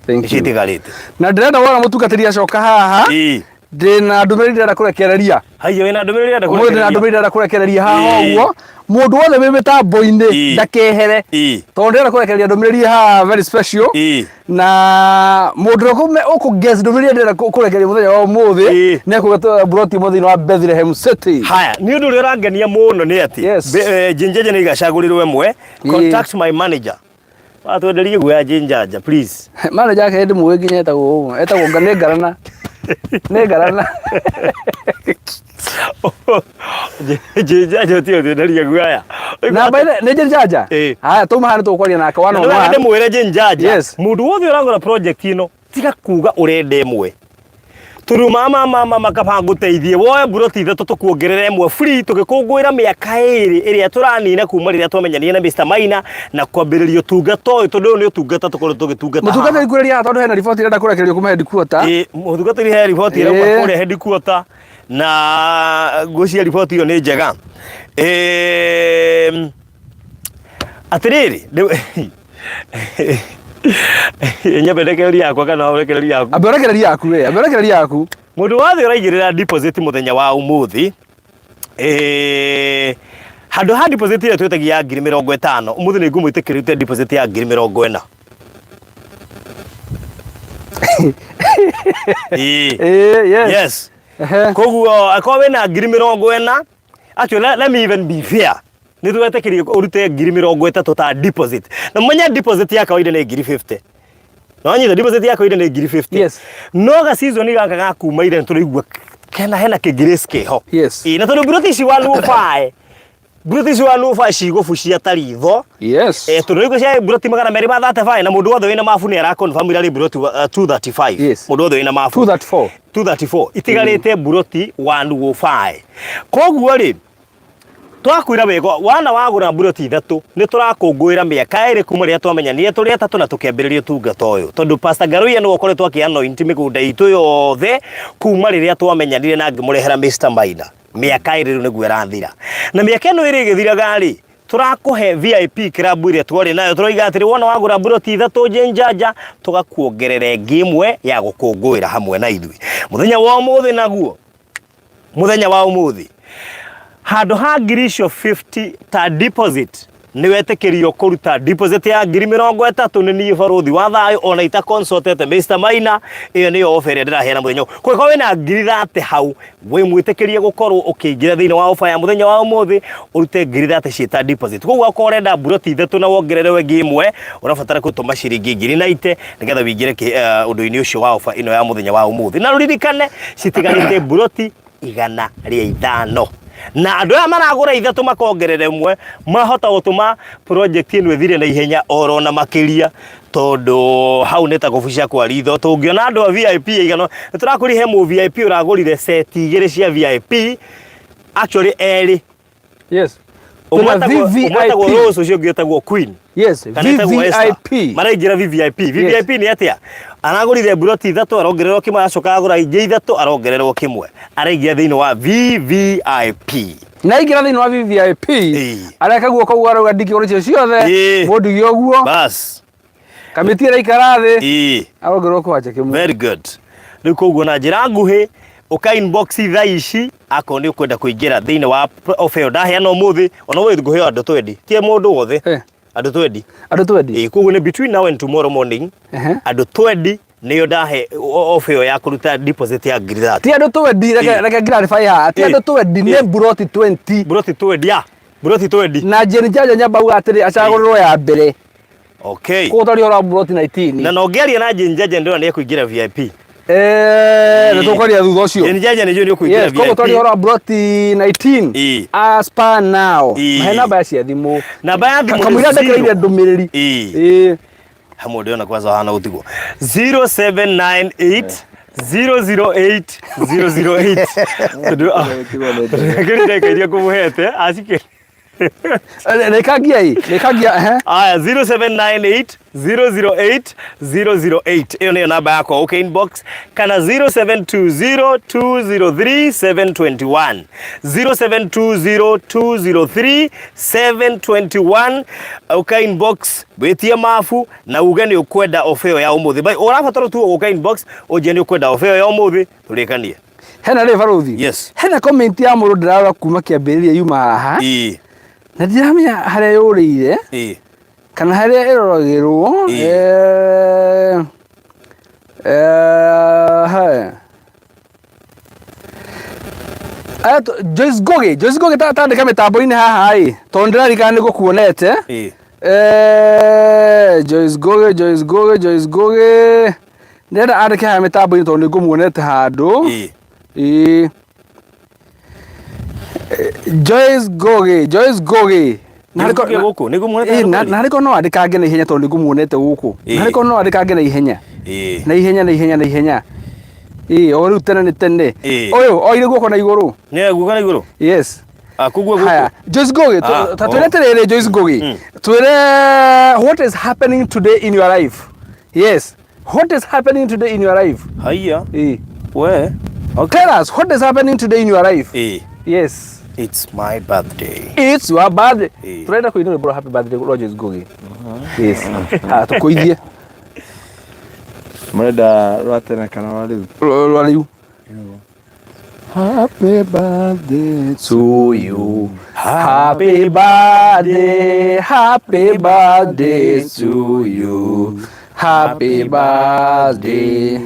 Thank Ici you. itigarĩte. Na ndĩrenda wona mũtungatĩri acoka haha. Ĩĩ. Ndĩna ndũmĩrĩri ndĩrenda kũrekereria. Haiya wĩna ndũmĩrĩri ũrenda Ũmũthĩ ndĩna kũrekereria? ndũmĩrĩri ndĩrenda kũrekereria haha Ĩĩ. ũguo. Mũndũ wothe wĩ mĩtambo-inĩ Ĩĩ. ndakehere. Ĩĩ. Tondũ ndĩrenda kũrekereria ndũmĩrĩri haha very special. Ĩĩ. Na mũndũ ũrĩa ũkũ guess ndũmĩrĩri ndĩrenda kũrekereria mũthenya wa ũmũthĩ Ĩĩ. nĩ ekũgĩa mburoti ĩmwe thĩinĩ wa Bethlehem City. Haya, nĩ ũndũ ũrĩa ũrangenia mũno nĩ atĩ Yes. Jinjaja nĩ igacagũrĩrwo ĩmwe. Ĩĩ. Contact my manager. Watwenderie guoya Jinjaja please. Manager ake ndĩmũĩ nginya etagwo ũguo, etagwo nĩ Ngarana. Nĩ ngarana. Njanja tiyo thĩnaria guaya. Namba ĩrĩa nĩ Njanja? Ĩĩ. Haya tuma haha nĩ tũkwaria nake one on one. Ndĩmwĩre Njanja. Yes. Mũndũ wothe ũragũra project ĩno tiga kuga ũrenda ĩmwe. Tondũ mama mama makaba ngũteithie woe mburoti ithatũ tũkuongerere ĩmwe free tũgĩkũngũĩra mĩaka ĩrĩ ĩrĩa tũranina kuma rĩrĩa twamenyanire na Mr Maina na kwambĩrĩria ũtungata ũyũ tondũ ũyũ nĩ ũtungata tũkoretwo tũgĩtungata haha. Mũtungatĩri kuĩrĩria haha tondũ hena riboti ĩrenda kũrekererio kuma headquarter. Ĩĩ, mũtungatĩri he riboti ĩrauma Ĩĩ. kũrĩa headquarter na ngwĩciria riboti ĩyo nĩ njega. Ĩĩ, atĩrĩrĩ rĩu- nyambe ndekereria yakwa kana ũrekereria yaku Ambe ũrekererie yaku we, ambe ũrekererie yaku. Mũndũ wothe ũraigĩrĩra deposit mũthenya wa ũmũthĩ eh, handũ ha deposit ĩrĩa twĩtagia ya 50,000 ũmũthĩ nĩ ngũmwĩtĩkĩrĩte deposit ya 40,000. Ĩĩ. Ĩĩ, yes. Yes. Ehe. Koguo akorwo wĩna 40,000 actually let me even be fair nĩ twetĩkĩrie ũrute 30,000 ta deposit na menya deposit ya kawaida nĩ 50,000 no nyita deposit ya kawaida nĩ 50,000. Yes. No ga season gaka ga kuma ire tũraigua kena hena kĩngirĩci kĩho. Yes. Ĩĩ, na tondũ mburoti ici 105 mburoti ici 105 cigũbucia ta ritho. Yes. Eh, tondũ rĩu cia mburoti 235 na mũndũ wothe wĩna mabu nĩ ara confirm irarĩ mburoti 235. Yes. Mũndũ wothe wĩna mabu 234. 234 itigarĩte mburoti 105. Koguo rĩ twakwĩra wega wana wagũra mburoti ithatũ nĩ tũrakũngũĩra mĩaka ĩrĩ kuma rĩrĩa twamenyanire tũrĩ atatũ na tũkĩambĩrĩria ũtungata ũyũ tondũ Pastor Ngaruiya nĩwe ũkoretwo akĩ anoint mĩgũnda itũ yothe kuma rĩrĩa twamenyanire na ngĩmũrehera Mr Maina mĩaka ĩrĩ rĩu nĩguo ĩrathira na mĩaka ĩno ĩrĩ ĩgĩthiraga rĩ tũrakũhe VIP club ĩrĩa twarĩ nayo tũroiga atĩrĩ wona wagũra mburoti ithatũ njĩnjanja tũgakuongerera ĩngĩ ĩmwe ya gũkũngũĩra hamwe na ithuĩ mũthenya wa ũmũthĩ naguo mũthenya wa ũmũthĩ handũ ha ngiri icio 50 ta deposit nĩ wetĩkĩrio kũruta deposit ya 30,000 nĩ niĩ barũthi wa thayũ ona ita consultete Mr Maina ĩyo nĩyo offer ĩrĩa ndĩraheana mũthenya ũyũ. Kũngĩkorwo wĩna 30,000 hau wĩ mwĩtĩkĩrie gũkorwo ũkĩingĩra thĩinĩ wa offer ya mũthenya wa ũmũthĩ ũrute 30,000 ciĩ ta deposit koguo akorwo ũrenda mburoti ithatũ na wongererwo ĩngĩ ĩmwe ũrabatara gũtũma ciringi 90,000 nĩgetha wĩingĩre ũndũ-inĩ ũcio wa offer ĩno ya mũthenya wa ũmũthĩ na rũririkane citigarĩte mburoti 105 na andũ aya maragũra ithatũ makongerera ĩmwe mahota gũtũma project ĩno ĩthire na ihenya oro na makĩria tondũ hau nĩ ta kũbucia kwa ritho tũngĩona andũ a VIP aigana nĩ tũrakũria he mũ VIP ũragũrire seti igĩrĩ cia VIP actually erĩ. Yes. Ũmwe Twĩna etagwo ũmwe etagwo VVIP. Rose ũcio ũngĩ etagwo Queen. Yes, Kana etagwo Esther. VVIP. Maraingĩra VVIP. VVIP nĩ atĩa? Aragũrire mburoti ithatũ arongererwo kĩmwe acoka agũra ingĩ ithatũ arongererwo kĩmwe. Araingĩra thĩinĩ wa VVIP. Na aingĩra thĩinĩ wa VVIP. Ĩĩ. Areka guoko ũguo arauga ndingĩgũra icio ciothe. Ĩĩ. Mũndige ũguo. Bas. Kamĩtĩ ĩraikara thĩ. Ĩĩ. Arongererwo kĩwanja kĩmwe. Very good. Rĩu koguo na njĩra nguhĩ ũka inbox thaa ici akorwo nĩ ũkwenda kũingĩra thĩinĩ wa offer ĩyo ndaheana ũmũthĩ ona ũmũthĩ ngũheo andũ twendi ti mũndũ wothe Eh. andũ twendi Andũ twendi. Ĩĩ, koguo nĩ between now and tomorrow morning Ehe. andũ twendi nĩyo ndahe offer ĩyo ya kũruta deposit ya 30,000. Ti andũ twendi reke Ĩĩ. reke clarify haha. Ti Ĩĩ. andũ twendi nĩ Ĩĩ. mburoti 20. Mburoti twendi ya mburoti twendi. Na Jane Njanja nyamba uga atĩrĩ acagũrĩrwo ya mbere. Okay. Koguo twaria ũhoro wa mburoti 19. Na no ngĩaria na Jane Njanja ndĩrona nĩ ekũingĩra VIP. Eh, nĩ tũkwaria thutha ũcio. Jane Njanja nĩ njũĩ nĩ ũkũingĩra Yes, koguo twaria VIP. ũhoro wa mburoti 19. Ĩĩ. As per now. Ĩĩ. Mahe namba ya cia thimũ. Namba ya thimũ nĩ Kamũira ndekereire zero. ndũmĩrĩri. Ĩĩ. Ĩĩ. Hamwe ndĩrona kwanza hana gũtigwo 0798 008 008 tondũ tondũ ndagĩka iria ngũmũhete acikĩ Rĩkangia ĩ, rĩkangia ehe. Aya 0798 008 008 ĩyo nĩyo namba yakwa ũke inbox kana 0720 203 721 0720 203 721 ũka inbox wĩtie mabu na uge nĩ ũkwenda ofa ĩyo ya ũmũthĩ. Bai ũrabatara tu gũka inbox ũnjĩre nĩ ũkwenda ofa ĩyo ya ũmũthĩ tũrĩkanie. Hena rĩ barũthi? Yes. Hena comment ya mũndũ ndĩrarora kuma kĩambĩrĩria yuma haha. Ĩĩ. Na ndiramenya harĩa yũrĩire. Ĩĩ. Kana harĩa ĩroragĩrwo. Ĩĩ. Eh, haya. Aya Joyce Ngugi, Joyce Ngugi tandĩka mĩtambo-inĩ haha ĩ, tondũ ndĩraririkana nĩ ngũkuonete. Ĩĩ. Eh, Joyce Ngugi, Joyce Ngugi, Joyce Ngugi. Ndĩrenda andĩke haha mĩtambo-inĩ tondũ nĩ ngũmuonete handũ. Ĩĩ. Ĩĩ. Joyce Ngugi, Joyce Ngugi. Na harĩ Nĩngũkĩa gũkũ, nĩngũmuonete Ĩĩ, handũ na kweli? na harĩ korwo no andĩkange na ihenya tondũ nĩngũmuonete gũkũ. Na harĩ Ĩĩ. korwo no andĩkange na ihenya. Ĩĩ. Na ihenya na ihenya na ihenya. Ĩĩ, o rĩu tene nĩ tene. Ĩĩ. Ũyũ oire guoko na igũrũ. Nĩ guoko na igũrũ? Yes. Ah, koguo gũkũ. Haya, Joyce Ngugi, Ah, ta twĩre oh. atĩrĩrĩ Joyce Ngugi. Twĩre what is happening today in your life. Yes. What is happening today in your life? Haiya. Eh. We. Okay. Tell us what is happening today in your life. Eh. Yes. It's my birthday. It's your birthday. Eh. Turenda kuina rwĩmbo rwa happy birthday rwa Joyce Ngugi. Yes. Ah, tukuithie Murenda rwa tene kana rwa rĩu? rwa rĩu. Happy birthday to you. Happy birthday, happy birthday to you. Happy birthday.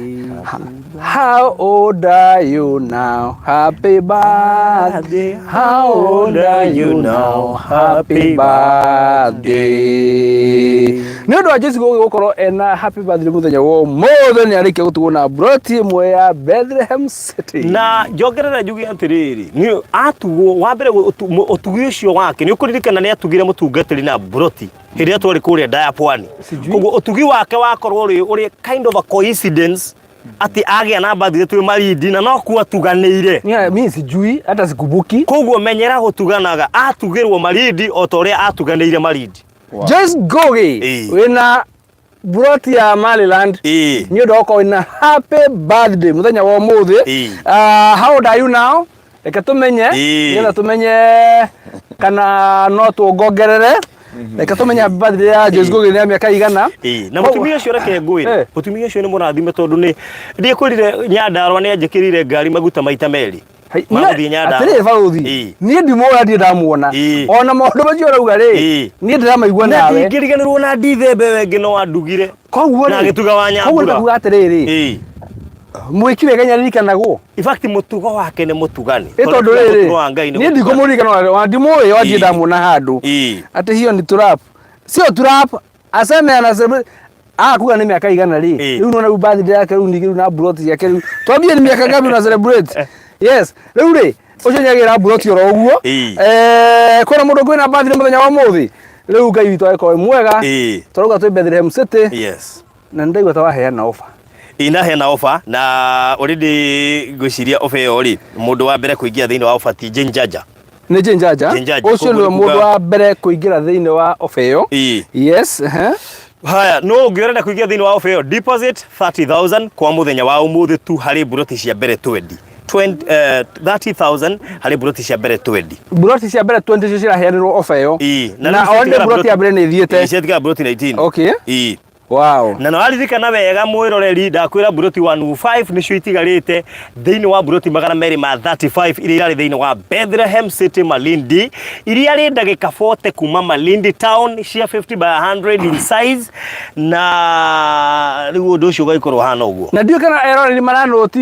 How old are you now? Happy birthday. How old are you now? Happy birthday. Nĩ ũndũ wa Joyce Ngugi gũkorwo ena happy birthday mũthenya wa ũmũthĩ nĩ arĩkia gũtigwo na broti ĩmwe ya Bethlehem City. Na njongerere njuge atĩrĩrĩ, nĩ atugwo wa mbere ũtugi ũcio wake nĩ ũkũririkana nĩ atugire mũtungatĩri na broti hĩndĩ ĩrĩa twarĩ kũrĩa ndaya pwani. Sijui. Koguo ũtugi wake wakorwo ũrĩ kind of a coincidence atĩ agĩa na birthday twĩ Malindi na no kuo atuganĩire. Niĩ mimi sijui hata sikumbuki. Koguo menyera gũtuganaga, atugĩrwo Malindi o ta ũrĩa atuganĩire Malindi. Wow. Joyce Ngugi Ĩĩ. wĩna broti ya Maryland Ĩĩ. nĩ ũndũ wa gũkorwo wĩna happy birthday mũthenya wa ũmũthĩ. Ĩĩ. How old are you now? Reke tũmenye Ĩĩ. nĩgetha tũmenye kana no tũngongerere. Reke tũmenye happy birthday ya Joyce Ngugi nĩ ya mĩaka igana. Ĩĩ, na mũtumia ũcio reke ngwĩre, Eh. mũtumia ũcio nĩ mũrathime tondũ nĩ ndiĩkwĩrire Nyandarũa nĩ anjĩkĩrire ngari maguta maita merĩ. Hai, Ma gũthiĩ Nyandarũa. Atĩrĩrĩ barũthi, Ĩĩ. niĩ ndimũĩ ndirĩ ndamuona. Ĩĩ. Ona maũndũ macio ũrauga rĩ, Ĩĩ. niĩ ndĩramaigua Na nawe. ndingĩriganĩrwo na ndithembe ĩyo ĩngĩ no andugire. Koguo Na rĩ, agĩtuga wa koguo Nyambura. nĩtakuga atĩrĩrĩ, Ĩĩ. mwĩki wega nĩaririkanagwo. In fact mũtugo wake nĩ mũtugani. Ĩ tondũ rĩrĩ, mũtugo wa Ngai nĩ niĩ mũtugani. ndikũmũririkana ona ndimũĩ wanjie Ĩĩ. ndamuona handũ. Ĩĩ. Atĩ hiyo ni trap. Sio trap, aseme anasema ah kuga nĩ mĩaka igana rĩ. Ĩĩ. Rĩu nona rĩu birthday yake rĩu ningĩ rĩu na broti yake rĩu. Twambie nĩ mĩaka ngapi una celebrate? Yes. Rĩu rĩ, ũcio nĩagĩra broti oro ũguo. Ĩĩ. Eh, kwĩna mũndũ ũngĩ wĩna birthday mũthenya wa ũmũthĩ? Rĩu Ngai witũ agĩkorwo wĩ mwega. Ĩĩ. Tũrauga twĩ Bethlehem City Yes. na nĩndaigua ta waheana offer. Inaheana offer na already ngwĩciria offer ĩyo rĩ, mũndũ wa mbere kũingĩra thĩinĩ wa offer ti Jane Jaja. Nĩ Jane Jaja. Jane Jaja, Ũcio koguo nĩwe nĩ kuga- mũndũ wa mbere kũingĩra thĩinĩ wa offer ĩyo. Ĩĩ. Yes, ehe. Haya, no ũngĩ ũrenda kũingĩra thĩinĩ wa offer ĩyo, deposit 30,000 kwa mũthenya wa ũmũthĩ tu harĩ mburoti cia mbere 20. 30,000 harĩ mburoti cia mbere 20. Mburoti cia mbere 20 cio ciraheanĩrwo offer ĩyo. Ĩĩ. Na rĩu already ciatigara mburoti ya mbere nĩ ĩthiĩte. Ĩĩ, ciatigara mburoti 19. Okay. Ĩĩ. Wow. Na nĩwaririkana wega mwĩroreri, ndakwĩra mburoti 105 nĩcio itigarĩte thĩinĩ wa mburoti magana merĩ ma 35 iria irarĩ thĩinĩ wa Bethlehem City Malindi, iria rĩ ndagĩka 40 kuma Malindi town, cia 50 by 100 in size, na rĩu ũndũ ũcio ũgagĩkorwo ũhana ũguo. Na ndiũĩ kana eroreri maranũti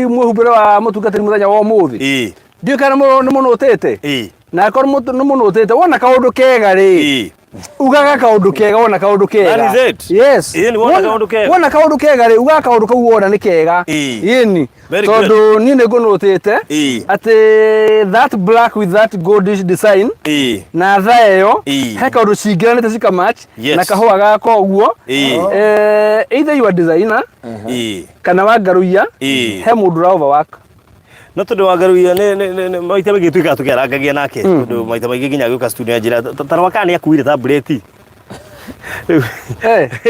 mwĩhumbĩre wa mũtungatĩri mũthenya wa ũmũthĩ. Ĩĩ. Ndiũĩ kana nĩ mũnũtĩte. Ĩĩ. Na akorwo nĩ mũnũtĩte, wona kaũndũ kega rĩ. Ĩĩ. Ugaga kaũndũ kega wona kaũndũ kega. That is it. Yes. Ĩĩ, nĩ wona kaũndũ kega. Wona kaũndũ kega rĩ, ugaga kaũndũ kau wona nĩ kega. Ĩĩ. Ĩni. Very good. Tondũ niĩ nĩ ngũnũtĩte Ĩĩ. atĩ that black with that goldish design Ĩĩ. na thaa ĩyo Ĩĩ. he kaũndũ cingĩranĩte cika match Yes. na kahũa gaka ũguo. Ĩĩ. Either you are designer Ĩĩ. kana wangaruia Ĩĩ. he mũndũ ũra overwork. No tondũ wangaruia nĩ maita maingĩ tuĩkaga tũkĩarangagia nake tondũ maita maingĩ nginya agĩũka studio anjĩra ta rora kana nĩ akuire tablet. Rĩu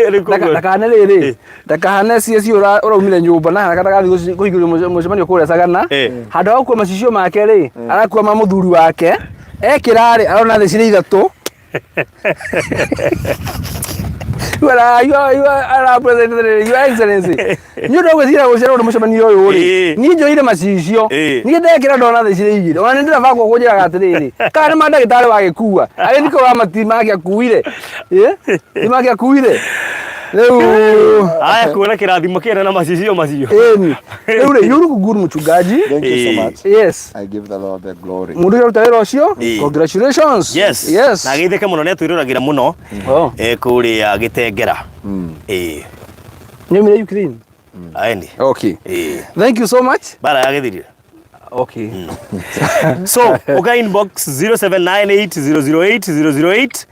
rĩu koguo- Ndakahane rĩrĩ, ndakahane CSC ũraumire nyũmba na haraka ndagathiĩ kũhingũria mũcemanio kũrĩa Sagana. Handũ ha gũkua macicio make rĩ, arakua ma mũthuri wake. Ekĩra rĩ, arona thĩ cirĩ ithatũ. You are, you are, you are, President, Your Excellency. Nĩ ũndũ wa gwĩtigĩra gũcererwo nĩ mũcemanio ũyũ rĩ, niĩ njoire macicio, niĩ ndekĩra ndona thĩ cirĩ igĩrĩ, ona nĩ ndĩrabangwo kũnjĩraga atĩrĩrĩ, kana nĩ ma ndagĩtarĩ wagĩkua, agĩthiĩ kũrora mati mangĩakuire, ti mangĩakuire. Rĩu Haya kuona kĩrathimo kĩna na macicio macio. Ĩni. Rĩu rĩ, you look good mũchungaji. Thank you so much. Yes. I give the Lord the glory. Mũndũ ũrĩa ũruta wĩra ũcio, Ĩĩ. congratulations. Yes. Yes. Na geithĩke mũno nĩ atwĩroragĩra mũno Oh. kũrĩa Gĩtengera. Ĩĩ. Nĩaumire Ukraine? Aeni. Okay. Ĩĩ. Thank you so much. Bara yagĩthirire. Okay. So uka inbox 0798008008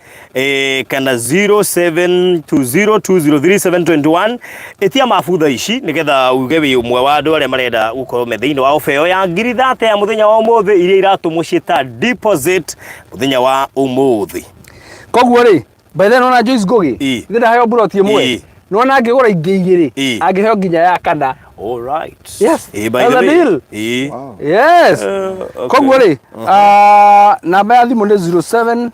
kana 0720203721, ĩtia mabutha ici nĩgetha uge wĩ ũmwe wa andũ arĩa marenda gũkorwo me thĩinĩ wa ofa ĩyo ya 30,000 ya mũthenya wa ũmũthĩ, iria iratũmwo ciĩ ta deposit mũthenya wa ũmũthĩ. Koguo rĩ, by then ona Joyce Ngugi Ĩ. ithe ndaheo buroti ĩmwe. Nĩwona angĩgũra ingĩ igĩrĩ, angĩheo nginya ya kana. All right. Yes, By that's the a way. deal. Yes. Okay. Koguo rĩ, namba ya thimũ nĩ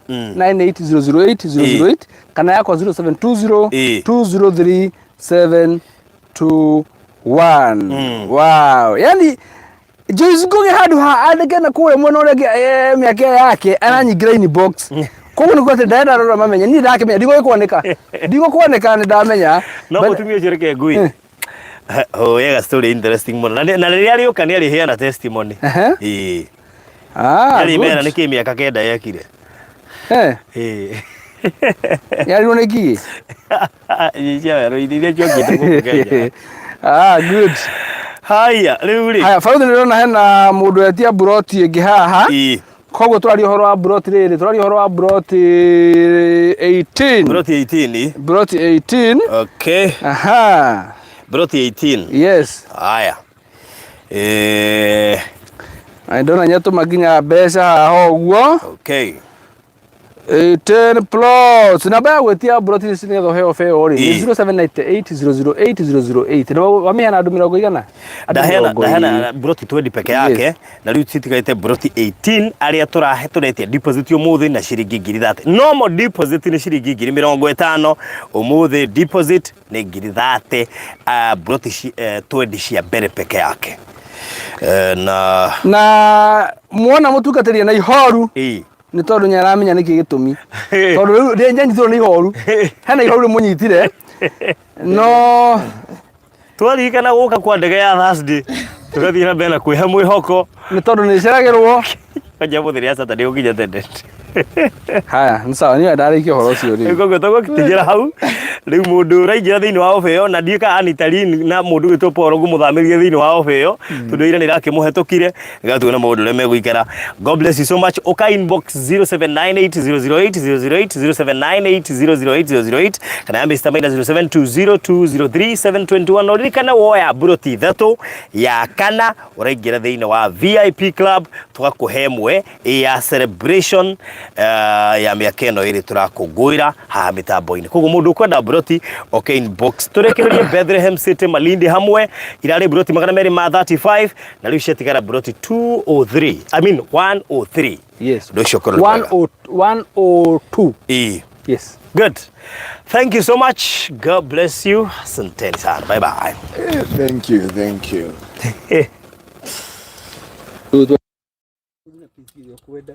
0798008008 kana yakwa 0720 203 721. Wow, yani Joyce Ngugi handũ ha andĩke na kũrĩa mwena ũrĩa ũngĩ, mĩaka ĩyo yake aranyingĩra inbox. Koguo nĩguo atĩ ndarenda rora mamenye niĩ ndakĩmenya ndigũgĩkwanĩka, ndigũkwanĩka, nĩ ndamenya. No mũtumia ũcio, reke ngui wega, story interesting mũno, na rĩrĩa arĩũka nĩ arĩheana testimony. Ĩĩ. Ah, arĩmera good. nĩkĩ mĩaka 9 yekire. Yarirwo nĩ ngigĩ. Cia werũ-inĩ iria ciokĩte gũkũ Kenya. Ah, good. Haya, rĩu rĩ. Haya, baruthi, nĩndĩrona hena mũndũ etia buroti ĩngĩ haha. Koguo tũraria ũhoro wa buroti rĩrĩ, tũraria ũhoro wa buroti 18. Broti 18. Buroti 18. Okay. Aha. Broti 18. Yes. Haya. Na ndona nyatũma nginya mbeca haha ũguo. 18 plots. Namba ya gwĩtia buroti ici nĩgetha ũheo beo rĩ nĩ 0798 008 008. Na wamĩheana andũ mĩrongo igana? Andũ Ndaheana 20. Ndaheana broti 20 peke yake, na rĩu citigarĩte broti 18 arĩa tũrahe tũretia deposit ũmũthĩ na ciringi 30,000. Normal deposit nĩ ciringi 50,000, ũmũthĩ deposit nĩ 30,000, broti 20 cia mbere peke yake. Na Na muona mũtungatĩri na ihoru nĩ tondũ nĩ aramenya nĩkĩ gĩtũmi, tondũ rĩu rĩrĩa nyanyitirwo nĩ ihoru, hena ihoru rĩmũnyitire no. Twaririkana gũka kwa ndege ya Thursday, tũgathiĩ na mbere na kwĩhe mwĩhoko. Nĩ tondũ nĩ ĩceragĩrwo. Kwanja mũthenya ya Saturday gũkinya tene. Haya, nĩ sawa, niĩ ndarĩkia ũhoro ũcio rĩu. Koguo tũgũkitigĩra hau rĩu. Mũndũ ũraingĩra thĩinĩ wa ofa ĩyo, na ndiũĩ kana Anita Lynn na mũndũ ũgwĩtwo Paul ngũmũthamĩrie thĩinĩ wa ofa ĩyo, tondũ ira nĩ irakĩmũhetũkire, nĩgetha tuone maũndũ ũrĩa megũikara. God bless you so much. Ũka inbox 0798008008, 0798008008, kana ya Mr. Maina 0720203721. Na ũririkane, woya buroti ithatũ, ya kana ũraingĩra thĩinĩ wa VIP club, tũgakũhe ĩmwe ya celebration ya mĩaka ĩno ĩrĩ tũrakũngũĩra haha mĩtambo-inĩ. Koguo mũndũ ũkwenda buroti, okay, inbox. Tũrĩkĩrĩrie Bethlehem City Malindi hamwe, irarĩ buroti 235, na rĩu ciatigara buroti 203, I mean 103. Ũndũ ũcio ũkorwo nĩ mwega. 102. Ĩĩ. Yes. Good, thank you so much. God bless you. Asanteni sana, bye bye. Thank you, thank you. Kwenda.